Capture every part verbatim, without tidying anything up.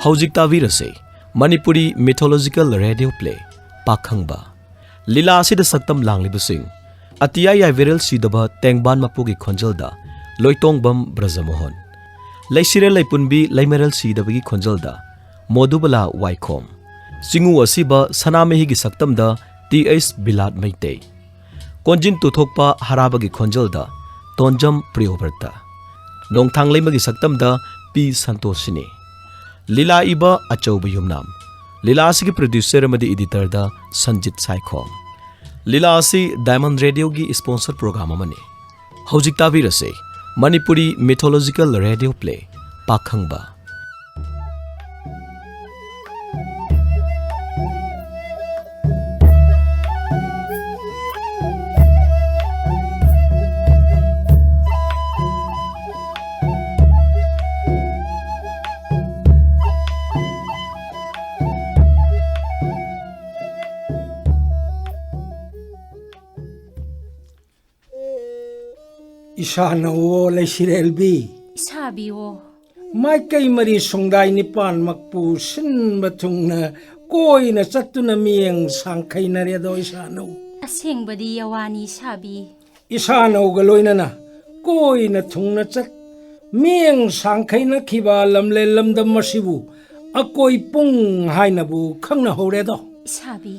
ꯍꯧꯖꯤꯛ ꯇꯥꯕꯤꯔꯁꯦ Manipuri mythological radio play ꯄꯥꯈꯪꯕ꯫ ꯂꯤꯂꯥ ꯑꯁꯤꯗ ꯁꯛꯇꯝ ꯂꯥꯡꯂꯤꯕꯁꯤꯡ: ꯑꯇꯤꯌꯥ ꯌꯥꯏꯕꯦꯔꯦꯜ ꯁꯤꯗꯕ ꯇꯦꯡꯕꯥꯟ ꯃꯄꯨꯒꯤ ꯈꯣꯟꯖꯦꯜꯗ ꯂꯣꯏꯇꯣꯡꯕꯝ ꯕ꯭ꯔꯖꯃꯣꯍꯟ, ꯂꯩꯁꯤꯔꯦꯜ ꯂꯩꯄꯨꯟꯕꯤ ꯂꯩꯃꯔꯦꯜ ꯁꯤꯗꯕꯒꯤ ꯈꯣꯟꯖꯦꯜꯗ ꯃꯣꯗꯨꯕꯂꯥ ꯋꯥꯏꯈꯣꯝ, ꯆꯤꯡꯉꯨ ꯑꯁꯤꯕ ꯁꯅꯥꯃꯍꯤꯒꯤ ꯁꯛꯇꯝꯗ ꯇꯤ ꯑꯩꯆ ꯕꯤꯂꯥꯠ ꯃꯩꯇꯩ, ꯀꯣꯟꯖꯤꯟ ꯇꯨꯊꯣꯛꯄ ꯍꯔꯥꯕꯒꯤ ꯈꯣꯟꯖꯦꯜꯗ ꯇꯣꯟꯖꯝ ꯄ꯭ꯔꯤꯌꯣꯕ꯭ꯔꯇ, ꯅꯣꯡꯊꯥꯡ ꯂꯩꯃꯒꯤ ꯁꯛꯇꯝꯗ ꯄꯤ ꯁꯟꯇꯣꯁꯤꯅꯤ꯫ ꯂꯤꯂꯥ ꯏꯕ ꯑꯆꯧꯕ ꯌꯨꯝꯅꯥꯝ꯫ ꯂꯤꯂꯥ ꯑꯁꯤꯒꯤ producer ꯑꯃꯗꯤ editorꯗ ꯁꯟꯖꯤꯠ ꯁꯥꯏꯈꯣꯝ꯫ ꯂꯤꯂꯥ ꯑꯁꯤ Diamond Radioꯒꯤ sponsor program ꯑꯃꯅꯤ꯫ ꯍꯧꯖꯤꯛ ꯇꯥꯕꯤꯔꯁꯦ ꯃꯅꯤꯄꯨꯔꯤ mythological radio play ꯄꯥꯈꯪꯕ꯫ ꯏꯁꯥꯅꯧꯋꯣ ꯂꯩꯁꯤꯔꯦꯜꯕꯤ꯫ ꯏꯁꯥꯕꯤꯋꯣ꯫ ꯃꯥꯏꯀꯩ ꯃꯔꯤ ꯁꯨꯡꯗꯥꯏ ꯅꯤꯄꯥꯟꯃꯛꯄꯨ ꯁꯤꯟꯕ ꯊꯨꯡꯅ ꯀꯣꯏꯅ ꯆꯠꯇꯨꯅ ꯃꯤꯠꯌꯦꯡ ꯁꯥꯡꯈꯩꯅꯔꯦꯗꯣ ꯏꯁꯥꯅꯧ꯫ ꯑꯁꯦꯡꯕꯗꯤ ꯌꯋꯥꯅꯤ ꯏꯁꯥꯕꯤ꯫ ꯏꯁꯥꯅꯧꯒ ꯂꯣꯏꯅꯅ ꯀꯣꯏꯅ ꯊꯨꯡꯅ ꯆꯠ ꯃꯤꯠꯌꯦꯡ ꯁꯥꯡꯈꯩꯅꯈꯤꯕ ꯂꯝꯂꯦꯟ ꯂꯝꯗꯝ ꯑꯁꯤꯕꯨ ꯑꯀꯣꯏ ꯄꯨꯡ ꯍꯥꯏꯅꯕꯨ ꯈꯪꯅꯍꯧꯔꯦꯗꯣ꯫ ꯏꯁꯥꯕꯤ꯫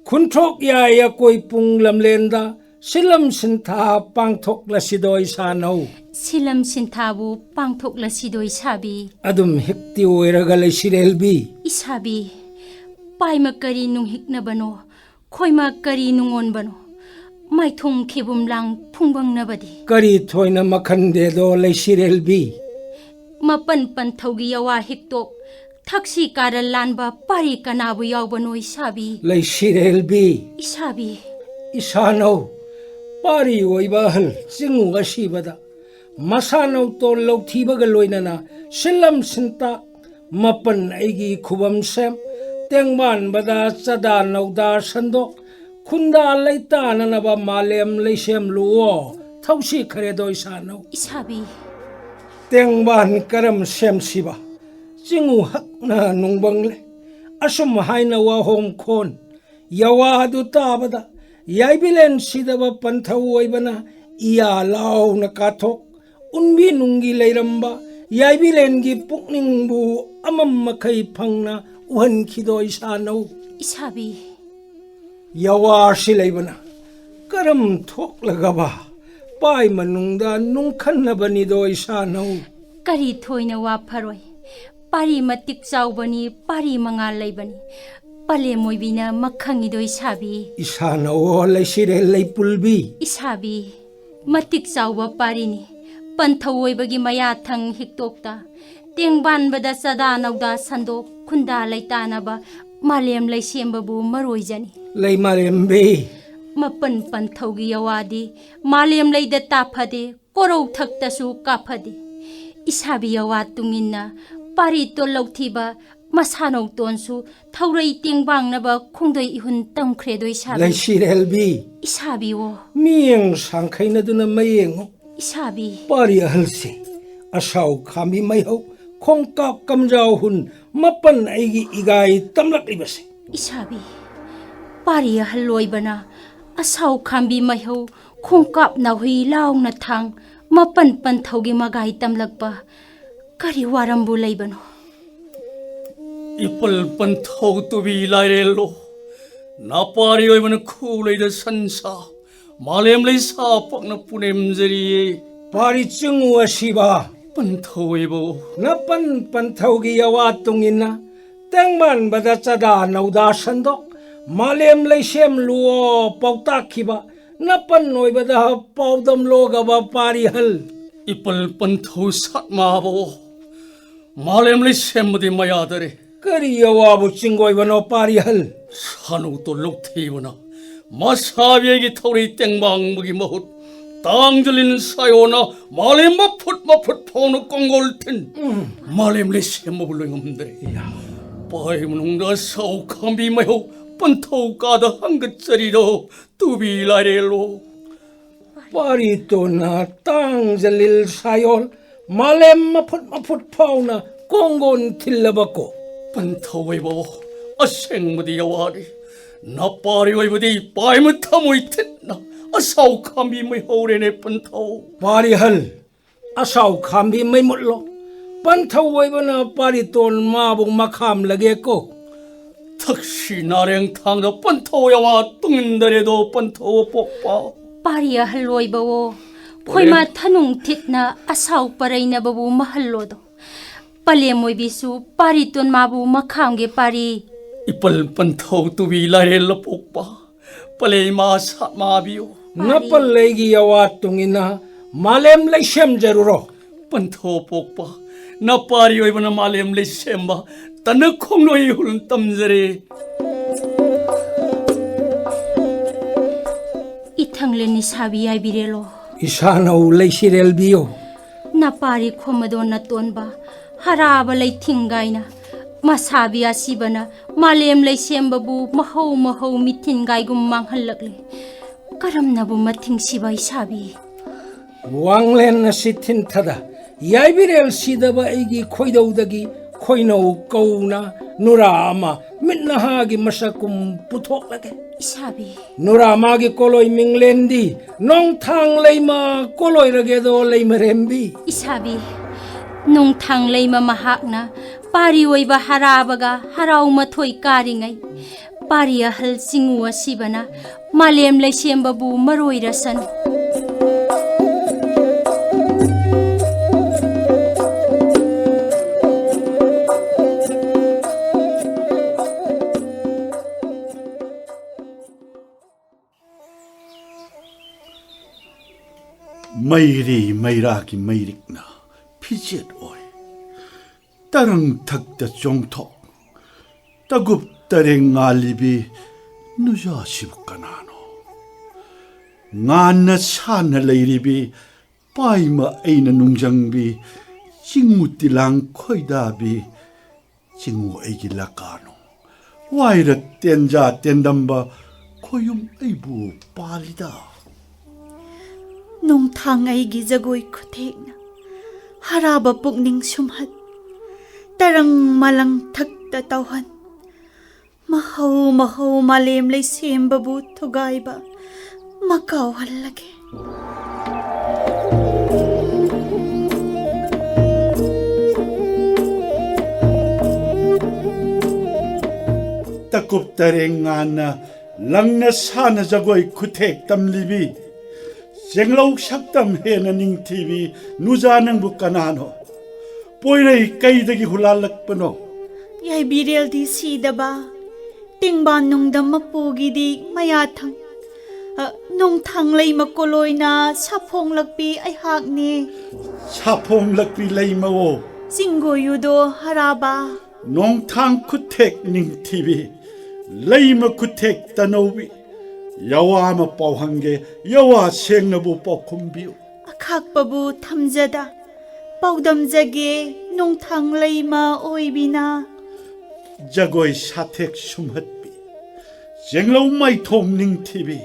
ꯈꯨꯟꯊ꯭ꯔꯣꯛ ꯌꯥꯏ ꯑꯀꯣꯏ ꯄꯨꯡ ꯂꯝꯂꯦꯟꯗ ꯁꯤꯂꯝ ꯁꯤꯟꯊꯥ ꯄꯥꯡꯊꯣꯛꯂꯁꯤꯗꯣ ꯏꯁꯥꯅꯧ꯫ ꯁꯤꯂꯝ ꯁꯤꯟꯊꯥꯕꯨ ꯄꯥꯡꯊꯣꯛꯂꯁꯤꯗꯣ ꯏꯁꯥꯕꯤ꯫ ꯑꯗꯨꯝ ꯍꯤꯛꯇꯤ ꯑꯣꯏꯔꯒ ꯂꯩꯁꯤꯔꯦꯜꯕꯤ꯫ ꯏꯁꯥꯕꯤ, ꯄꯥꯏꯃ ꯀꯔꯤ ꯅꯨꯡꯍꯤꯛꯅꯕꯅꯣ, ꯈꯣꯏꯃ ꯀꯔꯤ ꯅꯨꯡꯉꯣꯟꯕꯅꯣ, ꯃꯥꯏꯊꯣꯡ ꯈꯤꯕꯨꯝ ꯂꯥꯡ ꯐꯨꯡꯕꯪꯅꯕꯗꯤ꯫ ꯀꯔꯤ ꯊꯣꯏꯅ ꯃꯈꯟꯗꯦꯗꯣ ꯂꯩꯁꯤꯔꯦꯜꯕꯤ꯫ ꯃꯄꯟ ꯄꯟꯊꯧꯒꯤ ꯌꯋꯥ ꯍꯤꯛꯇꯣꯛ, ꯊꯛꯁꯤ ꯀꯥꯔꯟ ꯂꯥꯟꯕ ꯄꯥꯔꯤ ꯀꯅꯥꯕꯨ ꯌꯥꯎꯕꯅꯣ ꯏꯁꯥꯕꯤ? ꯂꯩꯁꯤꯔꯦꯜꯕꯤ꯫ ꯏꯁꯥꯕꯤ꯫ ꯏꯁꯥꯅꯧ, ꯄꯥꯔꯤ ꯑꯣꯏꯕ ꯑꯍꯜ ꯆꯤꯡꯉꯨ ꯑꯁꯤꯕꯗ ꯃꯁꯥꯅꯧ ꯇꯣꯟ ꯂꯧꯊꯤꯕꯒ ꯂꯣꯏꯅꯅ ꯁꯤꯜꯂꯝ ꯁꯤꯟꯇ ꯃꯄꯟ ꯑꯩꯒꯤ ꯈꯨꯕꯝ ꯁꯦꯝ, ꯇꯦꯡꯕꯥꯟꯕꯗ ꯆꯗꯥ ꯅꯧꯗꯥ ꯁꯟꯗꯣꯛ, ꯈꯨꯟꯗꯥ ꯂꯩꯇꯥꯅꯅꯕ ꯃꯥꯂꯦꯝ ꯂꯩꯁꯦꯝꯂꯨꯑꯣ꯫ ꯊꯧꯁꯤ ꯈꯔꯦꯗꯣ ꯏꯁꯥꯅꯧ꯫ ꯏꯁꯥꯕꯤ꯫ ꯇꯦꯡꯕꯥꯟ ꯀꯔꯝ ꯁꯦꯝꯁꯤꯕ? ꯆꯤꯡꯉꯨ ꯍꯛ ꯅ ꯅꯨꯡꯕꯪꯂꯦ꯫ ꯑꯁꯨꯝ ꯍꯥꯏꯅ ꯋꯥꯍꯣꯡ ꯈꯣꯟ ꯌꯋꯥ ꯑꯗꯨ ꯇꯥꯕꯗ, ꯌꯥꯏꯕꯤꯂꯦꯟ ꯁꯤꯗꯕ ꯄꯟꯊꯧ ꯑꯣꯏꯕꯅ ꯏꯌꯥ ꯂꯥꯎꯅ ꯀꯥꯊꯣꯛ, ꯎꯟꯕꯤ ꯅꯨꯡꯒꯤ ꯂꯩꯔꯝꯕ ꯌꯥꯏꯕꯤꯂꯦꯟꯒꯤ ꯄꯨꯛꯅꯤꯡꯕꯨ ꯑꯃꯝ ꯃꯈꯩ ꯐꯪꯅ ꯎꯍꯟꯈꯤꯗꯣꯏ ꯁꯥꯅꯧ꯫ ꯏꯁꯥꯕꯤ꯫ ꯌꯋꯥꯁꯤ ꯂꯩꯕꯅ ꯀꯔꯝ ꯊꯣꯛꯂꯒꯕ ꯄꯥꯏ ꯃꯅꯨꯡꯗ ꯅꯨꯡꯈꯟꯅꯕꯅꯤꯗꯣ ꯏꯁꯥꯅꯧ? ꯀꯔꯤ ꯊꯣꯏꯅ ꯋꯥ ꯐꯔꯣꯏ꯫ ꯄꯥꯔꯤ ꯃꯇꯤꯛ ꯆꯥꯎꯕꯅꯤ, ꯄꯥꯔꯤ ꯃꯉꯥꯜ ꯂꯩꯕꯅꯤ꯫ ꯄꯂꯦꯝ ꯑꯣꯏꯕꯤꯅ ꯃꯈꯪꯉꯤꯗꯣ ꯏꯁꯥꯕꯤ꯫ ꯏꯁꯥꯅꯧ ꯂꯩꯁꯤꯔꯦ ꯂꯩꯄꯨꯜꯕꯤ꯫ ꯏꯁꯥꯕꯤ, ꯃꯇꯤꯛ ꯆꯥꯎꯕ ꯄꯥꯔꯤꯅꯤ꯫ ꯄꯟꯊꯧ ꯑꯣꯏꯕꯒꯤ ꯃꯌꯥ ꯊꯪ ꯍꯤꯛꯇꯣꯛꯇ, ꯇꯦꯡꯕꯥꯟꯕꯗ ꯆꯗꯥ ꯅꯧꯗꯥ ꯁꯟꯗꯣꯛ, ꯈꯨꯟꯗꯥ ꯂꯩꯇꯥꯅꯕ ꯃꯥꯂꯦꯝ ꯂꯩꯁꯦꯝꯕꯕꯨ ꯃꯔꯣꯏꯖꯅꯤ꯫ ꯂꯩ ꯃꯥꯂꯦꯝꯕꯤ꯫ ꯃꯄꯟ ꯄꯟꯊꯧꯒꯤ ꯌꯋꯥꯗꯤ ꯃꯥꯂꯦꯝ ꯂꯩꯗ ꯇꯥꯐꯗꯦ, ꯀꯣꯔꯧ ꯊꯛꯇꯁꯨ ꯀꯥꯐꯗꯦ꯫ ꯏꯁꯥꯕꯤ ꯌꯋꯥ ꯇꯨꯡꯏꯟꯅ ꯄꯥꯔꯤ ꯇꯣꯜ ꯂꯧꯊꯤꯕ ꯃꯁꯥꯅꯧ ꯇꯣꯟꯁꯨ ꯊꯧꯔꯩ ꯇꯦꯡꯕꯥꯡꯅꯕ ꯈꯣꯡꯗꯣꯏ ꯏꯍꯨꯟ ꯇꯝꯈ꯭ꯔꯦꯗꯣ ꯏꯁꯥꯕꯤ꯫ ꯂꯩꯁꯤꯔꯦꯜꯕꯤ꯫ ꯏꯁꯥꯕꯤꯋꯣ꯫ ꯃꯤꯌꯦꯡ ꯁꯥꯡꯈꯩꯅꯗꯨꯅ ꯃꯌꯦꯡꯉꯨ꯫ ꯏꯁꯥꯕꯤ꯫ ꯄꯥꯔꯤ ꯑꯍꯜꯁꯦ ꯑꯁꯥꯎ ꯈꯥꯝꯕꯤ ꯃꯩꯍꯧ ꯈꯣꯡꯀꯥꯞ ꯀꯝꯖꯥꯎ ꯍꯨꯟ ꯃꯄꯟ ꯑꯩꯒꯤ ꯏꯒꯥꯏ ꯇꯝꯂꯛꯂꯤꯕꯁꯦ꯫ ꯏꯁꯥꯕꯤ꯫ ꯄꯥꯔꯤ ꯑꯍꯜ ꯑꯣꯏꯕꯅ ꯑꯁꯥꯎ ꯈꯥꯝꯕꯤ ꯃꯩꯍꯧ ꯈꯣꯡꯀꯥꯞ ꯅꯥꯍꯨꯏ ꯂꯥꯎꯅ ꯊꯥꯡ ꯃꯄꯟ ꯄꯟꯊꯧꯒꯤ ꯃꯒꯥꯏ ꯇꯝꯂꯛꯄ ꯀꯔꯤ ꯋꯥꯔꯝꯕꯨ ꯂꯩꯕꯅꯣ? ꯏꯄꯜ ꯄꯟꯊꯧ ꯇꯨꯕꯤ ꯂꯥꯏꯔꯦꯜꯂꯣ, ꯅꯥꯄꯥꯔꯤ ꯑꯣꯏꯕꯅ ꯈꯨꯂꯩꯗ ꯁꯟꯁꯥ, ꯃꯥꯂꯦꯝ ꯂꯩꯁꯥ ꯄꯛꯅ ꯄꯨꯅꯦꯝꯖꯔꯤꯌꯦ꯫ ꯄꯥꯔꯤ ꯆꯤꯡꯉꯨ ꯑꯁꯤꯕ꯫ ꯄꯟꯊꯧ ꯑꯣꯏꯕꯣ꯫ ꯅꯄꯟ ꯄꯟꯊꯧꯒꯤ ꯌꯋꯥ ꯇꯨꯡꯏꯟꯅ ꯇꯦꯡꯕꯥꯟꯕꯗ ꯆꯗꯥ ꯅꯧꯗꯥ ꯁꯟꯗꯣꯛ, ꯃꯥꯂꯦꯝ ꯂꯩꯁꯦꯝꯂꯨꯑꯣ ꯄꯥꯎꯇꯥꯛꯈꯤꯕ ꯅꯄꯟ ꯑꯣꯏꯕꯗ ꯄꯥꯎꯗꯝꯂꯣꯒꯕ ꯄꯥꯔꯤꯍꯜ꯫ ꯏꯄꯜ ꯄꯟꯊꯧ ꯁꯥꯠꯃꯥꯕꯣ, ꯃꯥꯂꯦꯝ ꯂꯩꯁꯦꯝꯕꯗꯤ ꯃꯌꯥꯗꯔꯦ꯫ ꯀꯔꯤ ꯑꯋꯥꯕ ꯆꯤꯡꯒꯣꯏꯕꯅꯣ ꯄꯥꯔꯤꯍꯜ? ꯁꯥꯅꯨꯇꯣ ꯂꯧꯊꯤꯕꯅ ꯃꯁꯥꯕꯤꯒꯤ ꯊꯧꯔꯤ ꯇꯦꯡꯕꯥꯡꯕꯒꯤ ꯃꯍꯨꯠ ꯇꯥꯡꯖꯂꯤꯟ ꯁꯥꯌꯣꯅ ꯃꯥꯂꯦꯝ ꯃꯐꯨꯠ ꯃꯐꯨꯠ ꯐꯥꯎꯅ ꯀꯣꯡꯒꯣꯜ ꯊꯤꯟ꯫ ꯎꯝ꯫ ꯃꯥꯂꯦꯝ ꯂꯩꯁꯦꯝꯕꯕꯨ ꯂꯣꯏꯉꯝꯗ꯭ꯔꯦ꯫ ꯏꯌꯥ꯫ ꯄꯥꯏ ꯃꯅꯨꯡꯗ ꯁꯥꯎ ꯈꯥꯝꯕꯤ ꯃꯩꯍꯧ ꯄꯟꯊꯧ ꯀꯥꯗ ꯍꯪꯒꯠꯆꯔꯤꯗꯣ ꯇꯨꯕꯤ ꯂꯥꯏꯔꯦꯜꯂꯣ꯫ ꯄꯥꯔꯤꯇꯣꯅ ꯇꯥꯡꯖꯂꯤꯜ ꯁꯥꯌꯣꯜ ꯃꯥꯂꯦꯝ ꯃꯐꯨꯠ ꯃꯐꯨꯠ ꯐꯥꯎꯅ ꯀꯣꯡꯒꯣꯟ ꯊꯤꯜꯂꯕꯀꯣ꯫ ꯄꯟꯊꯧ ꯑꯣꯏꯕ ꯑꯁꯦꯡꯕꯗꯤ ꯌꯥꯋꯥꯅꯤ꯫ ꯅꯄꯥꯔꯤ ꯑꯣꯏꯕꯗꯤ ꯄꯥꯏꯃ ꯊꯃꯣꯏ ꯊꯤꯠꯅ ꯑꯁꯥꯎ ꯈꯥꯝꯕꯤ ꯃꯩꯍꯧꯔꯦꯅꯦ ꯄꯟꯊꯧ꯫ ꯄꯥꯔꯤ ꯑꯍꯜ, ꯑꯁꯥꯎ ꯈꯥꯝꯕꯤ ꯃꯩ ꯃꯨꯠꯂꯣ꯫ ꯄꯟꯊꯧ ꯑꯣꯏꯕꯅ ꯄꯥꯔꯤ ꯇꯣꯟ ꯃꯥꯕꯨ ꯃꯈꯥꯝꯂꯒꯦꯀꯣ꯫ ꯊꯛꯁꯤ ꯅꯥꯔꯦꯡ ꯊꯥꯡꯗ ꯄꯟꯊꯧ ꯌꯥꯋꯥ ꯇꯨꯡꯏꯟꯗꯔꯦꯗꯣ ꯄꯟꯊꯧ ꯑꯄꯣꯛꯄ꯫ ꯄꯥꯔꯤ ꯑꯍꯜ ꯑꯣꯏꯕꯋꯣ, ꯈꯣꯏꯃꯥ ꯊꯅꯨꯡ ꯊꯤꯠꯅ ꯑꯁꯥꯎ ꯄꯔꯩꯅꯕꯕꯨ ꯃꯍꯜꯂꯣꯗꯣ꯫ ꯄꯂꯦꯝ ꯑꯣꯏꯕꯤꯁꯨ ꯄꯥꯔꯤ ꯇꯣꯟ ꯃꯥꯕꯨ ꯃꯈꯥꯝꯒꯦ ꯄꯥꯔꯤ꯫ ꯏꯄꯜ ꯄꯟꯊꯧ ꯇꯨꯕꯤ ꯂꯥꯏꯔꯦꯜ ꯑꯄꯣꯛꯄ꯫ ꯄꯂꯦꯝ ꯏꯃꯥ ꯁꯥꯠꯃꯥꯕꯤꯌꯨ꯫ ꯅꯄꯜ ꯂꯩꯒꯤ ꯌꯥꯋꯥ ꯇꯨꯡꯏꯟꯅ ꯃꯥꯂꯦꯝ ꯂꯩꯁꯦꯝꯖꯔꯨꯔꯣ꯫ ꯄꯟꯊꯧ ꯄꯣꯛꯄ, ꯅꯄꯥꯔꯤ ꯑꯣꯏꯕꯅ ꯃꯥꯂꯦꯝ ꯂꯩꯁꯦꯝꯕ ꯇꯅ ꯈꯣꯡꯂꯣꯏ ꯍꯨꯜ ꯇꯝꯖꯔꯦ꯫ ꯏꯊꯪꯂꯦ ꯅꯤꯁꯥꯕꯤ ꯌꯥꯏꯕꯤꯔꯦꯜꯂꯣ꯫ ꯏꯁꯥꯅꯧ ꯂꯩꯁꯤꯔꯦꯜꯕꯤꯌꯣ꯫ ꯅꯄꯥꯔꯤ ꯈꯣꯝꯃꯗꯣ ꯅꯇꯣꯟꯕ, ꯍꯔꯥꯕ ꯂꯩꯊꯤꯡꯒꯥꯏꯅ, ꯃꯁꯥꯕꯤ ꯑꯁꯤꯕꯅ ꯃꯥꯂꯦꯝ ꯂꯩꯁꯦꯝꯕꯕꯨ ꯃꯍꯧ ꯃꯍꯧ ꯃꯤꯊꯤꯟꯒꯥꯏꯒꯨꯝ ꯃꯥꯡꯍꯜꯂꯛꯂꯦ꯫ ꯀꯔꯝꯅꯕꯨ ꯃꯊꯤꯡꯁꯤꯕ ꯏꯁꯥꯕꯤ? ꯋꯥꯡꯂꯦꯟ ꯑꯁꯤ ꯊꯤꯟꯊꯗ, ꯌꯥꯏꯕꯤꯔꯦꯜ ꯁꯤꯗꯕ ꯑꯩꯒꯤ ꯈꯣꯏꯗꯧꯗꯒꯤ ꯈꯣꯏꯅꯧ ꯀꯧꯅ ꯅꯨꯔꯥ ꯑꯃ ꯃꯤꯠ ꯅꯍꯥꯒꯤ ꯃꯁꯛꯀꯨꯝ ꯄꯨꯊꯣꯛꯂꯒꯦ꯫ ꯏꯁꯥꯕꯤ꯫ ꯅꯨꯔꯥ ꯃꯥꯒꯤ ꯀꯣꯂꯣꯏ ꯃꯤꯡꯂꯦꯟꯗꯤ ꯅꯣꯡꯊꯥꯡ ꯂꯩꯃ ꯀꯣꯂꯣꯏꯔꯒꯦꯗꯣ ꯂꯩꯃꯔꯦꯝꯕꯤ꯫ ꯏꯁꯥꯕꯤ, ꯅꯣꯡꯊꯥꯡ ꯂꯩꯃ ꯃꯍꯥꯛꯅ ꯄꯥꯔꯤ ꯑꯣꯏꯕ ꯍꯔꯥꯕꯒ ꯍꯔꯥꯎ ꯃꯊꯣꯏ ꯀꯥꯔꯤꯉꯩ, ꯄꯥꯔꯤ ꯑꯍꯜ ꯆꯤꯡꯉꯨ ꯑꯁꯤꯕꯅ ꯃꯥꯂꯦꯝ ꯂꯩꯁꯦꯝꯕꯕꯨ ꯃꯔꯣꯏꯔꯁꯟ꯫ ꯃꯩꯔꯤ ꯃꯩꯔꯥꯒꯤ ꯃꯩꯔꯤꯛꯅ ꯐꯤꯖꯦꯠ ꯑꯣꯏ꯫ ꯇꯔꯪ ꯊꯛꯇ ꯆꯣꯡꯊꯣꯛ ꯇꯒꯨꯞ ꯇꯔꯦꯡ ꯉꯥꯜꯂꯤꯕꯤ ꯅꯨꯌꯥꯁꯤꯕꯨ ꯀꯅꯥꯅꯣ? ꯉꯥꯟꯅ ꯁꯥꯟꯅ ꯂꯩꯔꯤꯕꯤ ꯄꯥꯏꯃ ꯑꯩꯅ ꯅꯨꯡꯖꯪꯕꯤ, ꯆꯤꯡꯉꯨ ꯇꯤꯂꯥꯡ ꯈꯣꯏꯗꯥꯕꯤ, ꯆꯤꯡꯉꯨ ꯑꯩꯒꯤ ꯂꯀꯥꯅꯨ꯫ ꯋꯥꯏꯔ ꯇꯦꯟꯖꯥ ꯇꯦꯟꯗꯝꯕ ꯈꯣꯌꯨꯝ ꯑꯩꯕꯨ ꯄꯥꯜꯂꯤꯗ꯫ ꯅꯣꯡꯊꯥꯡ ꯑꯩꯒꯤ ꯖꯒꯣꯏ ꯈꯨꯊꯦꯛꯅ ꯍꯔꯥꯕ ꯄꯨꯛꯅꯤꯡ ꯁꯨꯝꯍꯠ꯫ ꯇꯔꯪ ꯃꯂꯪ ꯊꯛꯇ ꯇꯧꯍꯟ꯫ ꯃꯍꯧ ꯃꯍꯧ ꯃꯥꯂꯦꯝ ꯂꯩꯁꯦꯝꯕꯕꯨ ꯊꯨꯒꯥꯏꯕ ꯃꯀꯥꯎꯍꯜꯂꯒꯦ꯫ ꯇꯀꯨꯞ ꯇꯔꯦꯡ ꯉꯥꯟꯅ ꯂꯪꯅ ꯁꯥꯟꯅ ꯖꯒꯣꯏ ꯈꯨꯊꯦꯛ ꯇꯝꯂꯤꯕꯤ, ꯆꯦꯡꯂꯧ ꯁꯛꯇꯝ ꯍꯦꯟꯅ ꯅꯤꯡꯊꯤꯕꯤ ꯅꯨꯖꯥ ꯅꯪꯕꯨ ꯀꯅꯥꯅꯣ? ꯄꯣꯏꯔꯩ ꯀꯩꯗꯒꯤ ꯍꯨꯂꯥꯜꯂꯛꯄꯅꯣ? ꯌꯥꯏꯕꯤꯔꯦꯜꯗꯤ ꯁꯤꯗꯕ, ꯇꯤꯡꯕꯥꯟ ꯅꯨꯡꯗꯝ ꯃꯄꯨꯒꯤꯗꯤ ꯃꯌꯥꯊꯪ, ꯑ, ꯅꯣꯡꯊꯥꯡ ꯂꯩꯃ ꯀꯣꯂꯣꯏꯅ ꯁꯥꯐꯣꯡꯂꯛꯄꯤ ꯑꯩꯍꯥꯛꯅꯦ꯫ ꯁꯥꯐꯣꯡꯂꯛꯄꯤ ꯂꯩꯃꯋꯣ꯫ ꯆꯤꯡꯒꯣꯌꯨꯗꯣ ꯍꯔꯥꯕ꯫ ꯅꯣꯡꯊꯥꯡ ꯈꯨꯠꯊꯦꯛ ꯅꯤꯡꯊꯤꯕꯤ, ꯂꯩꯃ ꯈꯨꯠꯊꯦꯛ ꯇꯅꯧꯕꯤ, ꯌꯋꯥ ꯑꯃ ꯄꯥꯎꯍꯪꯒꯦ, ꯌꯋꯥ ꯁꯦꯡꯅꯕꯨ ꯄꯥꯎꯈꯨꯝꯕꯤꯌꯨ꯫ ꯑꯈꯥꯛꯄꯕꯨ ꯊꯝꯖꯗ, ꯄꯥꯎꯗꯝꯖꯒꯦ, ꯅꯣꯡꯊꯥꯡ ꯂꯩꯃ ꯑꯣꯏꯕꯤꯅ꯫ ꯖꯒꯣꯏ ꯁꯥꯊꯦꯛ ꯁꯨꯝꯍꯠꯄꯤ, ꯆꯦꯡꯂꯧ ꯃꯥꯏꯊꯣꯡ ꯅꯤꯡꯊꯤꯕꯤ,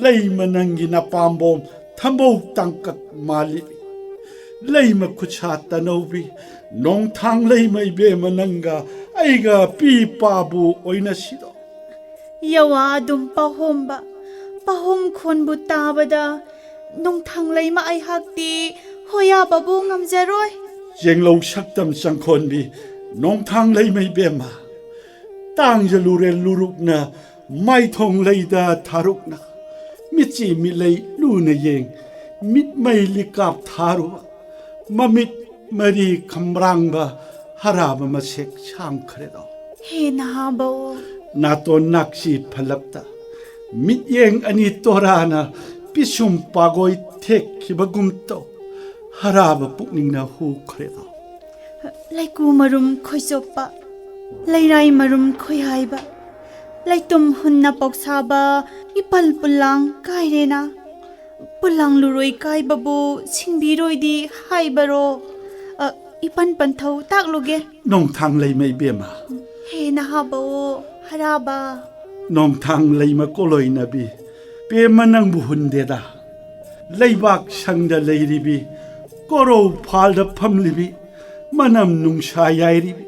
ꯂꯩꯃ ꯅꯪꯒꯤ ꯅꯄꯥꯝꯕꯣꯝ ꯊꯝꯕꯧ ꯇꯥꯡꯀꯛ ꯃꯥꯜꯂꯤꯕꯤ, ꯂꯩꯃ ꯈꯨꯠꯁꯥ ꯇꯅꯧꯕꯤ, ꯅꯣꯡꯊꯥꯡ ꯂꯩꯃ ꯏꯕꯦꯝꯃ ꯅꯪꯒ ꯑꯩꯒ ꯄꯤ ꯄꯥꯕꯨ ꯑꯣꯏꯅꯁꯤꯗꯣ꯫ ꯌꯋꯥ ꯑꯗꯨꯝ ꯄꯥꯍꯣꯝꯕ, ꯄꯥꯍꯣꯝ ꯈꯣꯟꯕꯨ ꯇꯥꯕꯗ ꯅꯣꯡꯊꯥꯡ ꯂꯩꯃ ꯑꯩꯍꯥꯛꯇꯤ ꯍꯣꯌꯥꯕꯕꯨ ꯉꯝꯖꯔꯣꯏ꯫ ꯆꯦꯡꯂꯧ ꯁꯛꯇꯝ ꯆꯪꯈꯣꯟꯕꯤ, ꯅꯣꯡꯊꯥꯡ ꯂꯩꯃ ꯏꯕꯦꯝꯃ, ꯇꯥꯡꯖ ꯂꯨꯔꯦꯜ ꯂꯨꯔꯨꯛꯅ ꯃꯥꯏꯊꯣꯡ ꯂꯩꯗ ꯊꯥꯔꯨꯛꯅ, ꯃꯤꯠꯆꯤ ꯃꯤꯠꯂꯩ ꯂꯨꯅ ꯌꯦꯡ, ꯃꯤꯠꯃꯩ ꯂꯤꯀꯥꯞ ꯊꯥꯔꯨꯕ, ꯃꯃꯤꯠ ꯃꯔꯤ ꯈꯝꯕ꯭ꯔꯥꯡꯕ ꯍꯔꯥꯕ ꯃꯁꯦꯛ ꯁꯥꯡꯈ꯭ꯔꯦꯗꯣ꯫ ꯍꯦ ꯅꯍꯥꯕꯧ꯫ ꯅꯥꯇꯣꯟ ꯅꯥꯛꯁꯤ ꯐꯜꯂꯞꯇ ꯃꯤꯠꯌꯦꯡ ꯑꯅꯤ ꯇꯣꯔꯥꯅ ꯄꯤꯁꯨꯝ ꯄꯥꯒꯣꯏ ꯊꯦꯛꯈꯤꯕꯒꯨꯝ ꯇꯧ, ꯍꯔꯥꯕ ꯄꯨꯛꯅꯤꯡꯅ ꯍꯨꯈ꯭ꯔꯦꯗꯣ꯫ ꯂꯩꯀꯨ ꯃꯔꯨꯝ ꯈꯣꯏꯆꯣꯞꯄ, ꯂꯩꯔꯥꯏ ꯃꯔꯨꯝ ꯈꯣꯏꯍꯥꯏꯕ, ꯂꯩꯇꯨꯝ ꯍꯨꯟꯅ ꯄꯧꯁꯥꯕ ꯏꯄꯜ ꯄꯨꯜꯂꯥꯡ ꯀꯥꯏꯔꯦꯅ꯫ ꯄꯨꯜꯂꯥꯡ ꯂꯨꯔꯣꯏ ꯀꯥꯏꯕꯕꯨ ꯁꯤꯡꯕꯤꯔꯣꯏꯗꯤ ꯍꯥꯏꯕꯔꯣ? ꯑ, ꯏꯄꯟ ꯄꯟꯊꯧ ꯇꯥꯛꯂꯨꯒꯦ꯫ ꯅꯣꯡꯊꯥꯡ ꯂꯩꯃ ꯏꯕꯦꯝꯃ꯫ ꯍꯦ ꯅꯍꯥꯕꯧ ꯍꯔꯥꯕ꯫ ꯅꯣꯡꯊꯥꯡ ꯂꯩꯃ ꯀꯣꯂꯣꯏꯅꯕꯤ, ꯄꯦꯝꯃ ꯅꯪꯕꯨ ꯍꯨꯟꯗꯦꯗ꯫ ꯂꯩꯕꯥꯛ ꯁꯪꯗ ꯂꯩꯔꯤꯕꯤ, ꯀꯣꯔꯧ ꯐꯥꯜꯗ ꯐꯝꯂꯤꯕꯤ, ꯃꯅꯝ ꯅꯨꯡꯁꯥ ꯌꯥꯏꯔꯤꯕꯤ,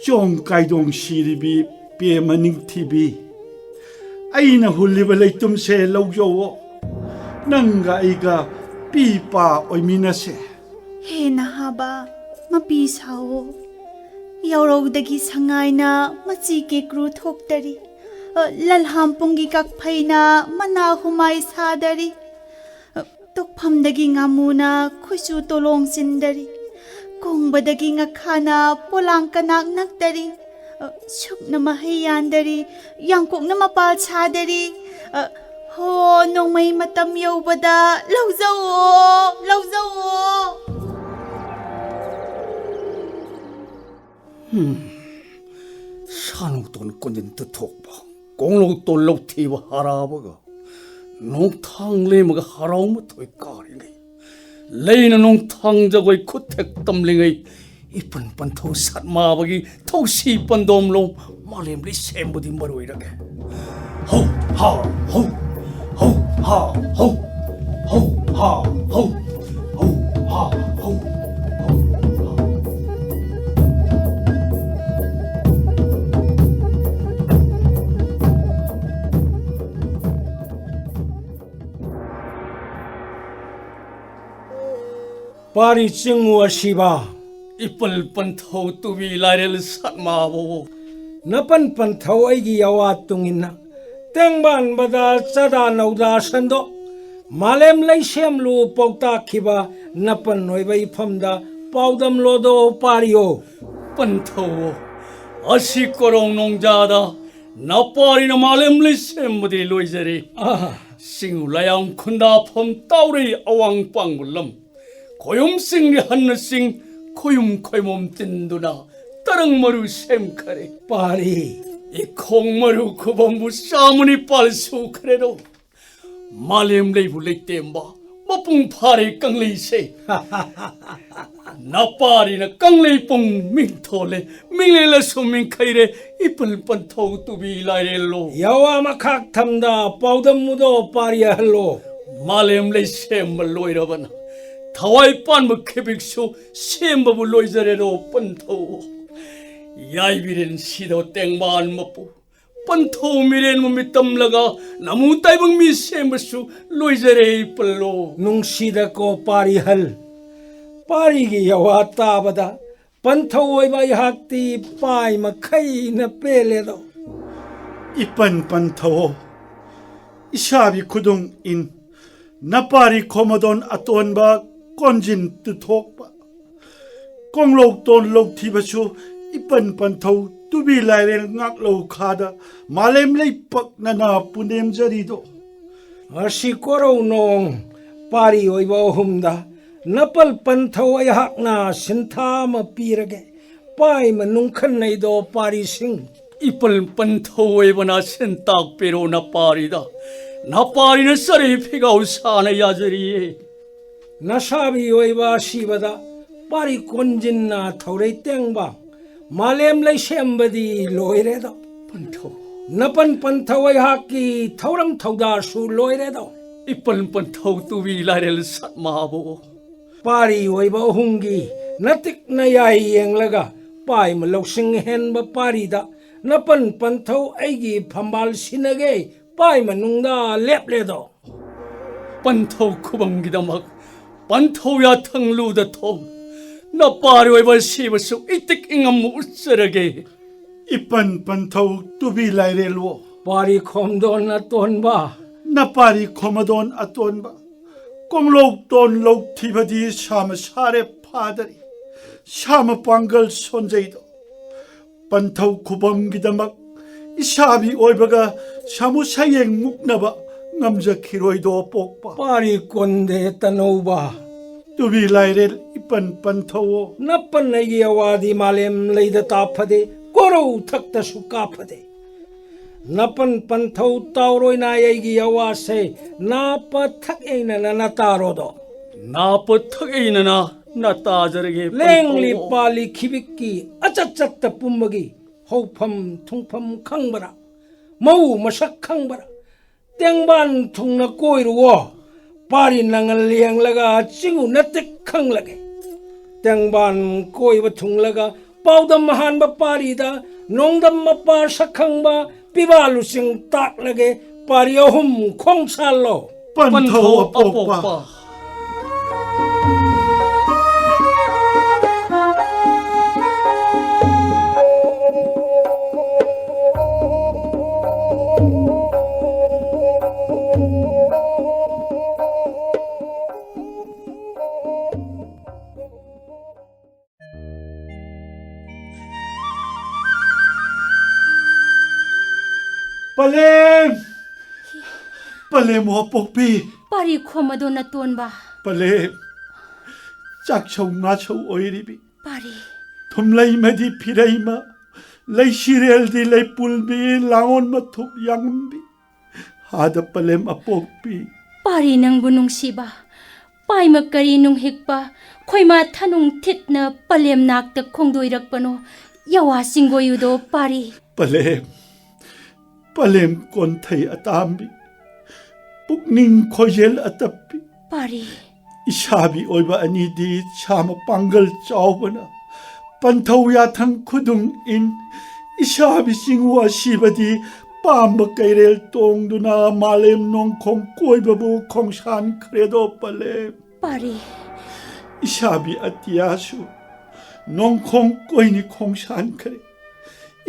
ꯆꯣꯡ ꯀꯥꯏꯗꯣꯡ ꯁꯤꯔꯤꯕꯤ ꯄꯦꯝꯃ ꯅꯤꯡꯊꯤꯕꯤ, ꯑꯩꯅ ꯍꯨꯜꯂꯤꯕ ꯂꯩꯇꯨꯝꯁꯦ ꯂꯧꯖꯧꯑꯣ, ꯅꯪꯒ ꯑꯩꯒ ꯄꯤ ꯄꯥ ꯑꯣꯏꯃꯤꯟꯅꯁꯦ꯫ ꯍꯦ ꯅꯍꯥꯕ, ꯃꯄꯤ ꯁꯥꯑꯣ꯫ ꯌꯥꯎꯔꯧꯗꯒꯤ ꯁꯉꯥꯏꯅ ꯃꯆꯤ ꯀꯦꯀ꯭ꯔꯨ ꯊꯣꯛꯇꯔꯤ꯫ ꯑ, ꯂꯜꯍꯥꯝꯄꯣꯡꯒꯤ ꯀꯛꯐꯩꯅ ꯃꯅꯥ ꯍꯨꯃꯥꯏ ꯁꯥꯗꯔꯤ꯫ ꯑ, ꯇꯣꯛꯐꯝꯗꯒꯤ ꯉꯥꯃꯨꯅ ꯈꯨꯠꯁꯨ ꯇꯣꯂꯣꯡ ꯆꯤꯟꯗꯔꯤ꯫ ꯀꯣꯡꯕꯗꯒꯤ ꯉꯈꯥꯅ ꯄꯣꯂꯥꯡ ꯀꯅꯥꯛ ꯅꯛꯇꯔꯤ꯫ ꯑ, ꯁꯨꯛꯅ ꯃꯍꯩ ꯌꯥꯟꯗꯔꯤ, ꯌꯥꯡꯀꯣꯛꯅ ꯃꯄꯥꯜ ꯁꯥꯗꯔꯤ꯫ ꯑ, ꯍꯣ, ꯅꯣꯡꯃꯩ ꯃꯇꯝ ꯌꯧꯕꯗ ꯂꯧꯖꯧꯑꯣ, ꯂꯧꯖꯧꯑꯣ꯫ ꯍꯝ, ꯁꯥꯅꯧꯇꯣꯟ ꯀꯣꯟꯖꯤꯟ ꯇꯨꯊꯣꯛꯄ, ꯀꯣꯡꯂꯧꯇꯣꯟ ꯂꯧꯊꯤꯕ ꯍꯔꯥꯕꯒ, ꯅꯣꯡꯊꯥꯡ ꯂꯦꯝꯃꯒ ꯍꯔꯥꯎ ꯃꯊꯣꯏ ꯀꯥꯔꯤꯉꯩ, ꯂꯩꯅ ꯅꯣꯡꯊꯥꯡ ꯖꯒꯣꯏ ꯈꯨꯠꯊꯦꯛ ꯇꯝꯂꯤꯉꯩ, ꯏꯄꯟ ꯄꯟꯊꯧ ꯁꯠꯃꯥꯕꯒꯤ ꯊꯧꯁꯤ ꯄꯟꯗꯣꯝꯂꯣꯝ ꯃꯥꯂꯦꯝꯂꯤ ꯁꯦꯝꯕꯗꯤ ꯃꯔꯣꯏꯔꯒꯦ꯫ ꯍꯧ ꯍꯥ ꯍꯧ, ꯍꯧ ꯍꯥ ꯍꯧ, ꯍꯧ ꯍꯥ ꯍꯧ, ꯍꯧ ꯍꯥ ꯍꯧ, ꯍꯧ ꯍꯥ꯫ ꯄꯥꯔꯤ ꯆꯤꯡꯉꯨ ꯑꯁꯤꯕ, ꯏꯄꯜ ꯄꯟꯊꯧ ꯇꯨꯕꯤ ꯂꯥꯏꯔꯦꯜ ꯁꯠꯃꯥꯕꯨ꯫ ꯅꯄꯟ ꯄꯟꯊꯧ ꯑꯩꯒꯤ ꯌꯥꯋꯥ ꯇꯨꯡꯏꯟꯅ, ꯇꯦꯡꯕꯥꯟꯕꯗ ꯆꯥꯗꯥ ꯅꯧꯗꯥ ꯁꯟꯗꯣꯛ, ꯃꯥꯂꯦꯝ ꯂꯩꯁꯦꯝꯂꯨ ꯄꯥꯎꯇꯥꯛꯈꯤꯕ ꯅꯄꯟ ꯑꯣꯏꯕ ꯏꯐꯝꯗ ꯄꯥꯎꯗꯝꯂꯣꯗꯣ ꯄꯥꯔꯤꯌꯣ꯫ ꯄꯟꯊꯧ, ꯑꯁꯤ ꯀꯣꯔꯣꯡ ꯅꯣꯡꯖꯥꯗ ꯅꯄꯥꯔꯤꯅ ꯃꯥꯂꯦꯝ ꯂꯩꯁꯦꯝꯕꯗꯤ ꯂꯣꯏꯖꯔꯦ꯫ ꯑꯥ꯫ ꯆꯤꯡꯉꯨ ꯂꯥꯏꯌꯥꯝ ꯈꯨꯟꯗꯥꯐꯝ ꯇꯥꯎꯔꯩ ꯑꯋꯥꯡ ꯄꯥꯡꯕ ꯂꯝ꯫ ꯈꯣꯌꯨꯝ ꯆꯤꯡꯒꯤ ꯍꯟꯅ ꯆꯤꯡ, ꯈꯣꯌꯨꯝ ꯈꯣꯏꯃꯣꯝ ꯇꯤꯟꯗꯨꯅ ꯇꯔꯪ ꯃꯔꯨ ꯁꯦꯝꯈꯔꯦ꯫ ꯄꯥꯔꯤ꯫ ꯏꯈꯣꯡ ꯃꯔꯨ ꯈꯨꯕꯝꯕꯨ ꯆꯥꯃ ꯅꯤꯄꯥꯜ ꯁꯨꯈ꯭ꯔꯦꯗꯣ꯫ ꯃꯥꯂꯦꯝ ꯂꯩꯕꯨ ꯂꯩꯇꯦꯝꯕ, ꯃꯄꯨꯡ ꯐꯥꯔꯦ ꯀꯪꯂꯩꯁꯦ꯫ ꯅꯄꯥꯔꯤꯅ ꯀꯪꯂꯩ ꯄꯨꯡ ꯃꯤꯡꯊꯣꯜꯂꯦ, ꯃꯤꯡꯂꯦꯜꯂꯁꯨ ꯃꯤꯡꯈꯩꯔꯦ, ꯏꯄꯜ ꯄꯟꯊꯧ ꯇꯨꯕꯤ ꯂꯥꯏꯔꯦꯜꯂꯣ꯫ ꯌꯥꯋꯥ ꯃꯈꯥꯛ ꯊꯝꯗ ꯄꯥꯎꯗꯝꯃꯨꯗꯣ ꯄꯥꯔꯤ ꯑꯍꯜꯂꯣ꯫ ꯃꯥꯂꯦꯝ ꯂꯩꯁꯦꯝꯕ ꯂꯣꯏꯔꯕꯅ ꯊꯋꯥꯏ ꯄꯥꯟꯕ ꯈꯦꯕꯤꯛꯁꯨ ꯁꯦꯝꯕꯕꯨ ꯂꯣꯏꯖꯔꯦꯗꯣ ꯄꯟꯊꯧ꯫ ꯌꯥꯏꯕꯤꯔꯦꯟ ꯁꯤꯗꯣ ꯇꯦꯡꯕꯥꯟ ꯃꯄꯨ꯫ ꯄꯟꯊꯧ ꯃꯤꯔꯦꯟꯕꯨ ꯃꯤꯇꯝꯂꯒ ꯅꯃꯨ ꯇꯥꯏꯕꯪ ꯃꯤ ꯁꯦꯝꯕꯁꯨ ꯂꯣꯏꯖꯔꯦ ꯄꯜꯂꯣ꯫ ꯅꯨꯡꯁꯤꯗꯀꯣ ꯄꯥꯔꯤꯍꯜ꯫ ꯄꯥꯔꯤꯒꯤ ꯌꯋꯥ ꯇꯥꯕꯗ ꯄꯟꯊꯧ ꯑꯣꯏꯕ ꯑꯩꯍꯥꯛꯇꯤ ꯄꯥꯏ ꯃꯈꯩꯅ ꯄꯦꯜꯂꯦꯗꯣ꯫ ꯏꯄꯟ ꯄꯟꯊꯧ, ꯏꯁꯥꯕꯤ ꯈꯨꯗꯨꯡ ꯏꯟ, ꯅꯄꯥꯔꯤ ꯈꯣꯃꯗꯣꯟ ꯑꯇꯣꯟꯕ ꯀꯣꯟꯖꯤꯟ ꯇꯨꯊꯣꯛꯄ꯫ ꯀꯣꯡꯂꯧ ꯇꯣꯟ ꯂꯧꯊꯤꯕꯁꯨ ꯏꯄꯟ ꯄꯟꯊꯧ ꯇꯨꯕꯤ ꯂꯥꯏꯔꯦꯜ ꯉꯥꯛꯂꯧ ꯈꯥꯗ ꯃꯥꯂꯦꯝ ꯂꯩꯄꯛ ꯅꯅꯥ ꯄꯨꯅꯦꯝꯖꯔꯤꯗꯣ꯫ ꯉꯁꯤ ꯀꯣꯔꯧ ꯅꯣꯡ ꯄꯥꯔꯤ ꯑꯣꯏꯕ ꯑꯍꯨꯝꯗ ꯅꯄꯜ ꯄꯟꯊꯧ ꯑꯩꯍꯥꯛꯅ ꯁꯤꯟꯊꯥ ꯑꯃ ꯄꯤꯔꯒꯦ꯫ ꯄꯥꯏ ꯃꯅꯨꯡ ꯈꯟꯅꯩꯗꯣ ꯄꯥꯔꯤꯁꯤꯡ꯫ ꯏꯄꯜ ꯄꯟꯊꯧ ꯑꯣꯏꯕꯅ ꯁꯦꯟꯇꯥꯛ ꯄꯦꯔꯣ ꯅꯄꯥꯔꯤꯗ꯫ ꯅꯄꯥꯔꯤꯅ ꯆꯔꯩ ꯐꯤꯒꯥꯎ ꯁꯥꯅ ꯌꯥꯖꯔꯤꯌꯦ꯫ ꯅꯁꯥꯕꯤ ꯑꯣꯏꯕ ꯑꯁꯤꯕꯗ ꯄꯥꯔꯤ ꯀꯣꯟꯖꯤꯟꯅ ꯊꯧꯔꯩ ꯇꯦꯡꯕ꯫ ꯃꯥꯂꯦꯝ ꯂꯩꯁꯦꯝꯕꯗꯤ ꯂꯣꯏꯔꯦꯗꯣ꯫ ꯄꯟꯊꯧ꯫ ꯅꯄꯟ ꯄꯟꯊꯧ ꯑꯩꯍꯥꯛꯀꯤ ꯊꯧꯔꯝ ꯊꯧꯗꯥꯁꯨ ꯂꯣꯏꯔꯦꯗꯣ꯫ ꯏꯄꯟ ꯄꯟꯊꯧ ꯇꯨꯕꯤ ꯂꯥꯏꯔꯦꯜ ꯁꯠꯃꯥꯕꯨ꯫ ꯄꯥꯔꯤ ꯑꯣꯏꯕ ꯑꯍꯨꯝꯒꯤ ꯅꯇꯤꯛ ꯅꯌꯥꯏ ꯌꯦꯡꯂꯒ ꯄꯥꯏꯃ ꯂꯧꯁꯤꯡ ꯍꯦꯟꯕ ꯄꯥꯔꯤꯗ ꯅꯄꯟ ꯄꯟꯊꯧ ꯑꯩꯒꯤ ꯐꯝꯕꯥꯜ ꯁꯤꯟꯅꯒꯦ ꯄꯥꯏ ꯃꯅꯨꯡꯗ ꯂꯦꯞꯂꯦꯗꯣ꯫ ꯄꯟꯊꯧ ꯈꯨꯕꯝꯒꯤꯗꯃꯛ ꯄꯟꯊꯧ ꯌꯥꯊꯪꯂꯨꯗ ꯊꯣꯡ ꯅꯄꯥꯔꯤ ꯑꯣꯏꯕ ꯁꯤꯕꯁꯨ ꯏꯇꯤꯛ ꯏꯉꯝ ꯎꯠꯆꯔꯒꯦ꯫ ꯏꯄꯟ ꯄꯟꯊꯧ ꯇꯨꯕꯤ ꯂꯥꯏꯔꯦꯜꯋꯣ꯫ ꯄꯥꯔꯤ ꯈꯣꯝꯗꯣꯟ ꯑꯇꯣꯟꯕ꯫ ꯅꯄꯥꯔꯤ ꯈꯣꯃꯗꯣꯟ ꯑꯇꯣꯟꯕ꯫ ꯀꯣꯡꯂꯧ ꯇꯣꯟ ꯂꯧꯊꯤꯕꯗꯤ ꯁꯥꯃ ꯁꯥꯔꯦ ꯐꯥꯗꯔꯤ꯫ ꯁꯥꯃ ꯄꯥꯡꯒꯜ ꯁꯣꯟꯖꯩꯗꯣ꯫ ꯄꯟꯊꯧ ꯈꯨꯕꯝꯒꯤꯗꯃꯛ ꯏꯁꯥꯕꯤ ꯑꯣꯏꯕꯒ ꯁꯥꯃꯨ ꯁꯌꯦꯡ ꯃꯨꯛꯅꯕ ꯉꯝꯖꯈꯤꯔꯣꯏꯗꯣ ꯄꯣꯛꯄ꯫ ꯄꯥꯔꯤ ꯀꯣꯟꯗꯦ ꯇꯅꯧꯕ꯫ ꯇꯨꯕꯤ ꯂꯥꯏꯔꯦꯜ ꯏꯄꯟ ꯄꯟꯊꯧꯋꯣ꯫ ꯅꯄꯟ ꯑꯩꯒꯤ ꯑꯋꯥꯗꯤ ꯃꯥꯂꯦꯝ ꯂꯩꯗ ꯇꯥꯐꯗꯦ, ꯀꯣꯔꯧ ꯊꯛꯇꯁꯨ ꯀꯥꯐꯗꯦ꯫ ꯅꯄꯟ ꯄꯟꯊꯧ ꯇꯥꯎꯔꯣꯏꯅ ꯑꯩꯒꯤ ꯑꯋꯥꯁꯦ ꯅꯥꯄ ꯊꯛ ꯑꯩꯅꯅ ꯅꯇꯥꯔꯣꯗꯣ꯫ ꯅꯥꯄ ꯊꯛ ꯑꯩꯅꯅ ꯅꯇꯥꯖꯔꯒꯦ ꯂꯦꯡꯂꯤ ꯄꯟꯊꯧ꯫ ꯄꯥꯜꯂꯤ ꯈꯤꯕꯤꯛꯀꯤ ꯑꯆꯠ ꯆꯠꯇ ꯄꯨꯝꯕꯒꯤ ꯍꯧꯐꯝ ꯊꯨꯡꯐꯝ ꯈꯪꯕ꯭ꯔꯥ? ꯃꯧ ꯃꯁꯛ ꯈꯪꯕ꯭ꯔꯥ? ꯇꯦꯡꯕꯥꯟ ꯊꯨꯡꯅ ꯀꯣꯏꯔꯨꯋꯣ꯫ ꯄꯥꯔꯤ ꯅꯪꯅ ꯂꯦꯡꯂꯒ ꯆꯤꯡꯉꯨ ꯅꯠꯇꯦ ꯈꯪꯂꯒꯦ꯫ ꯇꯦꯡꯕꯥꯟ ꯀꯣꯏꯕ ꯊꯨꯡꯂꯒ ꯄꯥꯎꯗꯝ ꯑꯍꯥꯟꯕ ꯄꯥꯔꯤꯗ ꯅꯣꯡꯗꯝ ꯃꯄꯥ ꯁꯛ ꯈꯪꯕ ꯄꯤꯕꯥ ꯂꯨꯆꯤꯡ ꯇꯥꯛꯂꯒꯦ꯫ ꯄꯥꯔꯤ ꯑꯍꯨꯝ ꯈꯣꯡꯁꯥꯜꯂꯣ꯫ ꯄꯟꯊꯧ ꯑꯄꯣꯛꯄ꯫ ꯄꯂꯦꯝ! ꯄꯂꯦꯝ ꯑꯄꯣꯛꯄꯤ! ꯄꯥꯔꯤ ꯈꯣꯝ ꯑꯗꯣ ꯅꯇꯣꯟꯕ꯫ ꯄꯂꯦꯝ! ꯆꯥꯛꯁꯧ ꯉꯥꯁꯧ ꯑꯣꯏꯔꯤꯕꯤ꯫ ꯄꯥꯔꯤ꯫ ꯊꯨꯝꯂꯩꯃꯗꯤ ꯐꯤꯔꯩꯃ, ꯂꯩꯁꯤꯔꯦꯜꯗꯤ ꯂꯩꯄꯨꯜꯕꯤ, ꯂꯥꯡꯑꯣꯟ ꯃꯊꯨꯞ ꯌꯥꯉꯝꯕꯤ꯫ ꯍꯥꯗ ꯄꯂꯦꯝ ꯑꯄꯣꯛꯄꯤ꯫ ꯄꯥꯔꯤ ꯅꯪꯕꯨ ꯅꯨꯡꯁꯤꯕ, ꯄꯥꯏꯃ ꯀꯔꯤ ꯅꯨꯡꯍꯤꯛꯄ, ꯈꯣꯏꯃꯥ ꯊꯅꯨꯡ ꯊꯤꯠꯅ ꯄꯂꯦꯝ ꯅꯥꯛꯇ ꯈꯣꯡꯗꯣꯏꯔꯛꯄꯅꯣ, ꯌꯥꯋꯥ ꯆꯤꯡꯒꯣꯏꯌꯨꯗꯣ ꯄꯥꯔꯤ꯫ ꯄꯂꯦꯝ, ꯄꯂꯦꯝ ꯀꯣꯟꯊꯩ ꯑꯇꯥꯝꯕꯤ, ꯄꯨꯛꯅꯤꯡ ꯈꯣꯏꯖꯦꯜ ꯑꯇꯞꯄꯤ꯫ ꯄꯥꯔꯤ꯫ ꯏꯁꯥꯕꯤ ꯑꯣꯏꯕ ꯑꯅꯤꯗꯤ ꯁꯥ ꯃꯄꯥꯡꯒꯜ ꯆꯥꯎꯕꯅ ꯄꯟꯊꯧ ꯌꯥꯊꯪ ꯈꯨꯗꯨꯡ ꯏꯟ꯫ ꯏꯁꯥꯕꯤ ꯆꯤꯡꯉꯨ ꯑꯁꯤꯕꯗꯤ ꯄꯥꯝꯕ ꯀꯩꯔꯦꯜ ꯇꯣꯡꯗꯨꯅ ꯃꯥꯂꯦꯝ ꯅꯣꯡꯈꯣꯡ ꯀꯣꯏꯕꯕꯨ ꯈꯣꯡꯁꯥꯟꯈ꯭ꯔꯦꯗꯣ ꯄꯂꯦꯝ꯫ ꯄꯥꯔꯤ꯫ ꯏꯁꯥꯕꯤ ꯑꯇꯤꯌꯥꯁꯨ ꯅꯣꯡꯈꯣꯡ ꯀꯣꯏꯅꯤ ꯈꯣꯡꯁꯥꯟꯈ꯭ꯔꯦ꯫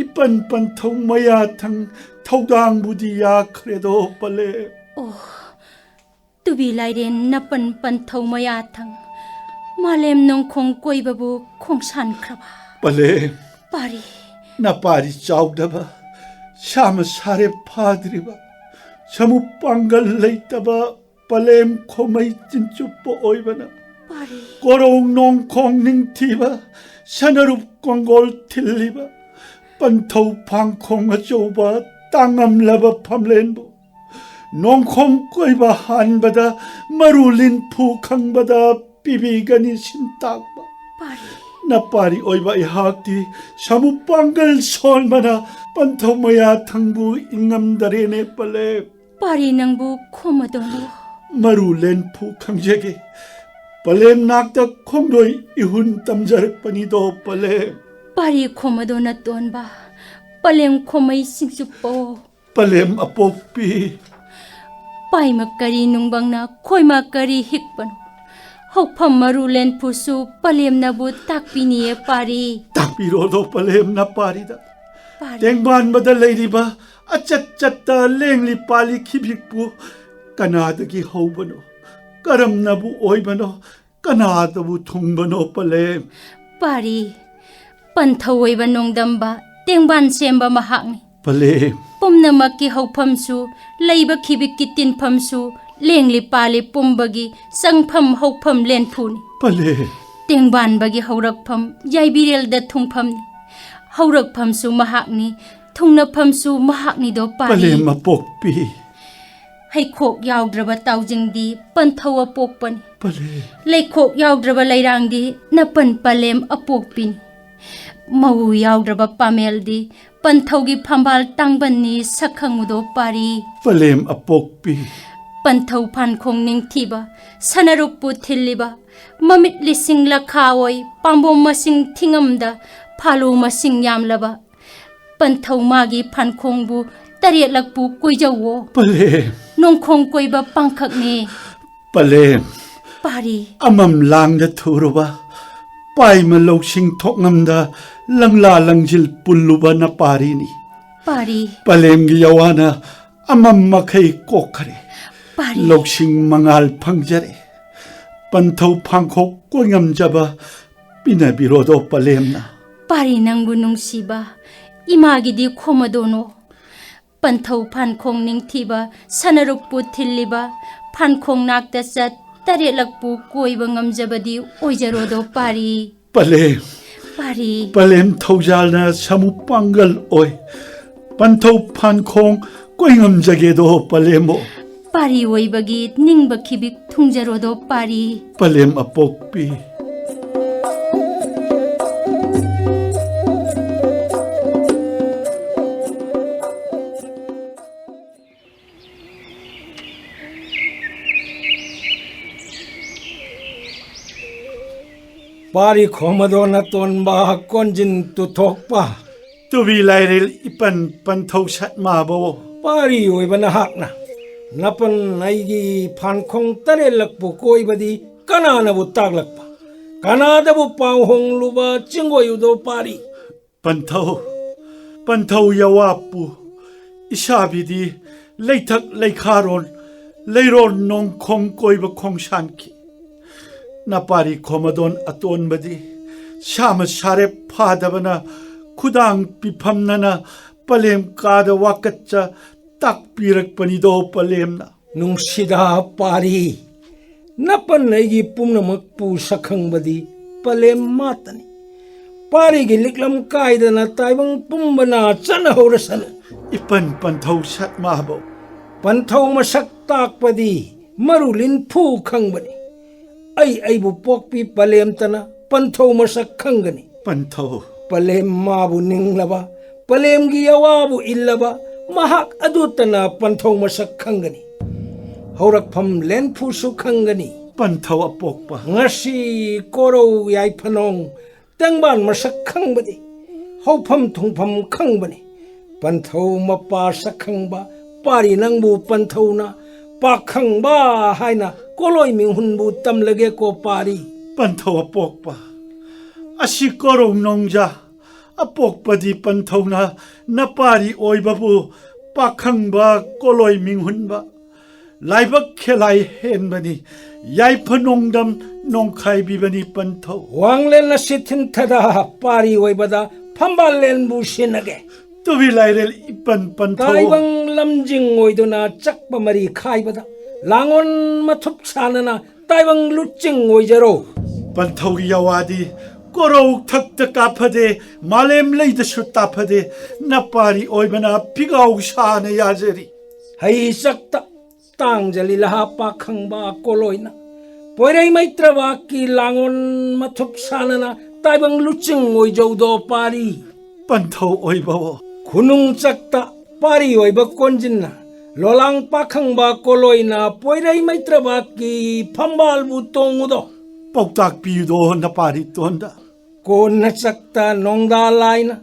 ꯏꯄꯟ ꯄꯟꯊꯧ ꯃꯌꯥ ꯊꯪ ꯊꯧꯗꯥꯡꯕꯨꯗꯤ ꯌꯥꯈ꯭ꯔꯦꯗꯣ ꯄꯂꯦꯝ꯫ ꯑꯣ, ꯇꯨꯕꯤ ꯂꯥꯏꯔꯦꯟ ꯅꯄꯟ ꯄꯟꯊꯧ ꯃꯌꯥ ꯊꯪ ꯃꯥꯂꯦꯝ ꯅꯣꯡꯈꯣꯡ ꯀꯣꯏꯕꯕꯨ ꯈꯣꯡꯁꯥꯟꯈ꯭ꯔꯕ꯫ ꯄꯂꯦꯝ꯫ ꯄꯥꯔꯤ꯫ ꯅꯄꯥꯔꯤ ꯆꯥꯎꯗꯕ, ꯁꯥꯃ ꯁꯥꯔꯦ ꯐꯥꯗ꯭ꯔꯤꯕ, ꯁꯃꯨ ꯄꯥꯡꯒꯜ ꯂꯩꯇꯕ, ꯄꯂꯦꯝ ꯈꯣꯃꯩ ꯆꯤꯟꯆꯨꯞꯄ ꯑꯣꯏꯕꯅ ꯄꯥꯔꯤ꯫ ꯀꯣꯔꯧ ꯅꯣꯡꯈꯣꯡ ꯅꯤꯡꯊꯤꯕ, ꯁꯅꯔꯨꯞ ꯀꯣꯡꯒꯣꯜ ꯊꯤꯜꯂꯤꯕ, ꯄꯟꯊꯧ ꯐꯥꯡꯈꯣꯡ ꯑꯆꯧꯕ, ꯇꯥꯡꯉꯝꯂꯕ ꯐꯝꯂꯦꯟꯕꯨ ꯅꯣꯡꯈꯣꯡ ꯀꯣꯏꯕ ꯍꯥꯟꯕꯗ ꯃꯔꯨ ꯂꯤꯟꯐꯨ ꯈꯪꯕꯗ ꯄꯤꯕꯤꯒꯅꯤ ꯁꯤꯟꯇꯥꯛꯄ꯫ ꯄꯥꯔꯤ꯫ ꯅꯄꯥꯔꯤ ꯑꯣꯏꯕ ꯑꯩꯍꯥꯛꯇꯤ ꯁꯃꯨ ꯄꯥꯡꯒꯜ ꯁꯣꯟꯕꯅ ꯄꯟꯊꯧ ꯃꯌꯥ ꯊꯪꯕꯨ ꯏꯪꯉꯝꯗꯔꯦꯅꯦ ꯄꯂꯦꯝ꯫ ꯄꯥꯔꯤ ꯅꯪꯕꯨ ꯈꯣꯝꯃꯗꯧꯅꯤ꯫ ꯃꯔꯨ ꯂꯦꯟꯐꯨ ꯈꯪꯖꯒꯦ꯫ ꯄꯂꯦꯝ ꯅꯥꯛꯇ ꯈꯣꯡꯗꯣꯏ ꯏꯍꯨꯟ ꯇꯝꯖꯔꯛꯄꯅꯤꯗꯣ ꯄꯂꯦꯝ꯫ ꯄꯥꯔꯤ ꯈꯣꯝ ꯑꯗꯣ ꯅꯇꯣꯟꯕ, ꯄꯂꯦꯝ ꯈꯣꯝꯃꯩ ꯁꯤꯡꯆꯨꯞꯄꯣ꯫ ꯄꯂꯦꯝ ꯑꯄꯣꯛꯄꯤ꯫ ꯄꯥꯏꯃ ꯀꯔꯤ ꯅꯨꯡꯕꯪꯅ ꯈꯣꯏꯃ ꯀꯔꯤ ꯍꯤꯛꯄꯅꯣ? ꯍꯧꯐꯝ ꯃꯔꯨ ꯂꯦꯟꯐꯨꯁꯨ ꯄꯂꯦꯝꯅꯕꯨ ꯇꯥꯛꯄꯤꯅꯤꯌꯦ ꯄꯥꯔꯤ꯫ ꯇꯥꯛꯄꯤꯔꯣꯗꯣ ꯄꯂꯦꯝꯅ ꯄꯥꯔꯤꯗ꯫ ꯄꯥꯔꯤ꯫ ꯇꯦꯡꯕꯥꯟꯕꯗ ꯂꯩꯔꯤꯕ ꯑꯆꯠ ꯆꯠꯇ ꯂꯦꯡꯂꯤ ꯄꯥꯜꯂꯤ ꯈꯤꯕꯤꯛꯄꯨ ꯀꯅꯥꯗꯒꯤ ꯍꯧꯕꯅꯣ? ꯀꯔꯝꯅꯕꯨ ꯑꯣꯏꯕꯅꯣ? ꯀꯅꯥꯗꯕꯨ ꯊꯨꯡꯕꯅꯣ ꯄꯂꯦꯝ? ꯄꯥꯔꯤ, ꯄꯟꯊꯧ ꯑꯣꯏꯕ ꯅꯣꯡꯗꯝꯕ ꯇꯦꯡꯕꯥꯟ ꯁꯦꯝꯕ ꯃꯍꯥꯛꯅꯤ꯫ ꯄꯂꯦꯝ꯫ ꯄꯨꯝꯅꯃꯛꯀꯤ ꯍꯧꯐꯝꯁꯨ, ꯂꯩꯕ ꯈꯤꯕꯤꯛꯀꯤ ꯇꯤꯟꯐꯝꯁꯨ, ꯂꯦꯡꯂꯤ ꯄꯥꯜꯂꯤ ꯄꯨꯝꯕꯒꯤ ꯆꯪꯐꯝ ꯍꯧꯐꯝ ꯂꯦꯟꯐꯨꯅꯤ꯫ ꯄꯂꯦꯝ꯫ ꯇꯦꯡꯕꯥꯟꯕꯒꯤ ꯍꯧꯔꯛꯐꯝ ꯌꯥꯏꯕꯤꯔꯦꯜꯗ ꯊꯨꯡꯐꯝꯅꯤ꯫ ꯍꯧꯔꯛꯐꯝꯁꯨ ꯃꯍꯥꯛꯅꯤ, ꯊꯨꯡꯅꯐꯝꯁꯨ ꯃꯍꯥꯛꯅꯤꯗꯣ ꯄꯥꯔꯤ꯫ ꯄꯂꯦꯝ ꯑꯄꯣꯛꯄꯤ꯫ ꯍꯩꯈꯣꯛ ꯌꯥꯎꯗ꯭ꯔꯕ ꯇꯥꯎꯖꯤꯡꯗꯤ ꯄꯟꯊꯧ ꯑꯄꯣꯛꯄꯅꯤ꯫ ꯄꯂꯦꯝ꯫ ꯂꯩꯈꯣꯛ ꯌꯥꯎꯗ꯭ꯔꯕ ꯂꯩꯔꯥꯡꯗꯤ ꯅꯄꯟ ꯄꯂꯦꯝ ꯑꯄꯣꯛꯄꯤꯅꯤ꯫ ꯃꯧ ꯌꯥꯎꯗ꯭ꯔꯕ ꯄꯥꯃꯦꯜꯗꯤ ꯄꯟꯊꯧꯒꯤ ꯐꯝꯕꯥꯜ ꯇꯥꯡꯕꯟꯅꯤ ꯁꯛꯈꯪꯉꯨꯗꯣ ꯄꯥꯔꯤ꯫ ꯄꯂꯦꯝ ꯑꯄꯣꯛꯄꯤ꯫ ꯄꯟꯊꯧ ꯐꯥꯟꯈꯣꯡ ꯅꯤꯡꯊꯤꯕ, ꯁꯅꯔꯨꯛꯄꯨ ꯊꯤꯜꯂꯤꯕ, ꯃꯃꯤꯠ ꯂꯤꯁꯤꯡ ꯂꯈꯥ ꯑꯣꯏ, ꯄꯥꯝꯕꯣꯝ ꯃꯁꯤꯡ ꯊꯤꯉꯝꯗ, ꯐꯥꯂꯨ ꯃꯁꯤꯡ ꯌꯥꯝꯂꯕ, ꯄꯟꯊꯧ ꯃꯥꯒꯤ ꯐꯥꯟꯈꯣꯡꯕꯨ ꯇꯔꯦꯠꯂꯛꯄꯨ ꯀꯣꯏꯖꯧꯋꯣ꯫ ꯄꯂꯦꯝ꯫ ꯅꯣꯡꯈꯣꯡ ꯀꯣꯏꯕ ꯄꯥꯡꯈꯛꯅꯤ꯫ ꯄꯂꯦꯝ꯫ ꯄꯥꯔꯤ꯫ ꯑꯃꯝ ꯂꯥꯡꯗ ꯊꯨꯔꯨꯕ, ꯄꯥꯏꯃ ꯂꯧꯁꯤꯡ ꯊꯣꯛꯉꯝꯗ ꯂꯪꯂꯥ ꯂꯪꯖꯤꯜ ꯄꯨꯜꯂꯨꯕ ꯅꯄꯥꯔꯤꯅꯤ꯫ ꯄꯥꯔꯤ꯫ ꯄꯂꯦꯝꯒꯤ ꯌꯥꯋꯥꯅ ꯑꯃꯝ ꯃꯈꯩ ꯀꯣꯛꯈꯔꯦ꯫ ꯄꯥꯔꯤ꯫ ꯂꯧꯁꯤꯡ ꯃꯉꯥꯜ ꯐꯪꯖꯔꯦ꯫ ꯄꯟꯊꯧ ꯐꯥꯡꯈꯣꯛ ꯀꯣꯏꯉꯝꯖꯕ ꯄꯤꯅꯕꯤꯔꯣꯗꯣ ꯄꯂꯦꯝꯅ꯫ ꯄꯥꯔꯤ ꯅꯪꯕꯨ ꯅꯨꯡꯁꯤꯕ ꯏꯃꯥꯒꯤꯗꯤ ꯈꯣꯝꯃꯗꯣꯅꯣ꯫ ꯄꯟꯊꯧ ꯐꯥꯟꯈꯣꯡ ꯅꯤꯡꯊꯤꯕ ꯁꯅꯔꯨꯛꯄꯨ ꯊꯤꯜꯂꯤꯕ ꯐꯥꯟꯈꯣꯡ ꯅꯥꯛꯇ ꯆꯠ ꯇꯔꯦꯠꯂꯛꯄꯨ ꯀꯣꯏꯕ ꯉꯝꯖꯕꯗꯤ ꯑꯣꯏꯖꯔꯣꯗꯣ ꯄꯥꯔꯤ꯫ ꯄꯂꯦꯝ꯫ ꯄꯥꯔꯤ꯫ ꯄꯂꯦꯝ ꯊꯧꯖꯥꯜꯅ ꯁꯥꯃꯨ ꯄꯥꯡꯒꯜ ꯑꯣꯏ꯫ ꯄꯟꯊꯧ ꯐꯥꯟꯈꯣꯡ ꯀꯣꯏ ꯉꯝꯖꯒꯦꯗꯣ ꯄꯂꯦꯝꯕꯣ꯫ ꯄꯥꯔꯤ ꯑꯣꯏꯕꯒꯤ ꯅꯤꯡꯕ ꯈꯤꯕꯤꯛ ꯊꯨꯡꯖꯔꯣꯗꯣ ꯄꯥꯔꯤ꯫ ꯄꯂꯦꯝ ꯑꯄꯣꯛꯄꯤ꯫ ꯄꯥꯔꯤ ꯈꯣꯃꯗꯣꯟ ꯑꯇꯣꯟꯕ ꯀꯣꯟꯖꯤꯟ ꯇꯨꯊꯣꯛꯄ꯫ ꯇꯨꯕꯤ ꯂꯥꯏꯔꯦꯜ ꯏꯄꯟ ꯄꯟꯊꯧ ꯁꯠꯃꯥꯕꯧ꯫ ꯄꯥꯔꯤ ꯑꯣꯏꯕ ꯅꯍꯥꯛꯅ ꯅꯄꯟ ꯑꯩꯒꯤ ꯐꯥꯟꯈꯣꯡ ꯇꯔꯦꯠꯂꯛꯄꯨ ꯀꯣꯏꯕꯗꯤ ꯀꯅꯥꯅꯕꯨ ꯇꯥꯛꯂꯛꯄ? ꯀꯅꯥꯗꯕꯨ ꯄꯥꯎ ꯍꯣꯡꯂꯨꯕ ꯆꯤꯡꯒꯣꯏ ꯎꯗꯣ ꯄꯥꯔꯤ? ꯄꯟꯊꯧ, ꯄꯟꯊꯧ ꯌꯋꯥꯞꯄꯨ ꯏꯁꯥꯕꯤꯗꯤ ꯂꯩꯊꯛ ꯂꯩꯈꯥꯔꯣꯟ, ꯂꯩꯔꯣꯟ ꯅꯣꯡꯈꯣꯡ ꯀꯣꯏꯕ ꯈꯣꯡꯁꯥꯟꯈꯤ꯫ ꯅꯄꯥꯔꯤ ꯈꯣꯃꯗꯣꯟ ꯑꯇꯣꯟꯕꯗꯤ ꯁꯥꯃ ꯁꯥꯔꯦꯞ ꯐꯥꯗꯕꯅ ꯈꯨꯗꯥꯡ ꯄꯤꯐꯝꯅꯅ ꯄꯂꯦꯝ ꯀꯥꯗ ꯋꯥꯀꯠꯆ ꯇꯥꯛꯄꯤꯔꯛꯄꯅꯤꯗꯣ ꯄꯂꯦꯝꯅ꯫ ꯅꯨꯡꯁꯤꯗ ꯄꯥꯔꯤ, ꯅꯄꯟ ꯑꯩꯒꯤ ꯄꯨꯝꯅꯃꯛꯄꯨ ꯁꯛꯈꯪꯕꯗꯤ ꯄꯂꯦꯝ ꯃꯥꯇꯅꯤ꯫ ꯄꯥꯔꯤꯒꯤ ꯂꯤꯛꯂꯝ ꯀꯥꯏꯗꯅ ꯇꯥꯏꯕꯪ ꯄꯨꯝꯕꯅ ꯆꯠꯅꯍꯧꯔꯁꯅꯨ꯫ ꯏꯄꯟ ꯄꯟꯊꯧ ꯁꯠꯃꯥꯕꯧ꯫ ꯄꯟꯊꯧ ꯃꯁꯛ ꯇꯥꯛꯄꯗꯤ ꯃꯔꯨ ꯂꯤꯟꯐꯨ ꯈꯪꯕꯅꯤ꯫ ꯑꯩ ꯑꯩꯕꯨ ꯄꯣꯛꯄꯤ ꯄꯂꯦꯝꯇꯅ ꯄꯟꯊꯧ ꯃꯁꯛ ꯈꯪꯒꯅꯤ꯫ ꯄꯟꯊꯧ꯫ ꯄꯂꯦꯝ ꯃꯥꯕꯨ ꯅꯤꯡꯂꯕ, ꯄꯂꯦꯝꯒꯤ ꯑꯋꯥꯕꯨ ꯏꯜꯂꯕ ꯃꯍꯥꯛ ꯑꯗꯨꯇꯅ ꯄꯟꯊꯧ ꯃꯁꯛ ꯈꯪꯒꯅꯤ꯫ ꯍꯧꯔꯛꯐꯝ ꯂꯦꯟꯐꯨꯁꯨ ꯈꯪꯒꯅꯤ꯫ ꯄꯟꯊꯧ ꯑꯄꯣꯛꯄ꯫ ꯉꯁꯤ ꯀꯣꯔꯧ ꯌꯥꯏꯐꯅꯣꯡ ꯇꯦꯡꯕꯥꯟ ꯃꯁꯛ ꯈꯪꯕꯅꯤ꯫ ꯍꯧꯐꯝ ꯊꯨꯡꯐꯝ ꯈꯪꯕꯅꯤ꯫ ꯄꯟꯊꯧ ꯃꯄꯥ ꯁꯛꯈꯪꯕ ꯄꯥꯔꯤ ꯅꯪꯕꯨ ꯄꯟꯊꯧꯅ ꯄꯥꯈꯪꯕ ꯍꯥꯏꯅ ꯀꯣꯂꯣꯏ ꯃꯤꯡꯍꯨꯟꯕꯨ ꯇꯝꯂꯒꯦꯀꯣ ꯄꯥꯔꯤ꯫ ꯄꯟꯊꯧ ꯑꯄꯣꯛꯄ꯫ ꯑꯁꯤ ꯀꯣꯔꯧ ꯅꯣꯡꯖꯥ ꯑꯄꯣꯛꯄꯗꯤ ꯄꯟꯊꯧꯅ ꯅꯄꯥꯔꯤ ꯑꯣꯏꯕꯕꯨ ꯄꯥꯈꯪꯕ ꯀꯣꯂꯣꯏ ꯃꯤꯡꯍꯨꯟꯕ꯫ ꯂꯥꯏꯕꯛ ꯈꯦꯂꯥꯏ ꯍꯦꯟꯕꯅꯤ, ꯌꯥꯏꯐ ꯅꯣꯡꯗꯝ ꯅꯣꯡꯈꯥꯏꯕꯤꯕꯅꯤ ꯄꯟꯊꯧ꯫ ꯋꯥꯡꯂꯦꯟ ꯑꯁꯤ ꯊꯤꯟꯊꯗ ꯄꯥꯔꯤ ꯑꯣꯏꯕꯗ ꯐꯝꯕꯥꯜ ꯂꯦꯟꯕꯨ ꯁꯤꯟꯅꯒꯦ꯫ ꯇꯨꯕꯤ ꯂꯥꯏꯔꯦꯜ ꯏꯄꯟ ꯄꯟꯊꯧ꯫ ꯇꯥꯏꯕꯪ ꯂꯝꯖꯤꯡ ꯑꯣꯏꯗꯨꯅ ꯆꯛꯄ ꯃꯔꯤ ꯈꯥꯏꯕꯗ ꯂꯥꯡꯑꯣꯟ ꯃꯊꯨꯞ ꯁꯥꯟꯅꯅ ꯇꯥꯏꯕꯪ ꯂꯨꯆꯤꯡ ꯑꯣꯏꯖꯔꯣ꯫ ꯄꯟꯊꯧꯒꯤ ꯌꯋꯥꯗꯤ ꯀꯣꯔꯧ ꯊꯛꯇ ꯀꯥꯐꯗꯦ, ꯃꯥꯂꯦꯝ ꯂꯩꯗꯁꯨ ꯇꯥꯐꯗꯦ, ꯅꯄꯥꯔꯤ ꯑꯣꯏꯕꯅ ꯐꯤꯒꯥꯎ ꯁꯥꯅ ꯌꯥꯖꯔꯤ꯫ ꯍꯩ ꯆꯛꯇ ꯇꯥꯡꯖꯂꯤ ꯂꯍꯥ ꯄꯥꯈꯪꯕ ꯀꯣꯂꯣꯏꯅ ꯄꯣꯏꯔꯩ ꯃꯩꯇ꯭ꯔꯕꯥꯛꯀꯤ ꯂꯥꯡꯑꯣꯟ ꯃꯊꯨꯞ ꯁꯥꯟꯅꯅ ꯇꯥꯏꯕꯪ ꯂꯨꯆꯤꯡ ꯑꯣꯏꯖꯧꯗꯣ ꯄꯥꯔꯤ꯫ ꯄꯟꯊꯧ ꯑꯣꯏꯕꯋꯣ꯫ ꯈꯨꯅꯨꯡ ꯆꯛꯇ ꯄꯥꯔꯤ ꯑꯣꯏꯕ ꯀꯣꯟꯖꯤꯟꯅ ꯂꯣꯂꯥꯡ ꯄꯥꯈꯪꯕ ꯀꯣꯂꯣꯏꯅ ꯄꯣꯏꯔꯩ ꯃꯩꯇ꯭ꯔꯕꯥꯛꯀꯤ ꯐꯝꯕꯥꯜꯕꯨ ꯇꯣꯡꯉꯨꯗꯣ꯫ ꯄꯥꯎꯇꯥꯛ ꯄꯤꯌꯨꯗꯣ ꯅꯄꯥꯔꯤꯇꯣꯟꯗ꯫ ꯀꯣꯟꯅ ꯆꯛꯇ ꯅꯣꯡꯗꯥ ꯂꯥꯏꯅ,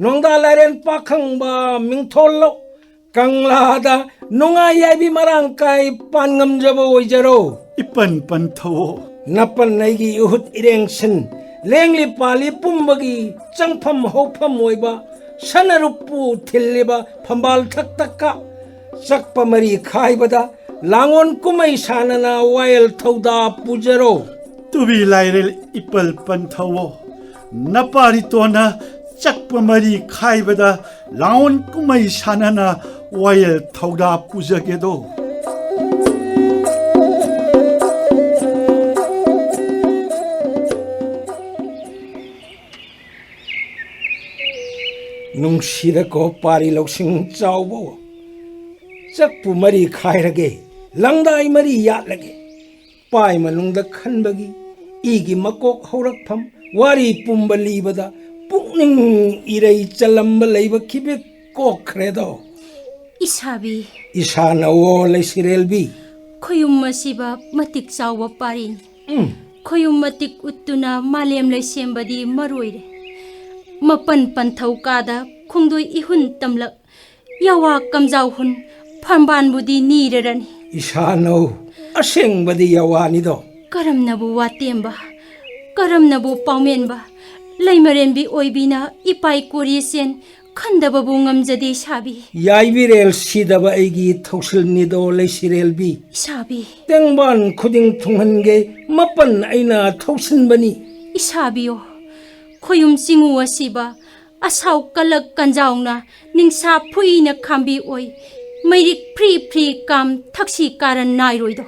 ꯅꯣꯡꯗꯥ ꯂꯥꯏꯔꯦꯟ ꯄꯥꯈꯪꯕ ꯃꯤꯡꯊꯣꯜꯂꯧ ꯀꯪꯂꯥꯗ ꯅꯨꯡꯉꯥꯏ ꯌꯥꯏꯕꯤ ꯃꯔꯥꯡ ꯀꯥꯏ ꯄꯥꯟ ꯉꯝꯖꯕ ꯑꯣꯏꯖꯔꯣ꯫ ꯏꯄꯟ ꯄꯟꯊꯧꯑꯣ꯫ ꯅꯄꯟ ꯑꯩꯒꯤ ꯏꯍꯨꯠ ꯏꯔꯦꯡꯁꯤꯟ, ꯂꯦꯡꯂꯤ ꯄꯥꯜꯂꯤ ꯄꯨꯝꯕꯒꯤ ꯆꯪꯐꯝ ꯍꯧꯐꯝ ꯑꯣꯏꯕ ꯁꯅꯔꯨꯞꯄꯨ ꯊꯤꯜꯂꯤꯕ ꯐꯝꯕꯥꯜ ꯊꯛꯇ ꯀꯥ ꯆꯛꯄ ꯃꯔꯤ ꯈꯥꯏꯕꯗ ꯂꯥꯡꯑꯣꯟ ꯀꯨꯝꯍꯩ ꯁꯥꯟꯅꯅ ꯋꯥꯌꯦꯜ ꯊꯧꯗꯥ ꯄꯨꯖꯔꯣ꯫ ꯇꯨꯕꯤ ꯂꯥꯏꯔꯦꯜ ꯏꯄꯜ ꯄꯟꯊꯧꯑꯣ, ꯅꯄꯥꯔꯤꯇꯣꯟꯅ ꯆꯛꯄ ꯃꯔꯤ ꯈꯥꯏꯕꯗ ꯂꯥꯡꯑꯣꯟ ꯀꯨꯝꯍꯩ ꯁꯥꯟꯅꯅ ꯋꯥꯌꯦꯜ ꯊꯧꯗꯥ ꯄꯨꯖꯒꯦꯗꯣ꯫ ꯅꯨꯡꯁꯤꯗꯀꯣ ꯄꯥꯔꯤ ꯂꯧꯁꯤꯡ ꯆꯥꯎꯕ, ꯆꯛꯄꯨ ꯃꯔꯤ ꯈꯥꯏꯔꯒꯦ, ꯂꯪꯗꯥꯏ ꯃꯔꯤ ꯌꯥꯠꯂꯒꯦ꯫ ꯄꯥꯏ ꯃꯅꯨꯡꯗ ꯈꯟꯕꯒꯤ ꯏꯒꯤ ꯃꯀꯣꯛ ꯍꯧꯔꯛꯐꯝ ꯋꯥꯔꯤ ꯄꯨꯝꯕ ꯂꯤꯕꯗ ꯄꯨꯛꯅꯤꯡ ꯏꯔꯩ ꯆꯂꯝꯕ ꯂꯩꯕ ꯈꯤꯕꯤꯛ ꯀꯣꯛꯈ꯭ꯔꯦꯗꯣ꯫ ꯏꯁꯥꯕꯤ꯫ ꯏꯁꯥꯅꯋꯣ ꯂꯩꯁꯤꯔꯦꯜꯕꯤ꯫ ꯈꯣꯌꯨꯝ ꯑꯁꯤꯕ ꯃꯇꯤꯛ ꯆꯥꯎꯕ ꯄꯥꯔꯤꯅꯤ꯫ ꯎꯝ꯫ ꯈꯣꯌꯨꯝ ꯃꯇꯤꯛ ꯎꯠꯇꯨꯅ ꯃꯥꯂꯦꯝ ꯂꯩꯁꯦꯝꯕꯗꯤ ꯃꯔꯣꯏꯔꯦ꯫ ꯃꯄꯟ ꯄꯟꯊꯧ ꯀꯥꯗ ꯈꯣꯡꯗꯣꯏ ꯏꯍꯨꯟ ꯇꯝꯂꯛ ꯌꯥꯋꯥ ꯀꯝꯖꯥꯎ ꯍꯨꯟ ꯐꯝꯕꯥꯟꯕꯨꯗꯤ ꯅꯤꯔꯔꯅꯤ꯫ ꯏꯁꯥꯅꯧ ꯑꯁꯦꯡꯕꯗꯤ ꯌꯥꯋꯥꯅꯤꯗꯣ꯫ ꯀꯔꯝꯅꯕꯨ ꯋꯥꯇꯦꯝꯕ, ꯀꯔꯝꯅꯕꯨ ꯄꯥꯎꯃꯦꯟꯕ, ꯂꯩꯃꯔꯦꯟꯕꯤ ꯑꯣꯏꯕꯤꯅ ꯏꯄꯥꯏ ꯀꯣꯔꯤꯁꯦꯟ ꯈꯟꯗꯕꯕꯨ ꯉꯝꯖꯗꯦ ꯏꯁꯥꯕꯤ꯫ ꯌꯥꯏꯕꯤꯔꯦꯜ ꯁꯤꯗꯕ ꯑꯩꯒꯤ ꯊꯧꯁꯤꯜꯅꯤꯗꯣ ꯂꯩꯁꯤꯔꯦꯜꯕꯤ꯫ ꯏꯁꯥꯕꯤ꯫ ꯇꯦꯡꯕꯥꯟ ꯈꯨꯗꯤꯡ ꯊꯨꯡꯍꯟꯒꯦ ꯃꯄꯟ ꯑꯩꯅ ꯊꯧꯁꯤꯟꯕꯅꯤ꯫ ꯏꯁꯥꯕꯤꯌꯣ, ꯈꯣꯌꯨꯝ ꯆꯤꯡꯉꯨ ꯑꯁꯤꯕ ꯑꯁꯥꯎ ꯀꯂꯛ ꯀꯟꯖꯥꯎꯅ ꯅꯤꯡꯁꯥ ꯐꯨꯏꯅ ꯈꯥꯝꯕꯤ ꯑꯣꯏ, ꯃꯩꯔꯤꯛ ꯐ꯭ꯔꯤ ꯐ꯭ꯔꯤ ꯀꯥꯝ ꯊꯛꯁꯤ ꯀꯥꯔꯟ ꯅꯥꯏꯔꯣꯏꯗꯣ꯫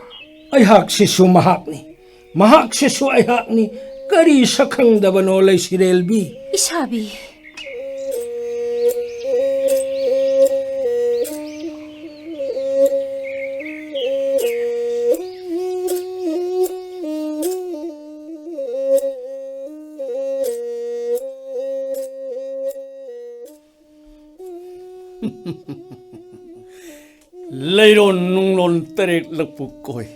ꯑꯩꯍꯥꯛꯁꯤꯁꯨ ꯃꯍꯥꯛꯅꯤ, ꯃꯍꯥꯛꯁꯤꯁꯨ ꯑꯩꯍꯥꯛꯅꯤ, ꯀꯔꯤ ꯁꯛꯈꯪꯗꯕꯅꯣ ꯂꯩꯁꯤꯔꯦꯜꯕꯤ? ꯏꯁꯥꯕꯤ꯫ ꯂꯩꯔꯣꯟ ꯅꯨꯡꯂꯣꯟ ꯇꯔꯦꯠꯂꯛꯄꯨ ꯀꯣꯏ,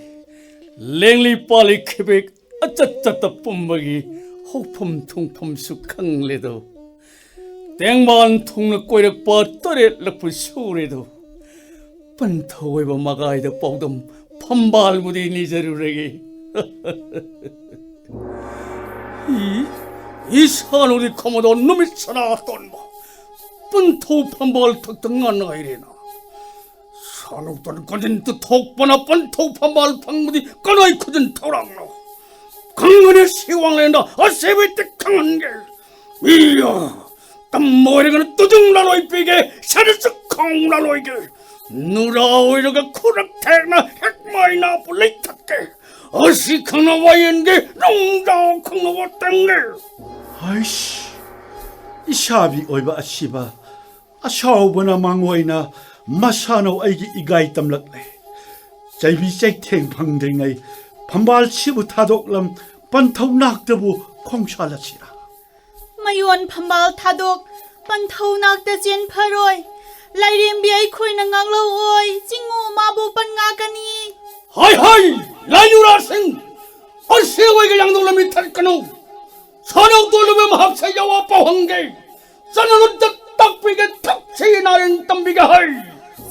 ꯂꯦꯡꯂꯤ ꯄꯥꯜꯂꯤ ꯈꯤꯕꯦꯛ ꯑꯆꯠ ꯆꯠꯇ ꯄꯨꯝꯕꯒꯤ ꯍꯧꯐꯝ ꯊꯨꯡꯐꯝꯁꯨ ꯈꯪꯂꯦꯗꯣ꯫ ꯇꯦꯡꯕꯥꯟ ꯊꯨꯡꯅ ꯀꯣꯏꯔꯛꯄ ꯇꯔꯦꯠꯂꯛꯄꯨ ꯁꯨꯔꯦꯗꯣ꯫ ꯄꯟꯊꯧ ꯑꯣꯏꯕ ꯃꯒꯥꯏꯗ ꯄꯥꯎꯗꯝ ꯐꯝꯕꯥꯜꯕꯨꯗꯤ ꯅꯤꯖꯔꯨꯔꯒꯦ꯫ ꯏ, ꯏꯁꯥꯅꯨꯗꯤ ꯈꯃꯗꯣ ꯅꯨꯃꯤꯠ ꯁꯅꯥ ꯇꯣꯟꯕ ꯄꯟꯊꯧ ꯐꯝꯕꯥꯜ ꯊꯛꯇ ꯉꯥꯟꯅ ꯍꯩꯔꯦꯅ꯫ ꯁꯥꯅꯧꯇꯅ ꯀꯣꯟꯖꯤꯟ ꯇꯨꯊꯣꯛꯄꯅ ꯄꯟꯊꯧ ꯐꯝꯕꯥꯜ ꯐꯪꯕꯗꯤ ꯀꯅꯥꯏ ꯈꯨꯖꯤꯟ ꯊꯧꯔꯥꯡꯅꯣ? ꯈꯪꯒꯅꯤ ꯁꯤ ꯋꯥꯡꯂꯦꯟꯗ ꯑꯁꯤꯕꯤ ꯇꯤꯛ ꯈꯪꯍꯟꯒꯦ꯫ ꯏꯌꯥ! ꯇꯝꯕ ꯑꯣꯏꯔꯒꯅ ꯇꯨꯗꯨꯡ ꯂꯥꯂꯣꯏ ꯄꯤꯒꯦ, ꯁꯅꯁꯨ ꯈꯣꯡ ꯂꯥꯂꯣꯏꯒꯦ꯫ ꯅꯨꯔꯥ ꯑꯣꯏꯔꯒ ꯈꯨꯔꯛ ꯊꯦꯛꯅ ꯍꯦꯛ ꯃꯥꯏ ꯅꯥꯄꯨ ꯂꯩꯊꯛꯀꯦ꯫ ꯑꯁꯤ ꯈꯪꯅ ꯋꯥꯌꯦꯟꯒꯦ, ꯅꯨꯡꯖꯥꯎ ꯈꯪꯅ ꯋꯥꯇꯪꯒꯦ꯫ ꯍꯩꯁ! ꯏꯁꯥꯕꯤ ꯑꯣꯏꯕ ꯑꯁꯤꯕ ꯑꯁꯥꯎꯕꯅ ꯃꯥꯡꯑꯣꯏꯅ ꯃꯁꯥꯅꯧ ꯑꯩꯒꯤ ꯏꯒꯥꯏ ꯇꯝꯂꯛꯂꯦ꯫ ꯆꯩꯕꯤ ꯆꯩꯊꯦꯡ ꯐꯪꯗ꯭ꯔꯤꯉꯩ ꯐꯝꯕꯥꯜꯁꯤꯕꯨ ꯊꯥꯗꯣꯛꯂꯝ ꯄꯟꯊꯧ ꯅꯥꯛꯇꯕꯨ ꯈꯣꯡꯁꯥꯜꯂꯁꯤꯔꯥ? ꯃꯌꯣꯟ ꯐꯝꯕꯥꯜ ꯊꯥꯗꯣꯛ ꯄꯟꯊꯧ ꯅꯥꯛꯇ ꯆꯦꯟ ꯐꯔꯣꯏ꯫ ꯂꯥꯏꯔꯦꯝꯕꯤ ꯑꯩꯈꯣꯏꯅ ꯉꯥꯡꯂꯧꯑꯣꯏ, ꯆꯤꯡꯉꯨ ꯃꯥꯕꯨ ꯄꯟ ꯉꯥꯛꯀꯅꯤ꯫ ꯍꯥꯏ ꯍꯥꯏ! ꯂꯥꯏꯅꯨꯔꯥꯁꯤꯡ! ꯑꯁꯦꯡꯕꯒꯤ ꯌꯥꯡꯗꯧ ꯂꯝꯕꯤ ꯊꯠꯀꯅꯨ꯫ ꯁꯥꯅꯧ ꯇꯣꯜꯂꯨꯕ ꯃꯍꯥꯛꯁꯦ ꯌꯥꯋꯥ ꯄꯥꯎꯍꯪꯒꯦ꯫ ꯆꯠꯅꯔꯨꯠꯇ ꯇꯥꯛꯄꯤꯒꯦ, ꯊꯛꯁꯤ ꯅꯥꯔꯦꯟ ꯇꯝꯕꯤꯒꯦ ꯍꯥꯏ꯫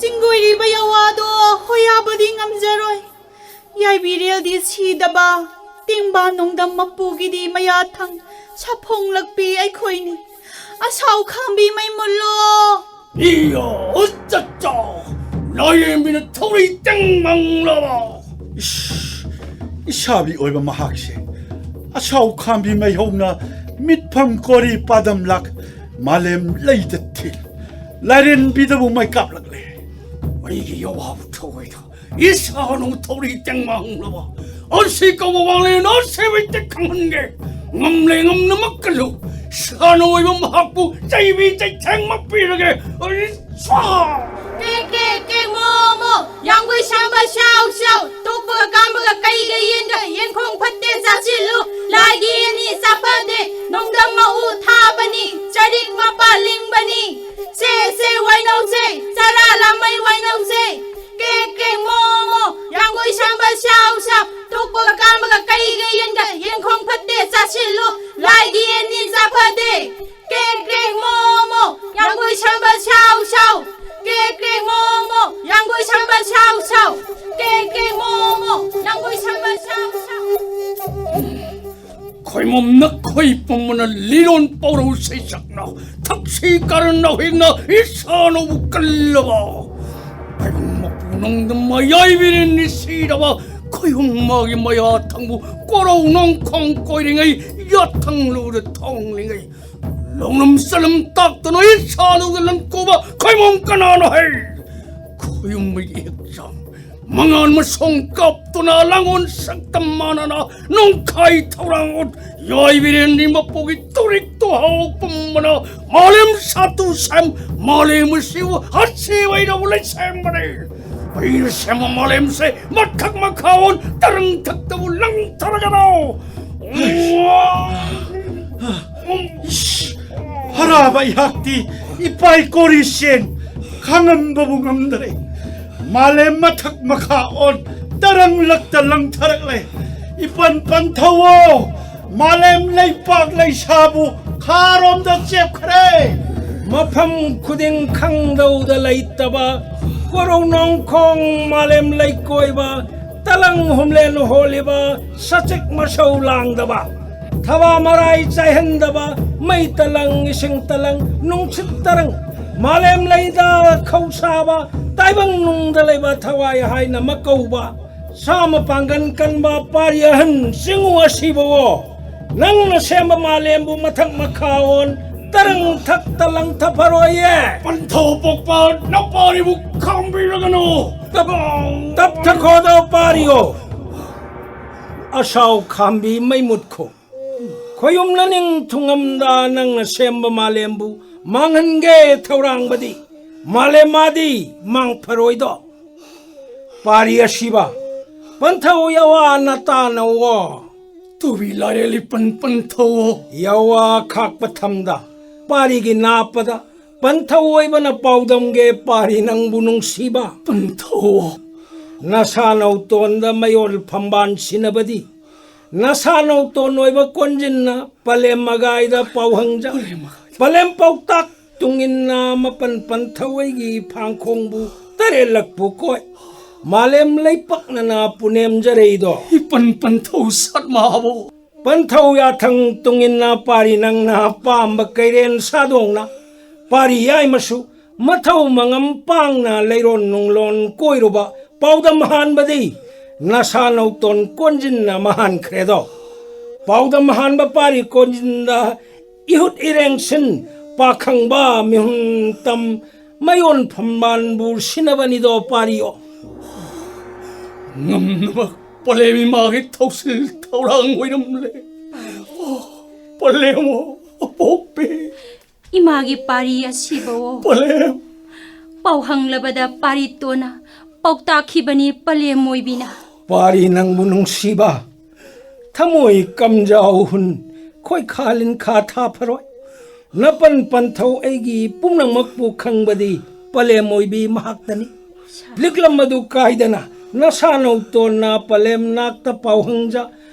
ꯆꯤꯡꯒꯣꯏꯔꯤꯕ ꯌꯥꯋꯥꯗꯣ ꯍꯣꯌꯥꯕꯗꯤ ꯉꯝꯖꯔꯣꯏ꯫ ꯌꯥꯏꯕꯤꯔꯦꯜꯗꯤ ꯁꯤꯗꯕ, ꯇꯦꯡꯕꯥ ꯅꯣꯡꯗꯝ ꯃꯄꯨꯒꯤꯗꯤ ꯃꯌꯥꯊꯪ ꯁꯥꯐꯣꯡꯂꯛꯄꯤ ꯑꯩꯈꯣꯏꯅꯤ꯫ ꯑꯁꯥꯎ ꯈꯥꯝꯕꯤ ꯃꯩ ꯃꯨꯜꯂꯣ꯫ ꯏꯌꯥ, ꯎꯠꯆꯠꯆꯥ! ꯂꯥꯏꯔꯦꯝꯕꯤꯅ ꯊꯧꯔꯤ ꯇꯦꯡꯃꯪꯂꯕ꯫ ꯏꯁ, ꯏꯁꯥꯕꯤ ꯑꯣꯏꯕ ꯃꯍꯥꯛꯁꯦ ꯑꯁꯥꯎ ꯈꯥꯝꯕꯤ ꯃꯩꯍꯧꯅ ꯃꯤꯠꯐꯝ ꯀꯣꯔꯤ ꯄꯥꯗꯝ ꯂꯥꯛ ꯃꯥꯂꯦꯝ ꯂꯩꯗ ꯊꯤꯜ ꯂꯥꯏꯔꯦꯝꯕꯤꯗꯕꯨ ꯃꯩ ꯀꯥꯞꯂꯛꯂꯦ꯫ ꯑꯩꯒꯤ ꯌꯥꯋꯥꯕꯨ ꯊꯧꯑꯣꯏꯗ ꯏꯁꯥꯅꯧ ꯊꯧꯔꯤ ꯇꯦꯡꯃꯪꯂꯕ꯫ ꯑꯁꯤ ꯀꯧꯕ ꯋꯥꯡꯂꯦꯟ ꯑꯁꯤꯕꯨ ꯈꯪꯍꯟꯒꯦ꯫ ꯉꯝꯂꯦ ꯉꯝꯅꯃꯛꯀꯁꯨ ꯁꯥꯅꯧ ꯑꯣꯏꯕ ꯃꯍꯥꯛꯄꯨ ꯆꯩꯕꯤ ꯆꯩꯊꯦꯡꯃꯛ ꯄꯤꯔꯒꯦ꯫ ꯑꯩ ꯁ꯭ꯋꯥ! ꯀꯦꯛ ꯀꯦꯛ ꯀꯦꯛ ꯃꯣ ꯃꯣ, ꯌꯥꯡꯒꯣꯏ ꯁꯥꯕ ꯁꯥꯎ ꯁꯥꯎ, ꯇꯣꯛꯄꯒ ꯀꯥꯝꯕꯒ ꯀꯩꯒ ꯌꯦꯟꯒ, ꯌꯦꯟꯈꯣꯡ ꯐꯠꯇꯦ ꯆꯥꯁꯤꯜꯂꯨ, ꯂꯥꯏꯒꯤ ꯑꯅꯤ ꯆꯥꯐꯗꯦ, ꯅꯣꯡꯗꯝ ꯃꯎ ꯊꯥꯕꯅꯤ, ꯆꯔꯤꯛ ꯃꯄꯥ ꯂꯤꯡꯕꯅꯤ꯫ ꯁꯦ ꯁꯦ ꯋꯥꯏꯅꯧꯁꯦ, ꯆꯔꯥ ꯂꯥꯃꯩ ꯋꯥꯏꯅꯧꯁꯦ꯫ ꯀꯦꯛ ꯀꯦꯛ ꯃꯣ ꯃꯣ, ꯌꯥꯡꯒꯣꯏ ꯁꯥꯕ ꯁꯥꯎ ꯁꯥꯎ, ꯇꯣꯛꯄꯒ ꯀꯥꯝꯕꯒ ꯀꯩꯒ ꯌꯦꯟꯒ, ꯈꯣꯏꯃꯣꯝꯅ ꯈꯣꯏ ꯄꯨꯝꯕꯅ ꯂꯤꯔꯣꯟ ꯄꯧꯔꯧ ꯁꯩꯁꯛꯅ ꯊꯛꯁꯤ ꯀꯥꯔꯟꯅ ꯍꯤꯡꯅ ꯏꯁꯥꯅꯕꯨ ꯀꯜꯂꯕ ꯇꯥꯏꯕꯪ ꯃꯄꯨ ꯅꯪꯗ ꯃꯌꯥꯏ ꯕꯤꯔꯦꯟꯅꯤ ꯁꯤꯔꯕ ꯈꯣꯏꯍꯨꯝ ꯃꯥꯒꯤ ꯃꯌꯥ ꯊꯪꯕꯨ ꯀꯣꯔꯧ ꯅꯣꯡꯈꯣꯡ ꯀꯣꯏꯔꯤꯉꯩ ꯌꯥꯊꯪꯂꯨꯗ ꯊꯣꯡꯂꯤꯉꯩ ꯂꯧꯅꯝ ꯆꯂꯝ ꯇꯥꯛꯇꯅ ꯏꯁꯥꯅꯕꯨ ꯂꯟꯀꯨꯕ ꯈꯣꯏꯃꯣꯝ ꯀꯅꯥꯅꯣ ꯍꯩ? ꯈꯣꯏꯍꯨꯝ ꯃꯩꯒꯤ ꯍꯛꯆꯥꯡ ꯃꯉꯥꯜ ꯃꯁꯣꯡ ꯀꯥꯞꯇꯨꯅ ꯂꯥꯡꯑꯣꯟ ꯁꯛꯇꯝ ꯃꯥꯟꯅꯅ ꯅꯣꯡꯈꯥꯏ ꯊꯧꯔꯥꯡ ꯎꯠ ꯌꯥꯏꯕꯤꯔꯦꯟꯅꯤ ꯃꯄꯨꯒꯤ ꯇꯨꯔꯤꯛ ꯇꯨꯍꯥꯎ ꯄꯨꯝꯕꯅ ꯃꯥꯂꯦꯝ ꯁꯥꯇꯨ ꯁꯦꯝ ꯃꯥꯂꯦꯝ ꯑꯁꯤꯕꯨ ꯍꯥꯠꯁꯤ ꯑꯣꯏꯅꯕꯨ ꯂꯩꯁꯦꯝꯕꯅꯤ꯫ ꯑꯩꯅ ꯁꯦꯝꯕ ꯃꯥꯂꯦꯝꯁꯦ ꯃꯊꯛ ꯃꯈꯥ ꯑꯣꯟ ꯇꯔꯪ ꯊꯛꯇꯕꯨ ꯂꯪꯊꯔꯒꯅꯣ꯫ ꯍꯔꯥꯕ ꯑꯩꯍꯥꯛꯇꯤ ꯏꯄꯥꯏ ꯀꯣꯔꯤꯁꯦꯟ ꯈꯥꯡꯉꯝꯕꯕꯨ ꯉꯝꯗꯔꯦ꯫ ꯃꯥꯂꯦꯝ ꯃꯊꯛ ꯃꯈꯥ ꯑꯣꯟ ꯇꯔꯪꯂꯛꯇ ꯂꯪꯊꯔꯛꯂꯦ꯫ ꯏꯄꯟ ꯄꯟꯊꯧꯑꯣ, ꯃꯥꯂꯦꯝ ꯂꯩꯄꯥꯛ ꯂꯩꯁꯥꯕꯨ ꯈꯥꯔꯣꯝꯗ ꯆꯦꯞꯈ꯭ꯔꯦ꯫ ꯃꯐꯝ ꯈꯨꯗꯤꯡ ꯈꯪꯗꯧꯗ ꯂꯩꯇꯕ ꯀꯣꯔꯧ ꯅꯣꯡꯈꯣꯡ ꯃꯥꯂꯦꯝ ꯂꯩꯀꯣꯏꯕ ꯇꯂꯪ ꯍꯨꯝꯂꯦꯟ ꯍꯣꯜꯂꯤꯕ ꯁꯆꯤꯛ ꯃꯁꯧ ꯂꯥꯡꯗꯕ ꯊꯕꯥ ꯃꯔꯥꯏ ꯆꯥꯏꯍꯟꯗꯕ ꯃꯩ ꯇꯂꯪ ꯏꯁꯤꯡ ꯇꯂꯪ ꯅꯨꯡꯁꯤꯠ ꯇꯔꯪ ꯃꯥꯂꯦꯝ ꯂꯩꯗ ꯈꯧꯁꯥꯕ ꯇꯥꯏꯕꯪ ꯅꯨꯡꯗ ꯂꯩꯕ ꯊꯋꯥꯏ ꯍꯥꯏꯅ ꯃꯀꯧꯕ ꯁꯥ ꯃꯄꯥꯡꯒꯜ ꯀꯟꯕ ꯄꯥꯔꯤ ꯑꯍꯟ ꯆꯤꯡꯉꯨ ꯑꯁꯤꯕꯋꯣ꯫ ꯅꯪꯅ ꯁꯦꯝꯕ ꯃꯥꯂꯦꯝꯕꯨ ꯃꯊꯛ ꯃꯈꯥ ꯑꯣꯟ ꯇꯔꯪ ꯊꯛꯇ ꯂꯪꯊꯐꯔꯣꯏꯌꯦ꯫ ꯄꯟꯊꯧ ꯄꯣꯛꯄ ꯅꯄꯥꯔꯤꯕꯨ ꯈꯥꯝꯕꯤꯔꯒꯅꯨ꯫ ꯇꯞ ꯇꯞꯊꯈꯣꯗꯣ ꯄꯥꯔꯤꯌꯣ꯫ ꯑꯁꯥꯎ ꯈꯥꯝꯕꯤ ꯃꯩ ꯃꯨꯠꯈꯣ꯫ ꯈꯣꯌꯨꯝꯅ ꯅꯤꯡ ꯊꯨꯡꯉꯝꯗ ꯅꯪꯅ ꯁꯦꯝꯕ ꯃꯥꯂꯦꯝꯕꯨ ꯃꯥꯡꯍꯟꯒꯦ ꯊꯧꯔꯥꯡꯕꯗꯤ ꯃꯥꯂꯦꯝ ꯃꯥꯗꯤ ꯃꯥꯡꯐꯔꯣꯏꯗꯣ꯫ ꯄꯥꯔꯤ ꯑꯁꯤꯕ ꯄꯟꯊꯧ ꯌꯥꯋꯥ ꯅꯇꯥꯅꯧꯋꯣ꯫ ꯇꯨꯕꯤ ꯂꯥꯏꯔꯦꯜ ꯏꯄꯟ ꯄꯟꯊꯧꯑꯣ꯫ ꯌꯥꯋꯥ ꯈꯥꯛꯄ ꯊꯝꯗ ꯄꯥꯔꯤꯒꯤ ꯅꯥꯞꯄꯗ ꯄꯟꯊꯧ ꯑꯣꯏꯕꯅ ꯄꯥꯎꯗꯝꯒꯦ ꯄꯥꯔꯤ ꯅꯪꯕꯨ ꯅꯨꯡꯁꯤꯕ꯫ ꯄꯟꯊꯧꯑꯣ꯫ ꯅꯁꯥꯅꯧ ꯇꯣꯟꯗ ꯃꯌꯣꯜ ꯐꯝꯕꯥꯟ ꯁꯤꯟꯅꯕꯗꯤ ꯅꯁꯥꯅꯧ ꯇꯣꯟ ꯑꯣꯏꯕ ꯀꯣꯟꯖꯤꯟꯅ ꯄꯂꯦꯝ ꯃꯒꯥꯏꯗ ꯄꯥꯎꯍꯪꯖ ꯄꯂꯦꯝ ꯄꯥꯎꯇꯥꯛ ꯇꯨꯡꯏꯟꯅ ꯃꯄꯟ ꯄꯟꯊꯧ ꯑꯩꯒꯤ ꯐꯥꯡꯈꯣꯡꯕꯨ ꯇꯔꯦꯠꯂꯛꯄꯨ ꯀꯣꯏ ꯃꯥꯂꯦꯝ ꯂꯩꯄꯛꯅꯅ ꯄꯨꯅꯦꯝꯖꯔꯩꯗꯣ꯫ ꯏꯄꯟ ꯄꯟꯊꯧ ꯁꯠꯃꯥꯕꯨ꯫ ꯄꯟꯊꯧ ꯌꯥꯊꯪ ꯇꯨꯡꯏꯟꯅ ꯄꯥꯔꯤ ꯅꯪꯅ ꯄꯥꯝꯕ ꯀꯩꯔꯦꯟ ꯁꯥꯗꯣꯡꯅ ꯄꯥꯔꯤ ꯌꯥꯏꯃꯁꯨ ꯃꯊꯧ ꯃꯉꯝ ꯄꯥꯡꯅ ꯂꯩꯔꯣꯟ ꯅꯨꯡꯂꯣꯟ ꯀꯣꯏꯔꯨꯕ ꯄꯥꯎꯗꯝ ꯍꯥꯟꯕꯗꯤ ꯅꯁꯥ ꯅꯧꯇꯣꯟ ꯀꯣꯟꯖꯤꯟꯅ ꯃꯍꯥꯟꯈ꯭ꯔꯦꯗꯣ꯫ ꯄꯥꯎꯗꯝ ꯍꯥꯟꯕ ꯄꯥꯔꯤ ꯀꯣꯟꯖꯤꯟꯗ ꯏꯍꯨꯠ ꯏꯔꯦꯡꯁꯤꯟ ꯄꯥꯈꯪꯕ ꯃꯤꯍꯨꯟ ꯇꯝ ꯃꯌꯣꯟ ꯐꯝꯕꯥꯜꯕꯨ ꯁꯤꯟꯅꯕꯅꯤꯗꯣ ꯄꯥꯔꯤꯌꯣ꯫ ꯉꯝꯅꯕ ꯄꯂꯦꯝ ꯏꯃꯥꯒꯤ ꯊꯧꯁꯤꯜ ꯊꯧꯔꯥꯡ ꯑꯣꯏꯔꯝꯂꯦ꯫ ꯄꯂꯦꯝ ꯑꯄꯣꯛꯄꯤ꯫ ꯏꯃꯥꯒꯤ ꯄꯥꯔꯤ ꯑꯁꯤꯕꯋꯣ꯫ ꯄꯂꯦꯝ꯫ ꯄꯥꯎ ꯍꯪꯂꯕꯗ ꯄꯥꯔꯤ ꯇꯣꯟꯅ ꯄꯥꯎꯇꯥꯛꯈꯤꯕꯅꯤ ꯄꯂꯦꯝ ꯑꯣꯏꯕꯤꯅ꯫ ꯄꯥꯔꯤ ꯅꯪꯕꯨ ꯅꯨꯡꯁꯤꯕ ꯊꯃꯣꯏ ꯀꯝꯖꯥꯎ ꯍꯨꯟ ꯈꯣꯏꯈꯥ ꯂꯤꯟꯈꯥ ꯊꯥ ꯐꯔꯣꯏ꯫ ꯅꯄꯟ ꯄꯟꯊꯧ ꯑꯩꯒꯤ ꯄꯨꯝꯅꯃꯛꯄꯨ ꯈꯪꯕꯗꯤ ꯄꯂꯦꯝ ꯑꯣꯏꯕꯤ ꯃꯍꯥꯛꯇꯅꯤ꯫ ꯂꯤꯛꯂꯝ ꯑꯗꯨ ꯀꯥꯏꯗꯅ ꯅꯁꯥ ꯅꯧꯇꯣꯟꯅ ꯄꯂꯦꯝ ꯅꯥꯛꯇ ꯄꯥꯎꯍꯪꯖ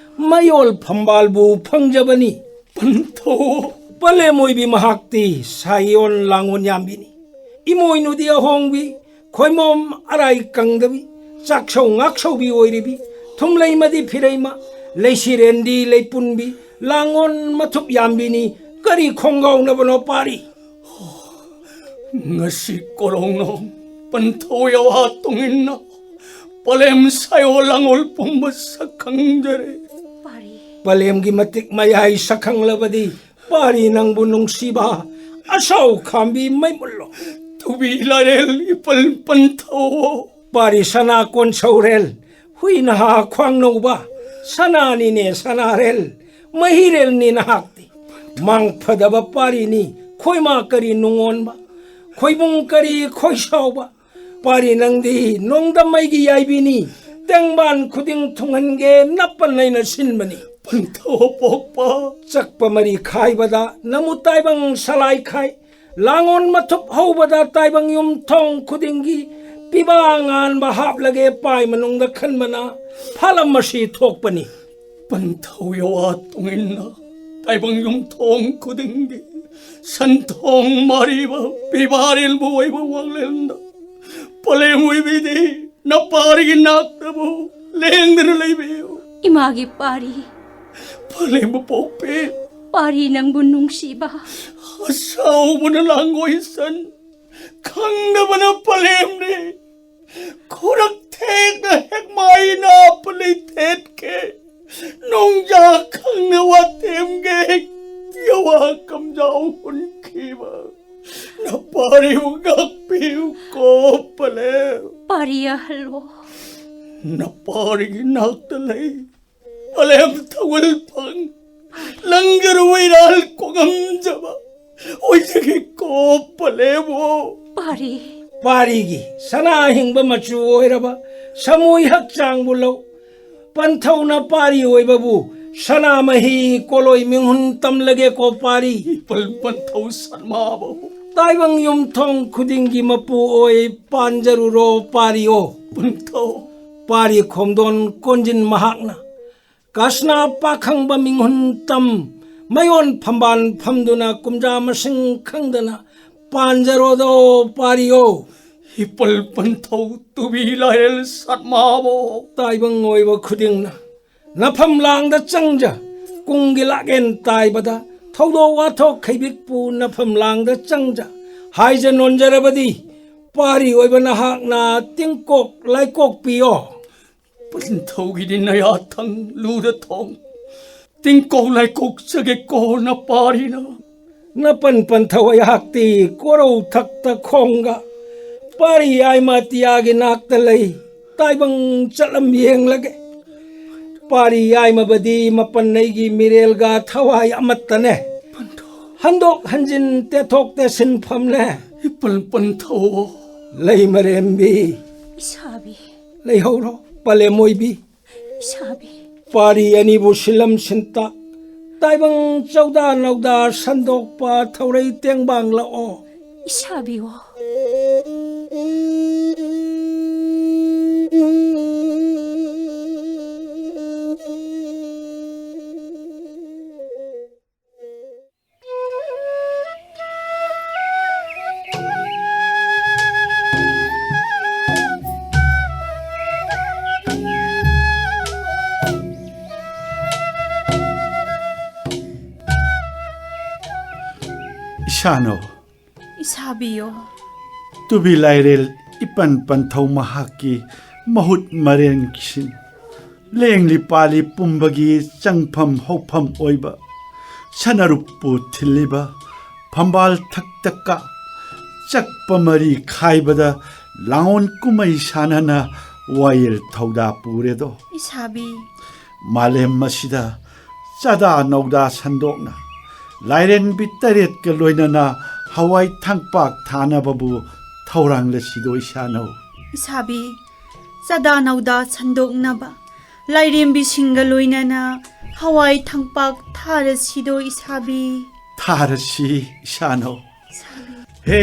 ꯃꯌꯣꯜ ꯐꯝꯕꯥꯜꯕꯨ ꯐꯪꯖꯕꯅꯤ꯫ ꯄꯟꯊꯧ꯫ ꯄꯂꯦꯝ ꯑꯣꯏꯕꯤ ꯃꯍꯥꯛꯇꯤ ꯁꯥꯏꯌꯣꯟ ꯂꯥꯡꯉꯣꯟ ꯌꯥꯝꯕꯤꯅꯤ꯫ ꯏꯃꯣꯏꯅꯨꯗꯤ ꯑꯍꯣꯡꯕꯤ, ꯈꯣꯏꯃꯣꯝ ꯑꯔꯥꯏ ꯀꯪꯗꯕꯤ, ꯆꯥꯛꯁꯧ ꯉꯥꯛꯁꯧꯕꯤ ꯑꯣꯏꯔꯤꯕꯤ, ꯊꯨꯝꯂꯩꯃꯗꯤ ꯐꯤꯔꯩꯃ, ꯂꯩꯁꯤꯔꯦꯟꯗꯤ ꯂꯩꯄꯨꯟꯕꯤ, ꯂꯥꯡꯉꯣꯟ ꯃꯊꯨꯞ ꯌꯥꯝꯕꯤꯅꯤ꯫ ꯀꯔꯤ ꯈꯣꯡꯒꯥꯎꯅꯕꯅꯣ ꯄꯥꯔꯤ? ꯉꯁꯤ ꯀꯣꯔꯣꯡꯅꯣꯡ ꯄꯟꯊꯧ ꯌꯋꯥ ꯇꯨꯡꯏꯟꯅ ꯄꯂꯦꯝ ꯁꯥꯏꯌꯣ ꯂꯥꯡꯉꯣꯜ ꯄꯨꯝꯕ ꯁꯛ ꯈꯪꯖꯔꯦ꯫ ꯄꯥꯔꯤ꯫ ꯄꯂꯦꯝꯒꯤ ꯃꯇꯤꯛ ꯃꯌꯥꯏ ꯁꯛꯈꯪꯂꯕꯗꯤ ꯄꯥꯔꯤ ꯅꯪꯕꯨ ꯅꯨꯡꯁꯤꯕ ꯑꯁꯥꯎ ꯈꯥꯝꯕꯤ ꯃꯩ ꯃꯨꯜꯂꯣ꯫ ꯇꯨꯕꯤ ꯂꯥꯏꯔꯦꯜ ꯏꯄꯟ ꯄꯟꯊꯧ꯫ ꯄꯥꯔꯤ ꯁꯅꯥ ꯀꯣꯟ ꯁꯧꯔꯦꯜ ꯍꯨꯏ ꯅꯍꯥ ꯈ꯭ꯋꯥꯡ ꯅꯧꯕ ꯁꯅꯥꯅꯤꯅꯦ ꯁꯅꯥꯔꯦꯜ ꯃꯍꯤꯔꯦꯜꯅꯤ ꯅꯍꯥꯛꯇꯤ꯫ ꯃꯥꯡ ꯐꯗꯕ ꯄꯥꯔꯤꯅꯤ ꯈꯣꯏꯃꯥ ꯀꯔꯤ ꯅꯨꯡꯉꯣꯟꯕ ꯈꯣꯏꯕꯨꯡ ꯀꯔꯤ ꯈꯣꯏꯁꯥꯎꯕ꯫ ꯄꯥꯔꯤ ꯅꯪꯗꯤ ꯅꯣꯡꯗꯝ ꯃꯩꯒꯤ ꯌꯥꯏꯕꯤꯅꯤ꯫ ꯇꯦꯡꯕꯥꯟ ꯈꯨꯗꯤꯡ ꯊꯨꯡꯍꯟꯒꯦ ꯅꯞꯄ ꯅꯩꯅ ꯁꯤꯟꯕꯅꯤ꯫ ꯄꯟꯊꯧ ꯄꯣꯛꯄ꯫ ꯆꯛꯄ ꯃꯔꯤ ꯈꯥꯏꯕꯗ ꯅꯃꯨ ꯇꯥꯏꯕꯪ ꯁꯂꯥꯏ ꯈꯥꯏ꯫ ꯂꯥꯡꯉꯣꯟ ꯃꯊꯨꯞ ꯍꯧꯕꯗ ꯇꯥꯏꯕꯪ ꯌꯨꯝ ꯊꯣꯡ ꯈꯨꯗꯤꯡꯒꯤ ꯄꯤꯕꯥ ꯉꯥꯟꯕ ꯍꯥꯞꯂꯒꯦ ꯄꯥꯏ ꯃꯅꯨꯡꯗ ꯈꯟꯕꯅ ꯐꯥꯂꯝ ꯑꯁꯤ ꯊꯣꯛꯄꯅꯤ꯫ ꯄꯟꯊꯧ ꯌꯋꯥ ꯇꯨꯡꯏꯟꯅ ꯇꯥꯏꯕꯪ ꯌꯨꯝ ꯊꯣꯡ ꯈꯨꯗꯤꯡꯒꯤ ꯁꯟꯊꯣꯡ ꯃꯥꯔꯤꯕ ꯄꯤꯕꯥꯔꯦꯜꯕꯨ ꯑꯣꯏꯕ ꯋꯥꯡꯂꯦꯟꯗ ꯄꯂꯦꯝ ꯑꯣꯏꯕꯤꯗꯤ ꯅꯄꯥꯔꯤꯒꯤ ꯅꯥꯛꯇꯕꯨ ꯂꯦꯡꯗꯅ ꯂꯩꯕꯤꯌꯨ꯫ ꯏꯃꯥꯒꯤ ꯄꯥꯔꯤ ꯄꯂꯦꯝꯕ ꯄꯣꯛꯄꯤ꯫ ꯄꯥꯔꯤ ꯅꯪꯕꯨ ꯅꯨꯡꯁꯤꯕ꯫ ꯑꯁꯥꯎꯕꯅ ꯂꯥꯡꯒꯣꯏ ꯁꯟ, ꯈꯪꯗꯕꯅ ꯄꯂꯦꯝꯅꯤ꯫ ꯈꯨꯔꯛ ꯊꯦꯛꯅ ꯍꯦꯛ ꯃꯥꯏꯅ ꯄꯂꯩ ꯊꯦꯠꯀꯦ꯫ ꯅꯣꯡꯖꯥ ꯈꯪꯅ ꯋꯥꯇꯦꯝꯒꯦ꯫ ꯌꯋꯥ ꯀꯝꯖꯥꯎ ꯍꯨꯟꯈꯤꯕ꯫ ꯅꯄꯥꯔꯤꯕꯨ ꯉꯥꯛꯄꯤꯌꯨ ꯀꯣ ꯄꯂꯦꯝ꯫ ꯄꯥꯔꯤ ꯑꯍꯜꯂꯣ꯫ ꯅꯄꯥꯔꯤꯒꯤ ꯅꯥꯛꯇ ꯂꯩ꯫ ꯄꯂꯦꯝ ꯊꯧꯒꯜ ꯐꯪ꯫ ꯂꯪꯒꯔꯨ ꯋꯩꯔꯥꯜ ꯀꯣꯉꯝꯖꯕ꯫ ꯑꯣꯏꯖꯒꯦ ꯀꯣ ꯄꯂꯦꯝꯕꯨ꯫ ꯄꯥꯔꯤ꯫ ꯄꯥꯔꯤꯒꯤ ꯁꯅꯥ ꯍꯤꯡꯕ ꯃꯆꯨ ꯑꯣꯏꯔꯕ ꯁꯃꯨꯏ ꯍꯛꯆꯥꯡꯕꯨ ꯂꯧ꯫ ꯄꯟꯊꯧꯅ ꯄꯥꯔꯤ ꯑꯣꯏꯕꯕꯨ ꯁꯅꯥꯃꯍꯤ ꯀꯣꯂꯣꯏ ꯃꯤꯡꯍꯨꯟ ꯇꯝꯂꯒꯦꯀꯣ ꯄꯥꯔꯤ꯫ ꯏꯄꯜ ꯄꯟꯊꯧ ꯁꯟꯃꯥꯕꯨ꯫ ꯇꯥꯏꯕꯪ ꯌꯨꯝꯊꯣꯡ ꯈꯨꯗꯤꯡꯒꯤ ꯃꯄꯨ ꯑꯣꯏ ꯄꯥꯟꯖꯔꯨꯔꯣ ꯄꯥꯔꯤꯑꯣ꯫ ꯄꯟꯊꯧ꯫ ꯄꯥꯔꯤ ꯈꯣꯝꯗꯣꯟ ꯀꯣꯟꯖꯤꯟ ꯃꯍꯥꯛꯅ ꯀꯁꯅꯥ ꯄꯥꯈꯪꯕ ꯃꯤꯡꯍꯨꯟ ꯇꯝ ꯃꯌꯣꯟ ꯐꯝꯕꯥꯜ ꯐꯝꯗꯨꯅ ꯀꯨꯝꯖꯥ ꯃꯁꯤꯡ ꯈꯪꯗꯅ ꯄꯥꯟꯖꯔꯣꯗꯣ ꯄꯥꯔꯤꯌꯣ꯫ ꯏꯄꯜ ꯄꯟꯊꯧ ꯇꯨꯕꯤ ꯂꯥꯏꯔꯦꯜ ꯁꯠꯃꯥꯕꯣ꯫ ꯇꯥꯏꯕꯪ ꯑꯣꯏꯕ ꯈꯨꯗꯤꯡꯅ ꯅꯐꯝ ꯂꯥꯡꯗ ꯆꯪꯖ ꯀꯨꯡꯒꯤ ꯂꯥꯛꯂꯦꯟ ꯇꯥꯏꯕꯗ ꯊꯧꯗꯣꯛ ꯋꯥꯊꯣꯛ ꯈꯩꯕꯤꯛꯄꯨ ꯅꯐꯝ ꯂꯥꯡꯗ ꯆꯪꯖ ꯍꯥꯏꯖ ꯅꯣꯟꯖꯔꯕꯗꯤ ꯄꯥꯔꯤ ꯑꯣꯏꯕ ꯅꯍꯥꯛꯅ ꯇꯤꯡꯀꯣꯛ ꯂꯥꯏꯀꯣꯛ ꯄꯤꯌꯣ꯫ ꯄꯟꯊꯧꯒꯤꯗꯤ ꯅꯌꯥꯊꯪ ꯂꯨꯗ ꯊꯣꯡ ꯇꯤꯡꯀꯣꯛ ꯂꯥꯏꯀꯣꯛ ꯆꯒꯦ ꯀꯣꯟꯅ ꯄꯥꯔꯤꯅ꯫ ꯅꯄꯟ ꯄꯟꯊꯧ ꯑꯩꯍꯥꯛꯇꯤ ꯀꯣꯔꯧ ꯊꯛꯇ ꯈꯣꯡꯒ ꯄꯥꯔꯤ ꯌꯥꯏꯃ ꯇꯤꯌꯥꯒꯤ ꯅꯥꯛꯇ ꯂꯩ꯫ ꯇꯥꯏꯕꯪ ꯆꯠꯂꯝ ꯌꯦꯡꯂꯒꯦ꯫ ꯄꯥꯔꯤ ꯌꯥꯏꯃꯕꯗꯤ ꯃꯄꯟ ꯑꯩꯒꯤ ꯃꯤꯔꯦꯜꯒ ꯊꯋꯥꯏ ꯑꯃꯠꯇꯅꯦ꯫ ꯍꯟꯗꯣꯛ ꯍꯟꯖꯤꯟ ꯇꯦꯊꯣꯛ ꯇꯦꯁꯤꯟꯐꯝꯅꯦ꯫ ꯏꯄꯟ ꯄꯟꯊꯧ꯫ ꯂꯩꯃꯔꯦꯝꯕꯤ꯫ ꯏꯁꯥꯕꯤ꯫ ꯂꯩꯍꯧꯔꯣ ꯄꯂꯦꯝ ꯑꯣꯏꯕꯤ꯫ ꯏꯁꯥꯕꯤ꯫ ꯄꯥꯔꯤ ꯑꯅꯤꯕꯨ ꯁꯤꯜꯂꯝ ꯁꯤꯟꯇ ꯇꯥꯏꯕꯪ ꯆꯧꯗꯥ ꯅꯧꯗꯥ ꯁꯟꯗꯣꯛꯄ ꯊꯧꯔꯩ ꯇꯦꯡꯕꯥꯡꯂꯛꯑꯣ꯫ ꯏꯁꯥꯕꯤꯌꯣ꯫ ꯏꯁꯥꯅꯧ꯫ ꯏꯁꯥꯕꯤꯌꯣ꯫ ꯇꯨꯕꯤ ꯂꯥꯏꯔꯦꯜ ꯏꯄꯟ ꯄꯟꯊꯧ ꯃꯍꯥꯛꯀꯤ ꯃꯍꯨꯠ ꯃꯔꯦꯟꯁꯤꯡ, ꯂꯦꯡꯂꯤ ꯄꯥꯜꯂꯤ ꯄꯨꯝꯕꯒꯤ ꯆꯪꯐꯝ ꯍꯧꯐꯝ ꯑꯣꯏꯕ ꯁꯅꯔꯨꯞꯄꯨ ꯊꯤꯜꯂꯤꯕ ꯐꯝꯕꯥꯜ ꯊꯛꯇꯛꯀ ꯆꯛꯄ ꯃꯔꯤ ꯈꯥꯏꯕꯗ ꯂꯥꯡꯑꯣꯟ ꯀꯨꯝꯍꯩ ꯁꯥꯟꯅꯅ ꯋꯥꯌꯦꯜ ꯊꯧꯗꯥ ꯄꯨꯔꯦꯗꯣ꯫ ꯏꯁꯥꯕꯤ꯫ ꯃꯥꯂꯦꯝ ꯑꯁꯤꯗ ꯆꯥꯗꯥ ꯅꯧꯗꯥ ꯁꯟꯗꯣꯛꯅ ꯂꯥꯏꯔꯦꯝꯕꯤ ꯇꯔꯦꯠꯀ ꯂꯣꯏꯅꯅ ꯍꯋꯥꯏ ꯊꯪꯄꯥꯛ ꯊꯥꯅꯕꯕꯨ ꯊꯧꯔꯥꯡꯂꯁꯤꯗꯣ ꯏꯁꯥꯅꯧ꯫ ꯏꯁꯥꯕꯤ꯫ ꯆꯥꯗꯥ ꯅꯧꯗꯥ ꯁꯟꯗꯣꯛꯅꯕ ꯂꯥꯏꯔꯦꯝꯕꯤꯁꯤꯡꯒ ꯂꯣꯏꯅꯅ ꯍꯋꯥꯏ ꯊꯪꯄꯥꯛ ꯊꯥꯔꯁꯤꯗꯣ ꯏꯁꯥꯕꯤ꯫ ꯊꯥꯔꯁꯤ ꯏꯁꯥꯅꯧ꯫ ꯍꯦ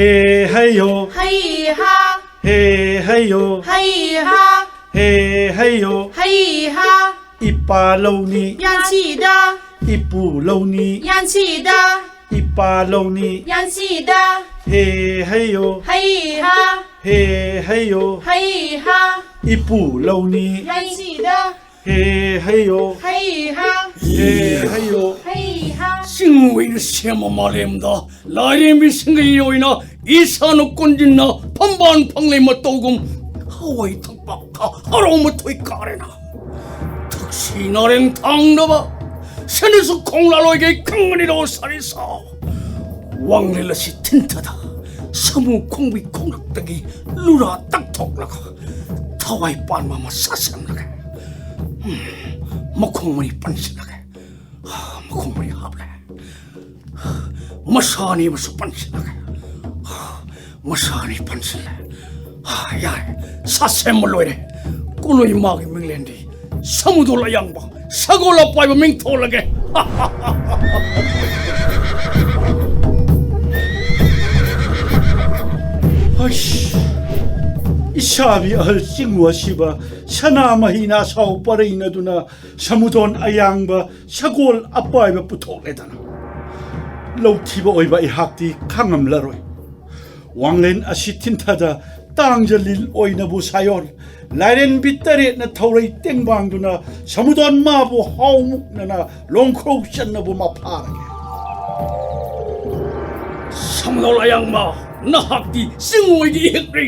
ꯍꯩꯌꯣ꯫ ꯍꯩ ꯍꯥ꯫ ꯍꯦ ꯍꯩꯌꯣ꯫ ꯍꯩ ꯍꯥ꯫ ꯍꯦ ꯍꯩꯌꯣ꯫ ꯍꯩ ꯍꯥ꯫ ꯏꯄꯥ ꯂꯧꯅꯤ꯫ ꯌꯥꯟꯁꯤꯗ꯫ ꯏꯄꯨ ꯂꯧꯅꯤ꯫ ꯌꯥꯟꯁꯤꯗ꯫ ꯏꯄꯥ ꯂꯧꯅꯤ꯫ ꯌꯥꯟꯁꯤꯗ꯫ ꯍꯦ ꯍꯩꯌꯣ꯫ ꯍꯩ ꯍꯥ꯫ ꯍꯦ ꯍꯩꯌꯣ꯫ ꯍꯩ ꯍꯥ꯫ ꯏꯄꯨ ꯂꯧꯅꯤ꯫ ꯌꯥꯟꯁꯤꯗ꯫ ꯍꯦ ꯍꯩꯌꯣ꯫ ꯍꯩ ꯍꯥ꯫ ꯍꯦ ꯍꯩꯌꯣ꯫ ꯍꯩ ꯍꯥ꯫ ꯆꯤꯡ ꯑꯣꯏꯅ ꯁꯦꯝꯕ ꯃꯥꯂꯦꯝꯗ ꯂꯥꯏꯔꯦꯝꯕꯤꯁꯤꯡꯒꯤ ꯑꯣꯏꯅ ꯏꯁꯥꯅ ꯀꯣꯟꯖꯤꯟꯅ ꯐꯝꯕꯥꯜ ꯐꯪꯂꯩ ꯃꯇꯧꯒꯨꯝ ꯍꯋꯥꯏ ꯊꯛꯄꯥꯛꯇ ꯍꯔꯥꯎ ꯃꯊꯣꯏ ꯀꯥꯔꯦꯅ꯫ ꯊꯛꯁꯤ ꯅꯥꯔꯦꯡ ꯊꯥꯡꯅꯕ ꯁꯦꯟꯅꯁꯨ ꯈꯣꯡꯂꯥꯂꯣꯏꯒꯦ ꯈꯪꯒꯅꯤꯗꯣ ꯁꯥꯔꯤ ꯁꯥ꯫ ꯋꯥꯡꯂꯦꯟ ꯑꯁꯤ ꯊꯤꯟꯊꯗ ꯁꯥꯃꯨ ꯈꯣꯡꯕꯤ ꯈꯣꯡꯂꯛꯇꯒꯤ ꯂꯨꯔꯥ ꯇꯛꯊꯣꯛꯂꯒ ꯊꯋꯥꯏ ꯄꯥꯟꯕ ꯑꯃ ꯁꯥꯁꯟꯂꯒꯦ꯫ ꯎꯝ, ꯃꯈꯣꯡ ꯃꯔꯤ ꯄꯟꯁꯤꯜꯂꯒꯦ꯫ ꯃꯈꯣꯡ ꯃꯔꯤ ꯍꯥꯞꯂꯦ꯫ ꯃꯁꯥ ꯑꯅꯤ ꯑꯃꯁꯨ ꯄꯟꯁꯤꯜꯂꯒꯦ꯫ ꯃꯁꯥ ꯑꯅꯤ ꯄꯟꯁꯤꯜꯂꯦ꯫ ꯌꯥꯔꯦ, ꯁꯥ ꯁꯦꯝꯕ ꯂꯣꯏꯔꯦ꯫ ꯀꯣꯂꯣꯏ ꯃꯥꯒꯤ ꯃꯤꯡꯂꯦꯟꯗꯤ ꯁꯃꯨꯗꯣꯜ ꯑꯌꯥꯡꯕ, ꯁꯒꯣꯜ ꯑꯄꯥꯏꯕ ꯃꯤꯡ ꯊꯣꯜꯂꯒꯦ꯫ ꯍꯩꯁ! ꯏꯁꯥꯕꯤ ꯑꯍꯜ ꯆꯤꯡꯉꯨ ꯑꯁꯤꯕ ꯁꯅꯥꯃꯍꯤꯅ ꯑꯁꯥꯎ ꯄꯔꯩꯅꯗꯨꯅ ꯁꯃꯨꯗꯣꯟ ꯑꯌꯥꯡꯕ ꯁꯒꯣꯜ ꯑꯄꯥꯏꯕ ꯄꯨꯊꯣꯛꯂꯦꯗꯅ꯫ ꯂꯧꯊꯤꯕ ꯑꯣꯏꯕ ꯑꯩꯍꯥꯛꯇꯤ ꯈꯥꯡꯉꯝꯂꯔꯣꯏ꯫ ꯋꯥꯡꯂꯦꯟ ꯑꯁꯤ ꯊꯤꯟꯊꯗ ꯇꯥꯡꯖ ꯂꯤꯜ ꯑꯣꯏꯅꯕꯨ ꯁꯥꯌꯣꯟ ꯂꯥꯏꯔꯦꯟꯕꯤ ꯇꯔꯦꯠꯅ ꯊꯧꯔꯩ ꯇꯦꯡꯕꯥꯡꯗꯨꯅ ꯁꯃꯨꯗꯣꯟ ꯃꯥꯕꯨ ꯍꯥꯎ ꯃꯨꯛꯅꯅ ꯂꯣꯡꯈ꯭ꯔꯧ ꯆꯟꯅꯕꯨ ꯃꯥ ꯐꯥꯔꯒꯦ꯫ ꯁꯃꯨꯗꯣꯜ ꯑꯌꯥꯡꯕ, ꯅꯍꯥꯛꯇꯤ ꯆꯤꯡꯉꯣꯏꯒꯤ ꯏꯍꯤꯛꯅꯤ꯫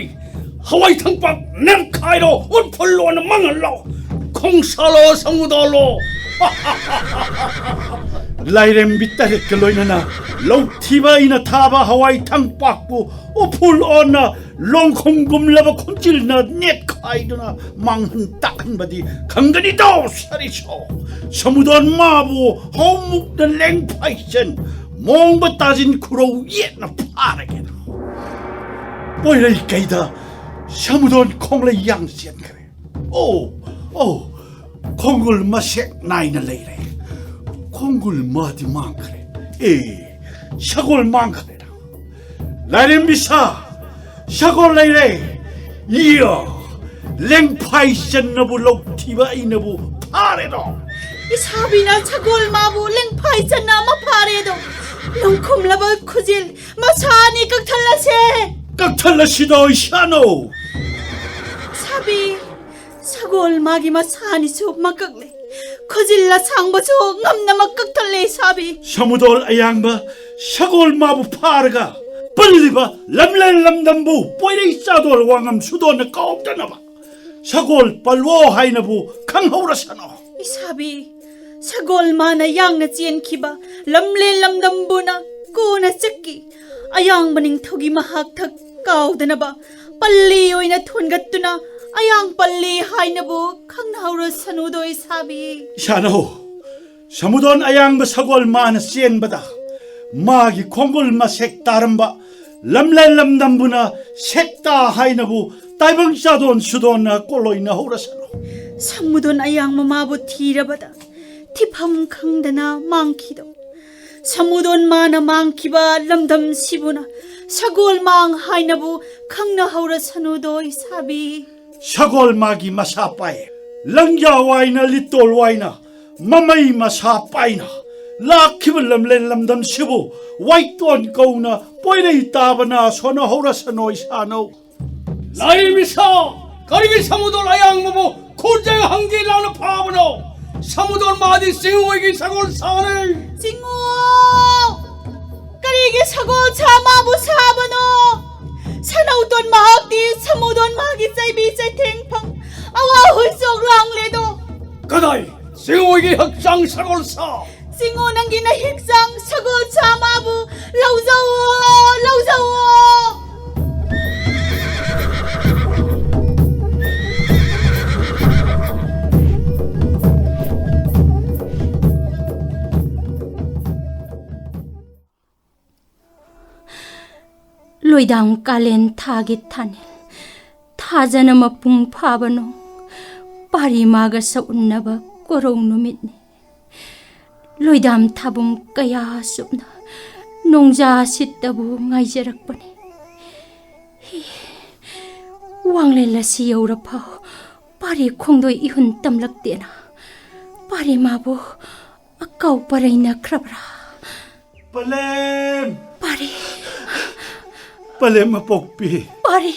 ꯍꯋꯥꯏ ꯊꯪꯄꯥꯛ ꯅꯦꯠꯈꯥꯏꯔꯣ, ꯎꯠꯐꯨꯜ ꯑꯣꯏꯅ ꯃꯥꯡꯍꯜꯂꯣ꯫ ꯈꯣꯡꯁꯥꯂꯣ ꯁꯃꯨꯗꯣꯜꯂꯣ꯫ ꯂꯥꯏꯔꯦꯝꯕꯤ ꯇꯔꯦꯠꯀ ꯂꯣꯏꯅꯅ ꯂꯧꯊꯤꯕ ꯑꯩꯅ ꯊꯥꯕ ꯍꯋꯥꯏ ꯊꯪꯄꯥꯛꯄꯨ ꯎꯐꯨꯜ ꯑꯣꯟꯅ ꯂꯣꯡꯈꯨꯝꯒꯨꯝꯂꯕ ꯈꯣꯟꯖꯤꯜꯅ ꯅꯦꯠꯈꯥꯏꯗꯨꯅ ꯃꯥꯡꯍꯟ ꯇꯥꯛꯍꯟꯕꯗꯤ ꯈꯪꯒꯅꯤꯗꯣ, ꯁꯔꯤꯁꯣ꯫ ꯁꯃꯨꯗꯣꯟ ꯃꯥꯕꯨ ꯍꯧꯃꯨꯛꯅ ꯂꯦꯡ ꯐꯥꯏꯆꯟ, ꯃꯣꯡꯕ ꯇꯥꯖꯤꯟ ꯈꯨꯔꯧ ꯌꯦꯠꯅ ꯐꯥꯔꯒꯦꯅ꯫ ꯄꯣꯏꯔꯩ ꯀꯩꯗ ꯁꯃꯨꯗꯣꯟ ꯈꯣꯡꯂꯩ ꯌꯥꯡ ꯆꯦꯟꯈ꯭ꯔꯦ꯫ ꯑꯣ, ꯑꯣ, ꯈꯣꯡꯒꯨꯜ ꯃꯁꯦꯛ ꯅꯥꯏꯅ ꯂꯩꯔꯦ꯫ ꯈꯣꯡꯒꯨꯜ ꯃꯥꯗꯤ ꯃꯥꯡꯈ꯭ꯔꯦ꯫ ꯑꯦ, ꯁꯒꯣꯜ ꯃꯥꯡꯈ꯭ꯔꯦ꯫ ꯂꯥꯏꯔꯦꯝꯕꯤ ꯁꯥ, ꯁꯒꯣꯜ ꯂꯩꯔꯦ꯫ ꯏꯌꯥ, ꯂꯦꯡꯐꯥꯏ ꯆꯟꯅꯕꯨ ꯂꯧꯊꯤꯕ ꯑꯩꯅꯕꯨ ꯐꯥꯔꯦꯗꯣ꯫ ꯏꯁꯥꯕꯤꯅ ꯁꯒꯣꯜ ꯃꯥꯕꯨ ꯂꯦꯡꯐꯥꯏ ꯆꯟꯅ ꯑꯃ ꯐꯥꯔꯦꯗꯣ꯫ ꯂꯣꯡꯈꯨꯝꯂꯕ ꯈꯨꯖꯤꯜ ꯃꯁꯥꯅꯤ ꯀꯛꯊꯠꯂꯁꯦ꯫ ꯀꯛꯊꯠꯂꯁꯤꯗꯣ ꯏꯁꯥꯅꯣ꯫ ꯏꯁꯥꯕꯤ, ꯁꯒꯣꯜ ꯃꯥꯒꯤ ꯃꯁꯥꯅꯤꯁꯨ ꯃꯀꯛꯂꯦ꯫ ꯈꯨꯖꯤꯜ ꯑꯁꯥꯡꯕꯁꯨ ꯉꯝꯅꯃꯛ ꯀꯛꯊꯠꯂꯦ ꯏꯁꯥꯕꯤ꯫ ꯁꯃꯨꯗꯣꯜ ꯑꯌꯥꯡꯕ ꯁꯒꯣꯜ ꯃꯥꯕꯨ ꯐꯥꯔꯒ ꯄꯜꯂꯤꯕ ꯂꯝꯂꯦꯟ ꯂꯝꯗꯝꯕꯨ ꯄꯣꯏꯔꯩ ꯆꯥꯗꯣꯜ ꯋꯥꯉꯝ ꯁꯨꯗꯣꯟꯅ ꯀꯥꯎꯗꯅꯕ ꯁꯒꯣꯜ ꯄꯜꯂꯣ ꯍꯥꯏꯅꯕꯨ ꯈꯪꯍꯧꯔꯁꯅꯣ꯫ ꯏꯁꯥꯕꯤ, ꯁꯒꯣꯜ ꯃꯥꯅ ꯌꯥꯡꯅ ꯆꯦꯟꯈꯤꯕ ꯂꯝꯂꯦꯟ ꯂꯝꯗꯝꯕꯨꯅ ꯀꯣꯟꯅ ꯆꯠꯈꯤ꯫ ꯑꯌꯥꯡꯕ ꯅꯤꯡꯊꯧꯒꯤ ꯃꯍꯥꯛꯊꯛ ꯀꯥꯎꯗꯅꯕ ꯄꯜꯂꯤ ꯑꯣꯏꯅ ꯊꯣꯟꯒꯠꯇꯨꯅ ꯑꯌꯥꯡ ꯄꯜꯂꯤ ꯍꯥꯏꯅꯕꯨ ꯈꯪꯅꯍꯧꯔꯁꯅꯨꯗꯣ ꯏꯁꯥꯕꯤ꯫ ꯏꯁꯥꯅꯍꯣ, ꯁꯃꯨꯗꯣꯟ ꯑꯌꯥꯡꯕ ꯁꯒꯣꯜ ꯃꯥꯅ ꯆꯦꯟꯕꯗ ꯃꯥꯒꯤ ꯈꯣꯡꯒꯨꯜ ꯃꯁꯦꯛ ꯇꯥꯔꯝꯕ ꯂꯝꯂꯦꯟ ꯂꯝꯗꯝꯕꯨꯅ ꯁꯦꯛꯇꯥ ꯍꯥꯏꯅꯕꯨ ꯇꯥꯏꯕꯪ ꯆꯥꯗꯣꯟ ꯁꯨꯗꯣꯟꯅ ꯀꯣꯂꯣꯏꯅ ꯍꯧꯔꯁꯅꯨ꯫ ꯁꯃꯨꯗꯣꯟ ꯑꯌꯥꯡꯕ ꯃꯥꯕꯨ ꯊꯤꯔꯕꯗ ꯊꯤꯐꯝ ꯈꯪꯗꯅ ꯃꯥꯡꯈꯤꯗꯣ꯫ ꯁꯃꯨꯗꯣꯟ ꯃꯥꯅ ꯃꯥꯡꯈꯤꯕ ꯂꯝꯗꯝꯁꯤꯕꯨꯅ ꯁꯒꯣꯜ ꯃꯥꯡ ꯍꯥꯏꯅꯕꯨ ꯈꯪꯅꯍꯧꯔꯁꯅꯨꯗꯣ ꯏꯁꯥꯕꯤ꯫ ꯁꯒꯣꯜ ꯃꯥꯒꯤ ꯃꯁꯥ ꯄꯥꯏ, ꯂꯪꯖꯥ ꯋꯥꯏꯅ ꯂꯤꯇꯣꯜ ꯋꯥꯏꯅ ꯃꯃꯩ ꯃꯁꯥ ꯄꯥꯏꯅ ꯂꯥꯛꯈꯤꯕ ꯂꯝꯂꯦꯟ ꯂꯝꯗꯝꯁꯤꯕꯨ ꯋꯥꯏꯇꯣꯟ ꯀꯧꯅ ꯄꯣꯏꯔꯩ ꯇꯥꯕꯅ ꯁꯣꯟꯅꯍꯧꯔꯁꯅꯣ ꯏꯁꯥꯅꯧ꯫ ꯂꯥꯏꯔꯦꯝꯕꯤ ꯁꯥ, ꯀꯔꯤꯒꯤ ꯁꯃꯨꯗꯣꯟ ꯑꯌꯥꯡꯕꯕꯨ ꯈꯨꯖꯩ ꯍꯪꯒꯦ ꯂꯥꯎꯅ ꯐꯥꯕꯅꯣ? ꯁꯃꯨꯗꯣꯟ ꯃꯥꯗꯤ ꯆꯤꯡꯉꯣꯏꯒꯤ ꯁꯒꯣꯜ ꯁꯥꯅꯤ꯫ ꯆꯤꯡꯉꯣ! ꯑꯩꯒꯤ ꯁꯒꯣꯜ ꯁꯥ ꯃꯥꯕꯨ ꯁꯥꯕꯅꯣ? ꯁꯅꯧꯇꯣꯟ ꯃꯍꯥꯛꯇꯤ ꯁꯃꯨꯗꯣꯟ ꯃꯥꯒꯤ ꯆꯩꯕꯤ ꯆꯩꯊꯦꯡ ꯐꯪ ꯑꯋꯥ ꯍꯨꯏꯆꯣꯛ ꯂꯥꯡꯂꯦꯗꯣ꯫ ꯀꯗꯥꯏ? ꯆꯤꯡꯉꯣꯏꯒꯤ ꯍꯛꯆꯥꯡ ꯁꯒꯣꯜ ꯁꯥ꯫ ꯆꯤꯡꯉꯣ ꯅꯪꯒꯤ ꯅꯍꯤꯛꯆꯥꯡ ꯁꯒꯣꯜ ꯁꯥ ꯃꯥꯕꯨ ꯂꯧꯖꯧꯋꯣ, ꯂꯧꯖꯧꯋꯣ꯫ ꯂꯣꯏꯗꯥꯡ ꯀꯥꯂꯦꯟ ꯊꯥꯒꯤ ꯊꯥꯅꯤꯜ, ꯊꯥꯖꯅ ꯃꯄꯨꯡ ꯐꯥꯕ ꯅꯣꯡ, ꯄꯥꯔꯤ ꯃꯥꯒ ꯁꯛꯎꯟꯅꯕ ꯀꯣꯔꯧ ꯅꯨꯃꯤꯠꯅꯤ꯫ ꯂꯣꯏꯗꯥꯝ ꯊꯥꯕꯨꯡ ꯀꯌꯥ ꯆꯨꯞꯅ ꯅꯣꯡꯖꯥ ꯁꯤꯠꯇꯕꯨ ꯉꯥꯏꯖꯔꯛꯄꯅꯤ꯫ ꯍꯤ, ꯋꯥꯡꯂꯦꯟ ꯑꯁꯤ ꯌꯧꯔꯐꯥꯎ ꯄꯥꯔꯤ ꯈꯣꯡꯗꯣꯏ ꯏꯍꯨꯟ ꯇꯝꯂꯛꯇꯦꯅ ꯄꯥꯔꯤ ꯃꯥꯕꯨ ꯑꯀꯥꯎ ꯄꯔꯩꯅꯈ꯭ꯔꯕ꯭ꯔꯥ? ꯄꯂꯦꯝ! ꯄꯥꯔꯤ! ꯄꯂꯦꯝ ꯑꯄꯣꯛꯄꯤ! ꯄꯥꯔꯤ!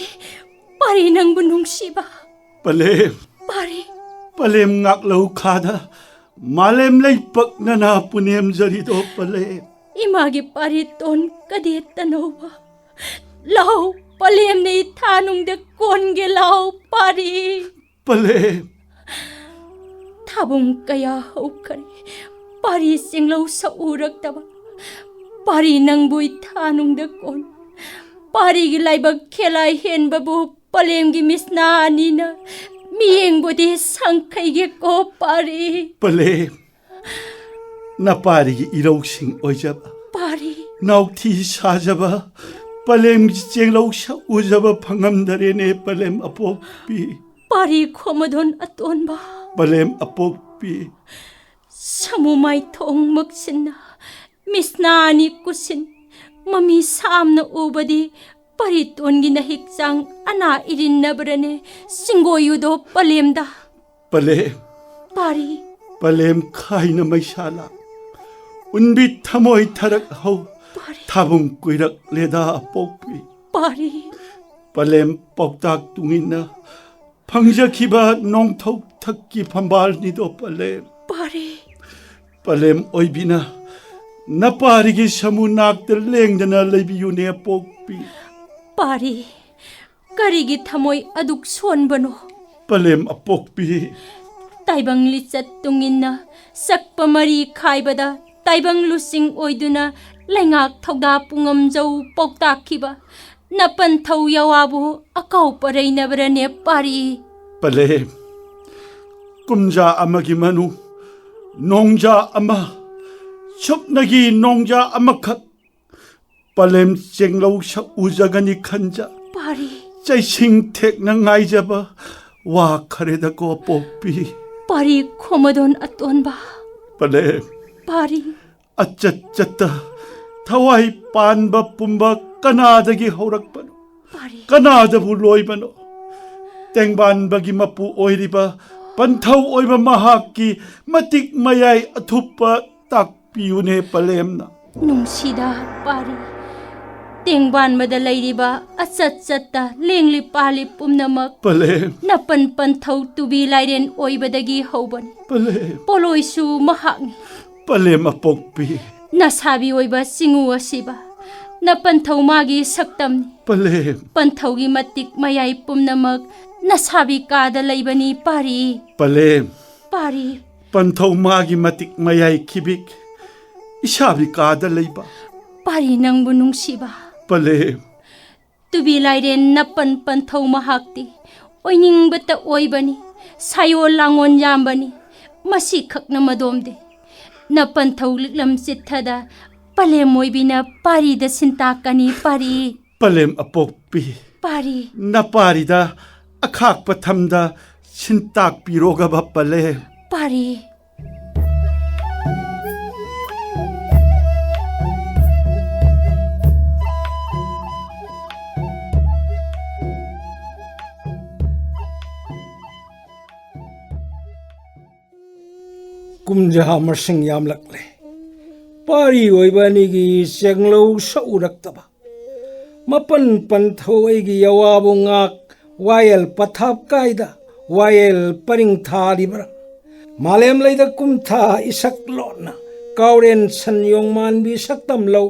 ꯄꯥꯔꯤ ꯅꯪꯕꯨ ꯅꯨꯡꯁꯤꯕ! ꯄꯂꯦꯝ! ꯄꯥꯔꯤ! ꯄꯂꯦꯝ ꯉꯥꯛꯂꯧ ꯈꯥꯗ ꯃꯥꯂꯦꯝ ꯂꯩꯄꯛ ꯅꯅꯥ ꯄꯨꯅꯦꯝꯖꯔꯤꯗꯣ ꯄꯂꯦꯝ! ꯏꯃꯥꯒꯤ ꯄꯥꯔꯤ ꯇꯣꯟ ꯀꯗꯦꯠꯇꯅꯧꯕ꯫ ꯂꯥꯎ, ꯄꯂꯦꯝꯅ ꯏꯊꯥꯅꯨꯡꯗ ꯀꯣꯟꯒꯦ ꯂꯥꯎ, ꯄꯥꯔꯤ! ꯄꯂꯦꯝ! ꯊꯥꯕꯨꯡ ꯀꯌꯥ ꯍꯧꯈꯔꯦ, ꯄꯥꯔꯤ ꯆꯤꯡꯂꯧ ꯁꯛꯎꯔꯛꯇꯕ꯫ ꯄꯥꯔꯤ ꯅꯪꯕꯨ ꯏꯊꯥꯅꯨꯡꯗ ꯀꯣꯟ꯫ ꯄꯥꯔꯤꯒꯤ ꯂꯥꯏꯕꯛ ꯈꯦꯂꯥꯏ ꯍꯦꯟꯕꯕꯨ ꯄꯂꯦꯝꯒꯤ ꯃꯤꯁꯅꯥ ꯑꯅꯤꯅ ꯃꯤꯌꯦꯡꯕꯨꯗꯤ ꯁꯪꯈꯩꯒꯦꯀꯣ ꯄꯥꯔꯤ꯫ ꯄꯂꯦꯝ! ꯅꯄꯥꯔꯤꯒꯤ ꯏꯔꯧꯁꯤꯡ ꯑꯣꯏꯖꯕ, ꯄꯥꯔꯤ! ꯅꯥꯎꯊꯤ ꯁꯥꯖꯕ, ꯄꯂꯦꯝꯒꯤ ꯆꯦꯡꯂꯧ ꯁꯛꯎꯖꯕ ꯐꯪꯉꯝꯗꯔꯦꯅꯦ ꯄꯂꯦꯝ ꯑꯄꯣꯛꯄꯤ꯫ ꯄꯥꯔꯤ ꯈꯣꯃꯗꯣꯟ ꯑꯇꯣꯟꯕ꯫ ꯄꯂꯦꯝ ꯑꯄꯣꯛꯄꯤ꯫ ꯁꯃꯨ ꯃꯥꯏꯊꯣꯡ ꯃꯛꯁꯤꯟꯅ ꯃꯤꯁꯅꯥ ꯑꯅꯤ ꯀꯨꯁꯤꯟ ꯃꯃꯤ ꯁꯥꯝꯅ ꯎꯕꯗꯤ ꯄꯔꯤꯇꯣꯟꯒꯤ ꯅꯍꯤꯛꯆꯥꯡ ꯑꯅꯥ ꯏꯔꯤꯟꯅꯕ꯭ꯔꯅꯦ ꯁꯤꯡꯒꯣꯏꯌꯨꯗꯣ ꯄꯂꯦꯝꯗ꯫ ꯄꯂꯦꯝ꯫ ꯄꯥꯔꯤ꯫ ꯄꯂꯦꯝ ꯈꯥꯏꯅ ꯃꯩꯁꯥꯂꯥ꯫ ꯎꯟꯕꯤ ꯊꯃꯣꯏ ꯊꯔꯛ ꯍꯧ꯫ ꯄꯥꯔꯤ꯫ ꯊꯥꯕꯨꯡ ꯀꯨꯏꯔꯛꯂꯦꯗ ꯑꯄꯣꯛꯄꯤ꯫ ꯄꯥꯔꯤ꯫ ꯄꯂꯦꯝ ꯄꯥꯎꯇꯥꯛ ꯇꯨꯡꯏꯟꯅ ꯐꯪꯖꯈꯤꯕ ꯅꯣꯡꯊꯧ ꯊꯛꯀꯤ ꯐꯝꯕꯥꯜꯅꯤꯗꯣ ꯄꯂꯦꯝ꯫ ꯄꯥꯔꯤ꯫ ꯄꯂꯦꯝ ꯑꯣꯏꯕꯤꯅ ꯅꯄꯥꯔꯤꯒꯤ ꯁꯃꯨ ꯅꯥꯛꯇ ꯂꯦꯡꯗꯅ ꯂꯩꯕꯤꯌꯨꯅꯦ ꯑꯄꯣꯛꯄꯤ꯫ ꯄꯥꯔꯤ, ꯀꯔꯤꯒꯤ ꯊꯃꯣꯏ ꯑꯗꯨꯛ ꯁꯣꯟꯕꯅꯣ? ꯄꯂꯦꯝ ꯑꯄꯣꯛꯄꯤ꯫ ꯇꯥꯏꯕꯪ ꯂꯤꯆꯠ ꯇꯨꯡꯏꯟꯅ ꯆꯛꯄ ꯃꯔꯤ ꯈꯥꯏꯕꯗ ꯇꯥꯏꯕꯪ ꯂꯨꯆꯤꯡ ꯑꯣꯏꯗꯨꯅ ꯂꯩꯉꯥꯛ ꯊꯧꯗꯥ ꯄꯨꯡꯉꯝꯖꯧ ꯄꯥꯎꯇꯥꯛꯈꯤꯕ ꯅꯄꯟꯊꯧ ꯌꯥꯋꯥꯕꯨ ꯑꯀꯥꯎ ꯄꯔꯩꯅꯕ꯭ꯔꯅꯦ ꯄꯥꯔꯤ? ꯄꯂꯦꯝ, ꯀꯨꯝꯖꯥ ꯑꯃꯒꯤ ꯃꯅꯨ ꯅꯣꯡꯖꯥ ꯑꯃ, ꯁꯨꯞꯅꯒꯤ ꯅꯣꯡꯖꯥ ꯑꯃꯈꯛ ꯄꯂꯦꯝ ꯆꯦꯡꯂꯧ ꯁꯛ ꯎꯖꯒꯅꯤ ꯈꯟꯖ꯫ ꯄꯥꯔꯤ꯫ ꯆꯩꯁꯤꯡ ꯊꯦꯛꯅ ꯉꯥꯏꯖꯕ ꯋꯥ ꯈꯔꯦꯗꯀꯣ ꯄꯣꯛꯄꯤ꯫ ꯄꯥꯔꯤ ꯈꯣꯃꯗꯣꯟ ꯑꯇꯣꯟꯕ꯫ ꯄꯂꯦꯝ꯫ ꯄꯥꯔꯤ꯫ ꯑꯆꯠ ꯆꯠꯇ ꯊꯋꯥꯏ ꯄꯥꯟꯕ ꯄꯨꯝꯕ ꯀꯅꯥꯗꯒꯤ ꯍꯧꯔꯛꯄꯅꯣ? ꯄꯥꯔꯤ꯫ ꯀꯅꯥꯗꯕꯨ ꯂꯣꯏꯕꯅꯣ? ꯇꯦꯡꯕꯥꯟꯕꯒꯤ ꯃꯄꯨ ꯑꯣꯏꯔꯤꯕ ꯄꯟꯊꯧ ꯑꯣꯏꯕ ꯃꯍꯥꯛꯀꯤ ꯃꯇꯤꯛ ꯃꯌꯥꯏ ꯑꯊꯨꯞꯄ ꯇꯥꯛꯄꯤꯌꯨꯅꯦ ꯄꯂꯦꯝꯅ꯫ ꯅꯨꯡꯁꯤꯗ ꯄꯥꯔꯤ, ꯇꯦꯡꯕꯥꯟꯕꯗ ꯂꯩꯔꯤꯕ ꯑꯆꯠ ꯆꯠꯇ ꯂꯦꯡꯂꯤ ꯄꯥꯜꯂꯤ ꯄꯨꯝꯅꯃꯛ ꯄꯂꯦꯝ꯫ ꯅꯄꯟ ꯄꯟꯊꯧ ꯇꯨꯕꯤ ꯂꯥꯏꯔꯦꯟ ꯑꯣꯏꯕꯗꯒꯤ ꯍꯧꯕꯅꯤ꯫ ꯄꯂꯦꯝ꯫ ꯄꯣꯂꯣꯏꯁꯨ ꯃꯍꯥꯛꯅꯤ꯫ ꯄꯂꯦꯝ ꯑꯄꯣꯛꯄꯤ꯫ ꯅꯁꯥꯕꯤ ꯑꯣꯏꯕ ꯆꯤꯡꯉꯨ ꯑꯁꯤꯕ ꯅꯄꯟꯊꯧ ꯃꯥꯒꯤ ꯁꯛꯇꯝꯅꯤ꯫ ꯄꯂꯦꯝ꯫ ꯄꯟꯊꯧꯒꯤ ꯃꯇꯤꯛ ꯃꯌꯥꯏ ꯄꯨꯝꯅꯃꯛ ꯅꯁꯥꯕꯤ ꯀꯥꯗ ꯂꯩꯕꯅꯤ ꯄꯥꯔꯤ꯫ ꯄꯂꯦꯝ꯫ ꯄꯥꯔꯤ꯫ ꯄꯟꯊꯧ ꯃꯥꯒꯤ ꯃꯇꯤꯛ ꯃꯌꯥꯏ ꯈꯤꯕꯤꯛ ꯏꯁꯥꯕꯤ ꯀꯥꯗ ꯂꯩꯕ꯫ ꯄꯥꯔꯤ ꯅꯪꯕꯨ ꯅꯨꯡꯁꯤꯕ꯫ ꯄꯂꯦꯝ꯫ ꯇꯨꯕꯤ ꯂꯥꯏꯔꯦꯟ ꯅꯄꯟ ꯄꯟꯊꯧ ꯃꯍꯥꯛꯇꯤ ꯑꯣꯏꯅꯤꯡꯕꯇ ꯑꯣꯏꯕꯅꯤ, ꯁꯥꯌꯣꯜ ꯂꯥꯡꯉꯣꯟ ꯌꯥꯝꯕꯅꯤ, ꯃꯁꯤꯈꯛꯅ ꯃꯗꯣꯝꯗꯦ꯫ ꯅꯄꯟꯊꯧ ꯂꯤꯛꯂꯝ ꯆꯤꯠꯊꯗ ꯄꯂꯦꯝ ꯑꯣꯏꯕꯤꯅ ꯄꯥꯔꯤꯗ ꯁꯤꯟꯇꯥꯛꯀꯅꯤ ꯄꯥꯔꯤ꯫ ꯄꯂꯦꯝ ꯑꯄꯣꯛꯄꯤ꯫ ꯄꯥꯔꯤ꯫ ꯅꯄꯥꯔꯤꯗ ꯑꯈꯥꯛꯄ ꯊꯝꯗ ꯁꯤꯟꯇꯥꯛꯄꯤꯔꯣꯒꯕ ꯄꯂꯦꯝ꯫ ꯄꯥꯔꯤ꯫ ꯀꯨꯝꯖꯥ ꯃꯁꯤꯡ ꯌꯥꯝꯂꯛꯂꯦ꯫ ꯄꯥꯔꯤ ꯑꯣꯏꯕ ꯑꯅꯤꯒꯤ ꯆꯦꯡꯂꯧ ꯁꯛꯎꯔꯛꯇꯕ꯫ ꯃꯄꯟ ꯄꯟꯊꯧ ꯑꯩꯒꯤ ꯌꯋꯥꯕꯨ ꯉꯥꯛ ꯋꯥꯌꯦꯜ ꯄꯊꯥꯞ ꯀꯥꯏꯗ ꯋꯥꯌꯦꯜ ꯄꯔꯤꯡ ꯊꯥꯔꯤꯕ꯭ꯔꯥ? ꯃꯥꯂꯦꯝ ꯂꯩꯗ ꯀꯨꯝꯊꯥ ꯏꯁꯛ ꯂꯣꯟꯅ ꯀꯥꯎꯔꯦꯟ ꯁꯟ ꯌꯣꯡ ꯃꯥꯟꯕꯤ ꯁꯛꯇꯝ ꯂꯧ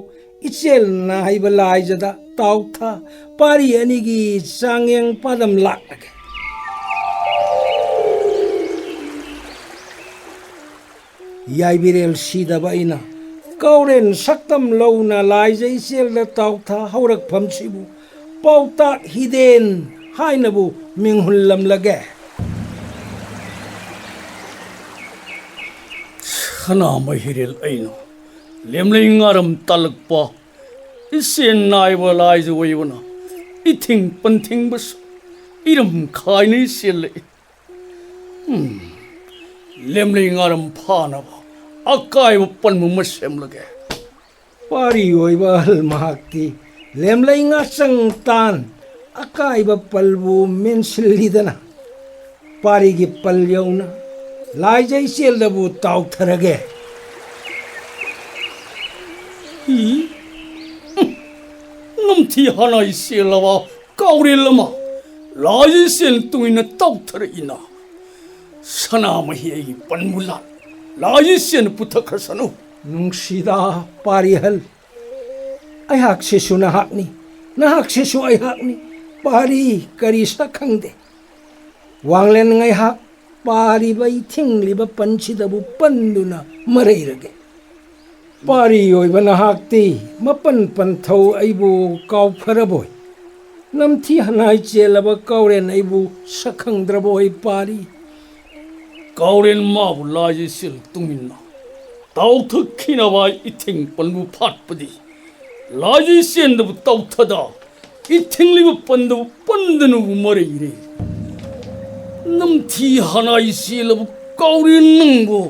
ꯏꯆꯦꯜ ꯅꯥꯏꯕ ꯂꯥꯏꯖꯗ ꯇꯥꯎꯊ ꯄꯥꯔꯤ ꯑꯅꯤꯒꯤ ꯆꯥꯡꯌꯦꯡ ꯄꯥꯗꯝ ꯂꯥꯛꯂꯒꯦ꯫ ꯌꯥꯏꯕꯤꯔꯦꯜ ꯁꯤꯗꯕ ꯑꯩꯅ ꯀꯥꯎꯔꯦꯟ ꯁꯛꯇꯝ ꯂꯧꯅ ꯂꯥꯏꯖ ꯏꯆꯦꯜꯗ ꯇꯥꯎꯊ ꯍꯧꯔꯛꯐꯝꯁꯤꯕꯨ ꯄꯥꯎꯇꯥꯛ ꯍꯤꯗꯦꯟ ꯍꯥꯏꯅꯕꯨ ꯃꯤꯡꯍꯨꯜꯂꯝꯂꯒꯦ꯫ ꯁꯅꯥꯃꯍꯤꯔꯦꯜ ꯑꯩꯅ ꯂꯦꯝꯂꯩ ꯉꯥꯔꯝ ꯇꯥꯜꯂꯛꯄ ꯏꯆꯦꯟ ꯅꯥꯏꯕ ꯂꯥꯏꯖ ꯑꯣꯏꯕꯅ ꯏꯊꯤꯡ ꯄꯟꯊꯤꯡꯕꯁꯨ ꯏꯔꯝ ꯈꯥꯏꯅ ꯏꯆꯦꯜꯂꯛꯏ꯫ ꯎꯝ, ꯂꯦꯝꯂꯩ ꯉꯥꯔꯝ ꯐꯥꯅꯕ ꯑꯀꯥꯏꯕ ꯄꯟꯕ ꯑꯃ ꯁꯦꯝꯂꯒꯦ꯫ ꯄꯥꯔꯤ ꯑꯣꯏꯕ ꯑꯍꯜ ꯃꯍꯥꯛꯇꯤ ꯂꯦꯝꯂꯩ ꯉꯥꯆꯪ ꯇꯥꯟ ꯑꯀꯥꯏꯕ ꯄꯜꯕꯨ ꯃꯦꯟꯁꯤꯜꯂꯤꯗꯅ ꯄꯥꯔꯤꯒꯤ ꯄꯜ ꯌꯧꯅ ꯂꯥꯏꯖ ꯏꯆꯦꯜꯗꯕꯨ ꯇꯥꯎꯊꯔꯒꯦ꯫ ꯏ, ꯎꯝ, ꯅꯝꯊꯤ ꯍꯥꯅꯥꯏ ꯆꯦꯜꯂꯕ ꯀꯥꯎꯔꯦꯜ ꯑꯃ ꯂꯥꯏꯖ ꯏꯆꯦꯜ ꯇꯨꯡꯏꯟꯅ ꯇꯥꯎꯊꯔꯛꯏꯅ꯫ ꯁꯅꯥꯃꯍꯤ ꯑꯩꯒꯤ ꯄꯟꯕꯨ ꯂꯥꯟ ꯂꯥꯏꯖ ꯏꯆꯦꯜꯅ ꯄꯨꯊꯈ꯭ꯔꯁꯅꯨ꯫ ꯅꯨꯡꯁꯤꯗ ꯄꯥꯔꯤ ꯑꯍꯜ, ꯑꯩꯍꯥꯛꯁꯤꯁꯨ ꯅꯍꯥꯛꯅꯤ, ꯅꯍꯥꯛꯁꯤꯁꯨ ꯑꯩꯍꯥꯛꯅꯤ꯫ ꯄꯥꯔꯤ ꯀꯔꯤ ꯁꯛ ꯈꯪꯗꯦ꯫ ꯋꯥꯡꯂꯦꯟ ꯉꯩꯍꯥꯛ ꯄꯥꯔꯤꯕ ꯏꯊꯤꯡꯂꯤꯕ ꯄꯟꯁꯤꯗꯕꯨ ꯄꯟꯗꯨꯅ ꯃꯔꯩꯔꯒꯦ꯫ ꯄꯥꯔꯤ ꯑꯣꯏꯕ ꯅꯍꯥꯛꯇꯤ ꯃꯄꯟ ꯄꯟꯊꯧ ꯑꯩꯕꯨ ꯀꯥꯎꯐꯔꯕꯣꯏ? ꯅꯝꯊꯤ ꯍꯅꯥꯏ ꯆꯦꯜꯂꯕ ꯀꯥꯎꯔꯦꯟ ꯑꯩꯕꯨ ꯁꯛꯈꯪꯗ꯭ꯔꯕꯣꯏ ꯄꯥꯔꯤ? ꯀꯥꯎꯔꯦꯟ ꯃꯥꯕꯨ ꯂꯥꯏꯖ ꯏꯆꯦꯜ ꯇꯨꯡꯏꯟꯅ ꯇꯥꯎꯊꯈꯤꯅꯕ ꯏꯊꯤꯡ ꯄꯟꯕꯨ ꯐꯥꯠꯄꯗꯤ ꯂꯥꯏꯖ ꯏꯆꯦꯜꯗꯕꯨ ꯇꯥꯎꯊꯗ ꯏꯊꯤꯡꯂꯤꯕ ꯄꯟꯗꯕꯨ ꯄꯟꯗꯅꯕꯨ ꯃꯔꯩꯔꯦ꯫ ꯅꯝꯊꯤ ꯍꯅꯥꯏ ꯆꯦꯜꯂꯕ ꯀꯥꯎꯔꯦꯟ ꯅꯪꯕꯨ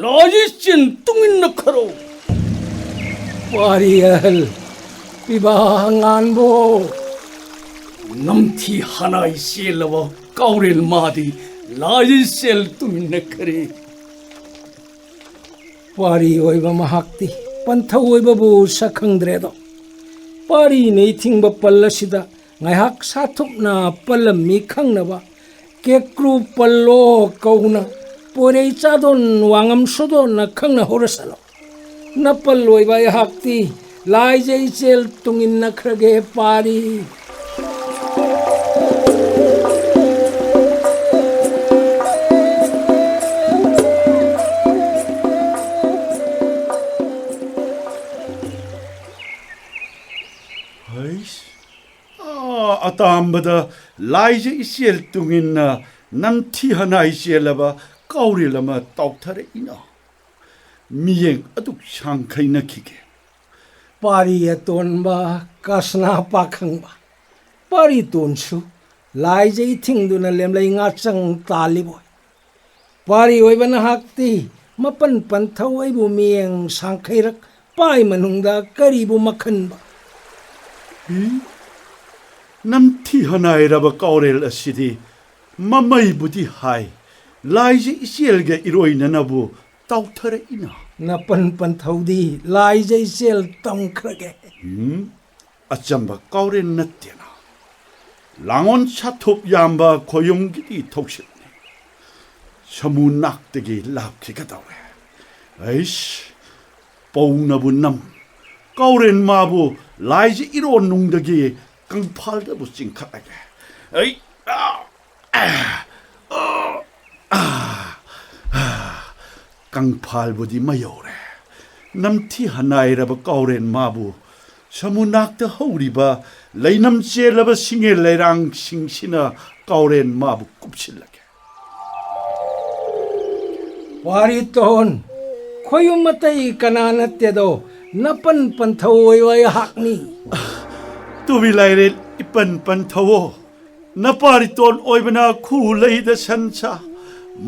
ꯂꯥꯏꯖ ꯏꯆꯦꯜ ꯇꯨꯡꯏꯟꯅ ꯈꯔꯣ꯫ ꯄꯥꯔꯤ ꯑꯍꯜ, ꯄꯤꯕꯥ ꯉꯥꯟꯕꯣ꯫ ꯅꯝꯊꯤ ꯍꯅꯥꯏ ꯆꯦꯜꯂꯕ ꯀꯥꯎꯔꯦꯟ ꯃꯥꯗꯤ ꯂꯥꯏꯖ ꯏꯆꯦꯜ ꯇꯨꯡꯏꯟꯅ ꯈꯔꯦ꯫ ꯄꯥꯔꯤ ꯑꯣꯏꯕ ꯃꯍꯥꯛꯇꯤ ꯄꯟꯊꯧ ꯑꯣꯏꯕꯕꯨ ꯁꯛ ꯈꯪꯗ꯭ꯔꯦꯗꯣ꯫ ꯄꯥꯔꯤꯅ ꯏꯊꯤꯡꯕ ꯄꯜ ꯑꯁꯤꯗ ꯉꯥꯏꯍꯥꯛ ꯁꯥꯊꯨꯞꯅ ꯄꯜꯂꯝꯃꯤ ꯈꯪꯅꯕ ꯀꯦꯀ꯭ꯔꯨ ꯄꯜꯂꯣ ꯀꯧꯅ ꯄꯣꯏꯔꯩ ꯆꯥꯗꯣꯟ ꯋꯥꯉꯝ ꯁꯨꯗꯣꯟꯅ ꯈꯪꯅꯍꯧꯔꯁꯅꯨ꯫ ꯅꯄꯜ ꯑꯣꯏꯕ ꯑꯩꯍꯥꯛꯇꯤ ꯂꯥꯏꯖ ꯏꯆꯦꯜ ꯇꯨꯡꯏꯟꯅꯈ꯭ꯔꯒꯦ ꯄꯥꯔꯤ꯫ ꯍꯩꯁ, ꯑꯥ, ꯑꯇꯥꯝꯕꯗ ꯂꯥꯏꯖ ꯏꯆꯦꯜ ꯇꯨꯡꯏꯟꯅ ꯅꯝꯊꯤ ꯍꯅꯥꯏ ꯆꯦꯜꯂꯕ ꯀꯥꯎꯔꯦꯜ ꯑꯃ ꯇꯥꯎꯊꯔꯛꯏꯅ꯫ ꯃꯤꯠꯌꯦꯡ ꯑꯗꯨꯛ ꯁꯥꯡꯈꯩꯅꯈꯤꯒꯦ꯫ ꯄꯥꯔꯤ ꯑꯇꯣꯟꯕ, ꯀꯁꯅꯥ ꯄꯥꯈꯪꯕ, ꯄꯥꯔꯤ ꯇꯣꯟꯁꯨ ꯂꯥꯏꯖ ꯏꯊꯤꯡꯗꯨꯅ ꯂꯦꯝꯂꯩ ꯉꯥꯆꯪ ꯇꯥꯜꯂꯤꯕꯣꯏ꯫ ꯄꯥꯔꯤ ꯑꯣꯏꯕ ꯅꯍꯥꯛꯇꯤ ꯃꯄꯟ ꯄꯟꯊꯧ ꯑꯩꯕꯨ ꯃꯤꯠꯌꯦꯡ ꯁꯥꯡꯈꯩꯔꯛ ꯄꯥꯏ ꯃꯅꯨꯡꯗ ꯀꯔꯤꯕꯨ ꯃꯈꯟꯕ? ꯏ? ꯅꯝꯊꯤ ꯍꯅꯥꯏꯔꯕ ꯀꯥꯎꯔꯦꯜ ꯑꯁꯤꯗꯤ ꯃꯃꯩꯕꯨꯗꯤ ꯍꯥꯏ, ꯂꯥꯏꯖ ꯏꯆꯦꯜꯒ ꯏꯔꯣꯏꯅꯅꯕꯨ ꯇꯥꯎꯊꯔꯛꯏꯅ꯫ ꯅꯄꯟ ꯄꯟꯊꯧꯗꯤ ꯂꯥꯏꯖ ꯏꯆꯦꯜ ꯇꯝꯈ꯭ꯔꯒꯦ꯫ ꯎꯝ, ꯑꯆꯝꯕ ꯀꯥꯎꯔꯦꯟ ꯅꯠꯇꯦꯅ꯫ ꯂꯥꯡꯑꯣꯟ ꯁꯥꯊꯨꯞ ꯌꯥꯝꯕ ꯈꯣꯌꯨꯝꯒꯤꯗꯤ ꯊꯧꯁꯤꯠꯅꯤ꯫ ꯁꯃꯨ ꯅꯥꯛꯇꯒꯤ ꯂꯥꯛꯈꯤꯒꯗꯧꯔꯦ꯫ ꯑꯩꯁ, ꯄꯧꯅꯕꯨ ꯅꯝ꯫ ꯀꯥꯎꯔꯦꯟ ꯃꯥꯕꯨ ꯂꯥꯏꯖ ꯏꯔꯣꯟꯅꯨꯡꯗꯒꯤ ꯀꯪꯐꯥꯜꯗꯕꯨ ꯆꯤꯡꯈꯠꯂꯒꯦ꯫ ꯑꯩ, ꯑꯥ, ꯑꯥ, ꯑꯥ, ꯑꯥ, ꯀꯪꯐꯥꯜꯕꯨꯗꯤ ꯃꯌꯧꯔꯦ꯫ ꯅꯝꯊꯤ ꯍꯅꯥꯏꯔꯕ ꯀꯥꯎꯔꯦꯟ ꯃꯥꯕꯨ ꯁꯃꯨꯅꯥꯛꯇ ꯍꯧꯔꯤꯕ ꯂꯩꯅꯝ ꯆꯦꯜꯂꯕ ꯁꯤꯡꯉꯦ ꯂꯩꯔꯥꯡꯁꯤꯡꯁꯤꯅ ꯀꯥꯎꯔꯦꯟ ꯃꯥꯕꯨ ꯀꯨꯞꯁꯤꯜꯂꯒꯦ꯫ ꯋꯥꯔꯤꯇꯣꯟ, ꯈꯣꯌꯨꯝ ꯑꯇꯩ ꯀꯅꯥ ꯅꯠꯇꯦꯗꯣ, ꯅꯄꯟ ꯄꯟꯊꯧ ꯑꯣꯏꯌꯣ ꯑꯩꯍꯥꯛꯅꯤ꯫ ꯇꯨꯕꯤ ꯂꯥꯏꯔꯦꯟ ꯏꯄꯟ ꯄꯟꯊꯧꯑꯣ, ꯅꯄꯥꯔꯤꯇꯣꯟ ꯑꯣꯏꯕꯅ ꯈꯨ ꯂꯩꯗ ꯁꯟꯁꯥ,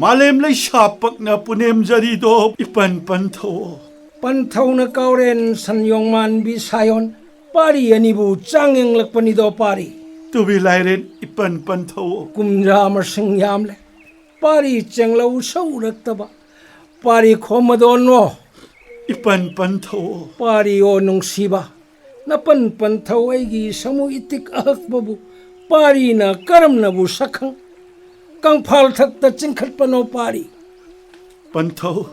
ꯃꯥꯂꯦꯝ ꯂꯩꯁꯥ ꯄꯛꯅ ꯄꯨꯅꯦꯝꯖꯔꯤꯗꯣ ꯏꯄꯟ ꯄꯟꯊꯧꯑꯣ꯫ ꯄꯟꯊꯧꯅ ꯀꯥꯎꯔꯦꯟ ꯁꯟ ꯌꯣꯡꯃꯥꯟꯕꯤ ꯁꯥꯌꯣꯟ ꯄꯥꯔꯤ ꯑꯅꯤꯕꯨ ꯆꯥꯡ ꯌꯦꯡꯂꯛꯄꯅꯤꯗꯣ ꯄꯥꯔꯤ꯫ ꯇꯨꯕꯤ ꯂꯥꯏꯔꯦꯟ ꯏꯄꯟ ꯄꯟꯊꯧꯑꯣ꯫ ꯀꯨꯝꯖꯥ ꯃꯁꯤꯡ ꯌꯥꯝꯂꯦ꯫ ꯄꯥꯔꯤ ꯆꯦꯡꯂꯧ ꯁꯧꯔꯛꯇꯕ꯫ ꯄꯥꯔꯤ ꯈꯣꯝꯃꯗꯣꯟꯅꯣ꯫ ꯏꯄꯟ ꯄꯟꯊꯧꯑꯣ꯫ ꯄꯥꯔꯤ ꯑꯣ ꯅꯨꯡꯁꯤꯕ꯫ ꯅꯄꯟ ꯄꯟꯊꯧ ꯑꯩꯒꯤ ꯁꯃꯨ ꯏꯇꯤꯛ ꯑꯍꯛꯄꯕꯨ ꯄꯥꯔꯤꯅ ꯀꯔꯝꯅꯕꯨ ꯁꯛꯈꯪ? ꯀꯪꯐꯥꯜ ꯊꯛꯇ ꯆꯤꯡꯈꯠꯄꯅꯣ ꯄꯥꯔꯤ? ꯄꯟꯊꯧ,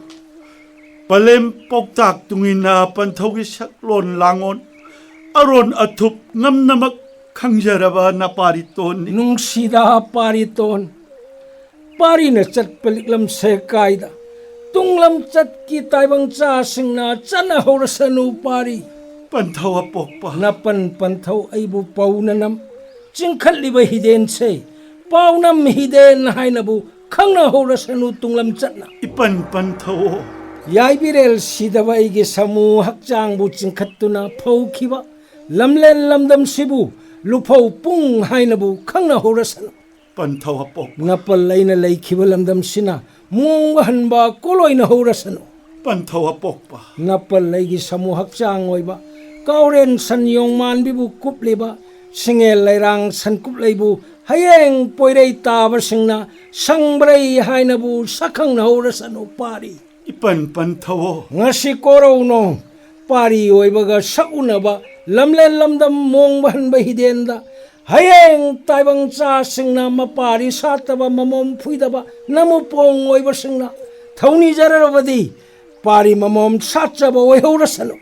ꯄꯂꯦꯝ ꯄꯥꯎꯇꯥꯛ ꯇꯨꯡꯏꯟꯅ ꯄꯟꯊꯧꯒꯤ ꯁꯛꯂꯣꯟ ꯂꯥꯡꯂꯣꯟ, ꯑꯔꯣꯟ ꯑꯊꯨꯞ ꯉꯝꯅꯃꯛ ꯈꯪꯖꯔꯕ ꯅꯄꯥꯔꯤꯇꯣꯟꯅꯤ꯫ ꯅꯨꯡꯁꯤꯗ ꯄꯥꯔꯤꯇꯣꯟ, ꯄꯥꯔꯤꯅ ꯆꯠꯄ ꯂꯤꯛꯂꯝꯁꯦ ꯀꯥꯏꯗ, ꯇꯨꯡꯂꯝꯆꯠꯀꯤ ꯇꯥꯏꯕꯪ ꯆꯥꯁꯤꯡꯅ ꯆꯠꯅꯍꯧꯔꯁꯅꯨ ꯄꯥꯔꯤ꯫ ꯄꯟꯊꯧ ꯑꯄꯣꯛꯄ꯫ ꯅꯄꯟ ꯄꯟꯊꯧ ꯑꯩꯕꯨ ꯄꯥꯎꯅꯅꯝ ꯆꯤꯡꯈꯠꯂꯤꯕ ꯍꯤꯗꯦꯟꯁꯦ ꯄꯥꯎꯅꯝ ꯍꯤꯗꯦꯟ ꯍꯥꯏꯅꯕꯨ ꯈꯪꯅꯍꯧꯔꯁꯅꯨ ꯇꯨꯡꯂꯝꯆꯠꯅ꯫ ꯏꯄꯟ ꯄꯟꯊꯧ꯫ ꯌꯥꯏꯕꯤꯔꯦꯜ ꯁꯤꯗꯕ ꯑꯩꯒꯤ ꯁꯥꯃꯨ ꯍꯛꯆꯥꯡꯕꯨ ꯆꯤꯡꯈꯠꯇꯨꯅ ꯐꯧꯈꯤꯕ ꯂꯝꯂꯦꯟ ꯂꯝꯗꯝꯁꯤꯕꯨ ꯂꯨꯐꯧ ꯄꯨꯡ ꯍꯥꯏꯅꯕꯨ ꯈꯪꯅꯍꯧꯔꯁꯅꯨ꯫ ꯄꯟꯊꯧ ꯑꯄꯣꯛꯄ꯫ ꯅꯄꯜ ꯑꯩꯅ ꯂꯩꯈꯤꯕ ꯂꯝꯗꯝꯁꯤꯅ ꯃꯣꯡꯕ ꯍꯟꯕ ꯀꯣꯂꯣꯏꯅ ꯍꯧꯔꯁꯅꯨ꯫ ꯄꯟꯊꯧ ꯑꯄꯣꯛꯄ꯫ ꯅꯄꯜ ꯑꯩꯒꯤ ꯁꯥꯃꯨ ꯍꯛꯆꯥꯡ ꯑꯣꯏꯕ ꯀꯥꯎꯔꯦꯟ ꯁꯟ ꯌꯣꯡ ꯃꯥꯟꯕꯤꯕꯨ ꯀꯨꯞꯂꯤꯕ ꯁꯤꯡꯉꯦꯜ ꯂꯩꯔꯥꯡ ꯁꯟꯀꯨꯞꯂꯩꯕꯨ ꯍꯌꯦꯡ ꯄꯣꯏꯔꯩ ꯇꯥꯕꯁꯤꯡꯅ ꯁꯪꯕ꯭ꯔꯩ ꯍꯥꯏꯅꯕꯨ ꯁꯛꯈꯪꯅ ꯍꯧꯔꯁꯅꯨ ꯄꯥꯔꯤ꯫ ꯏꯄꯟ ꯄꯟꯊꯧꯑꯣ꯫ ꯉꯁꯤ ꯀꯣꯔꯧꯅꯣ ꯄꯥꯔꯤ ꯑꯣꯏꯕꯒ ꯁꯛꯎꯅꯕ ꯂꯝꯂꯦꯟ ꯂꯝꯗꯝ ꯃꯣꯡꯕ ꯍꯟꯕ ꯍꯤꯗꯦꯟꯗ ꯍꯌꯦꯡ ꯇꯥꯏꯕꯪ ꯆꯥꯁꯤꯡꯅ ꯃꯄꯥꯔꯤ ꯁꯥꯠꯇꯕ ꯃꯃꯣꯝ ꯐꯨꯏꯗꯕ ꯅꯃꯨꯄꯣꯡ ꯑꯣꯏꯕꯁꯤꯡꯅ ꯊꯧꯅꯤꯖꯔꯕꯗꯤ ꯄꯥꯔꯤ ꯃꯃꯣꯝ ꯁꯥꯠꯆꯕ ꯑꯣꯏꯍꯧꯔꯁꯅꯨ꯫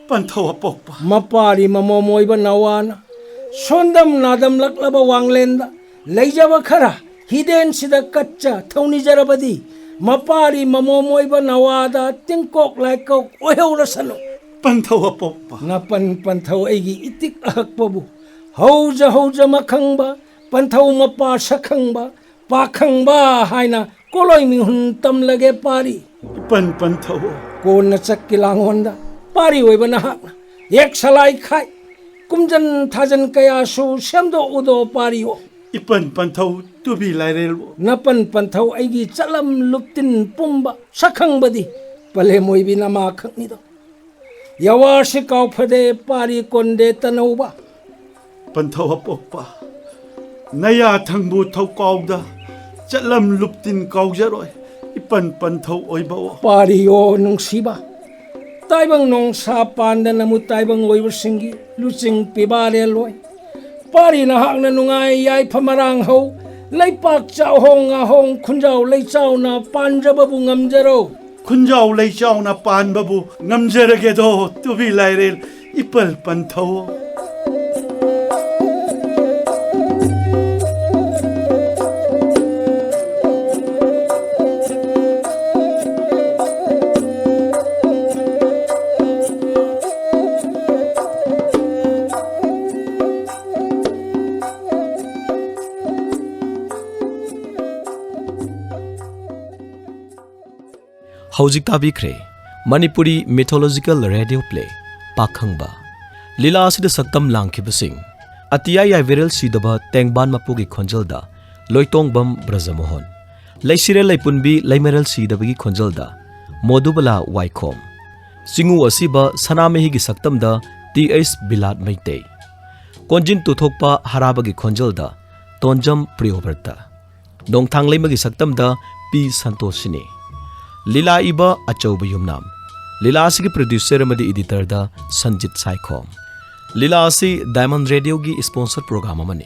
ꯄꯟꯊꯧ ꯑꯄꯣꯛꯄ꯫ ꯃꯄꯥꯔꯤ ꯃꯃꯣꯝ ꯑꯣꯏꯕ ꯅꯋꯥꯅ ꯁꯣꯟꯗꯝ ꯅꯥꯗꯝꯂꯛꯂꯕ ꯋꯥꯡꯂꯦꯟꯗ ꯂꯩꯖꯕ ꯈꯔ ꯍꯤꯗꯦꯟꯁꯤꯗ ꯀꯠꯆ ꯊꯧꯅꯤꯖꯔꯕꯗꯤ ꯃꯄꯥꯔꯤ ꯃꯃꯣꯝ ꯑꯣꯏꯕ ꯅꯋꯥꯗ ꯇꯤꯡꯀꯣꯛ ꯂꯥꯏꯀꯣꯛ ꯑꯣꯏꯍꯧꯔꯁꯅꯨ꯫ ꯄꯟꯊꯧ ꯑꯄꯣꯛꯄ꯫ ꯅꯄꯟ ꯄꯟꯊꯧ ꯑꯩꯒꯤ ꯏꯇꯤꯛ ꯑꯍꯛꯄꯕꯨ ꯍꯧꯖ ꯍꯧꯖ ꯃꯈꯪꯕ ꯄꯟꯊꯧ ꯃꯄꯥ ꯁꯛꯈꯪꯕ ꯄꯥꯈꯪꯕ ꯍꯥꯏꯅ ꯀꯣꯂꯣꯏ ꯃꯤꯍꯨꯟ ꯇꯝꯂꯒꯦ ꯄꯥꯔꯤ꯫ ꯏꯄꯟ ꯄꯟꯊꯧ꯫ ꯀꯣꯟꯅ ꯆꯠꯀꯤ ꯂꯥꯡꯉꯣꯟꯗ ꯄꯥꯔꯤ ꯑꯣꯏꯕ ꯅꯍꯥꯛꯅ ꯌꯦꯛ ꯁꯂꯥꯏ ꯈꯥꯏ ꯀꯨꯝꯖꯟ ꯊꯥꯖꯟ ꯀꯌꯥꯁꯨ ꯁꯦꯝꯗꯣꯛꯎꯗꯣ ꯄꯥꯔꯤꯑꯣ꯫ ꯏꯄꯟ ꯄꯟꯊꯧ ꯇꯨꯕꯤ ꯂꯥꯏꯔꯦꯜꯕꯨ꯫ ꯅꯄꯟ ꯄꯟꯊꯧ ꯑꯩꯒꯤ ꯆꯠꯂꯝ ꯂꯨꯞꯇꯤꯟ ꯄꯨꯝꯕ ꯁꯛꯈꯪꯕꯗꯤ ꯄꯂꯦꯝ ꯑꯣꯏꯕꯤ ꯅꯃꯥꯈꯛꯅꯤꯗꯣ꯫ ꯌꯥꯋꯥꯁꯤ ꯀꯥꯎꯐꯗꯦ ꯄꯥꯔꯤ ꯀꯣꯟꯗꯦ ꯇꯅꯧꯕ꯫ ꯄꯟꯊꯧ ꯑꯄꯣꯛꯄ꯫ ꯅꯌꯥ ꯊꯪꯕꯨ ꯊꯧꯀꯥꯎꯗ ꯆꯠꯂꯝ ꯂꯨꯞꯇꯤꯟ ꯀꯥꯎꯖꯔꯣꯏ꯫ ꯏꯄꯟ ꯄꯟꯊꯧ ꯑꯣꯏꯕꯑꯣ꯫ ꯄꯥꯔꯤꯑꯣ ꯅꯨꯡꯁꯤꯕ꯫ ꯇꯥꯏꯕꯪ ꯅꯣꯡꯁꯥ ꯄꯥꯟꯗ ꯅꯃꯨ ꯇꯥꯏꯕꯪ ꯑꯣꯏꯕꯁꯤꯡꯒꯤ ꯂꯨꯆꯤꯡ ꯄꯤꯕꯥꯔꯦꯜ ꯑꯣꯏ꯫ ꯄꯥꯔꯤ ꯅꯍꯥꯛꯅ ꯅꯨꯡꯉꯥꯏ ꯌꯥꯏꯐ ꯃꯔꯥꯡ ꯍꯧ ꯂꯩꯄꯥꯛ ꯆꯥꯎꯍꯣꯡ ꯉꯥꯍꯣꯡ ꯈꯨꯟꯖꯥꯎ ꯂꯩꯆꯥꯎꯅ ꯄꯥꯟꯖꯕꯕꯨ ꯉꯝꯖꯔꯣ꯫ ꯈꯨꯟꯖꯥꯎ ꯂꯩꯆꯥꯎꯅ ꯄꯥꯟꯕꯕꯨ ꯉꯝꯖꯔꯒꯦꯗꯣ, ꯇꯨꯕꯤ ꯂꯥꯏꯔꯦꯜ ꯏꯄꯜ ꯄꯟꯊꯧ꯫ ꯍꯧꯖꯤꯛ ꯇꯥꯕꯤꯈ꯭ꯔꯦ ꯃꯅꯤꯄꯨꯔꯤ mythological radio play ꯄꯥꯈꯪꯕ꯫ ꯂꯤꯂꯥ ꯑꯁꯤꯗ ꯁꯛꯇꯝ ꯂꯥꯡꯈꯤꯕꯁꯤꯡ: ꯑꯇꯤꯌꯥ ꯌꯥꯏꯕꯤꯔꯦꯜ ꯁꯤꯗꯕ ꯇꯦꯡꯕꯥꯟ ꯃꯄꯨꯒꯤ ꯈꯣꯟꯖꯦꯜꯗ ꯂꯣꯏꯇꯣꯡꯕꯝ ꯕ꯭ꯔꯖꯃꯣꯍꯟ, ꯂꯩꯁꯤꯔꯦꯜ ꯂꯩꯄꯨꯟꯕꯤ ꯂꯩꯃꯔꯦꯜ ꯁꯤꯗꯕꯒꯤ ꯈꯣꯟꯖꯦꯜꯗ ꯃꯣꯗꯨꯕꯂꯥ ꯋꯥꯏꯈꯣꯝ, ꯆꯤꯡꯉꯨ ꯑꯁꯤꯕ ꯁꯅꯥꯃꯍꯤꯒꯤ ꯁꯛꯇꯝꯗ ꯇꯤ ꯑꯩꯆ ꯕꯤꯂꯥꯠ ꯃꯩꯇꯩ, ꯀꯣꯟꯖꯤꯟ ꯇꯨꯊꯣꯛꯄ ꯍꯔꯥꯕꯒꯤ ꯈꯣꯟꯖꯦꯜꯗ ꯇꯣꯟꯖꯝ ꯄ꯭ꯔꯤꯌꯣꯕ꯭ꯔꯇ, ꯅꯣꯡꯊꯥꯡꯂꯩꯃꯒꯤ ꯁꯛꯇꯝꯗ ꯄꯤ ꯁꯟꯇꯣꯁꯤꯅꯤ꯫ ꯂꯤꯂꯥ ꯏꯕ ꯑꯆꯧꯕ ꯌꯨꯝꯅꯥꯝ꯫ ꯂꯤꯂꯥ ꯑꯁꯤꯒꯤ producer ꯑꯃꯗꯤ editorꯗ ꯁꯟꯖꯤꯠ ꯁꯥꯏꯈꯣꯝ꯫ ꯂꯤꯂꯥ ꯑꯁꯤ Diamond Radioꯒꯤ sponsor program ꯑꯃꯅꯤ꯫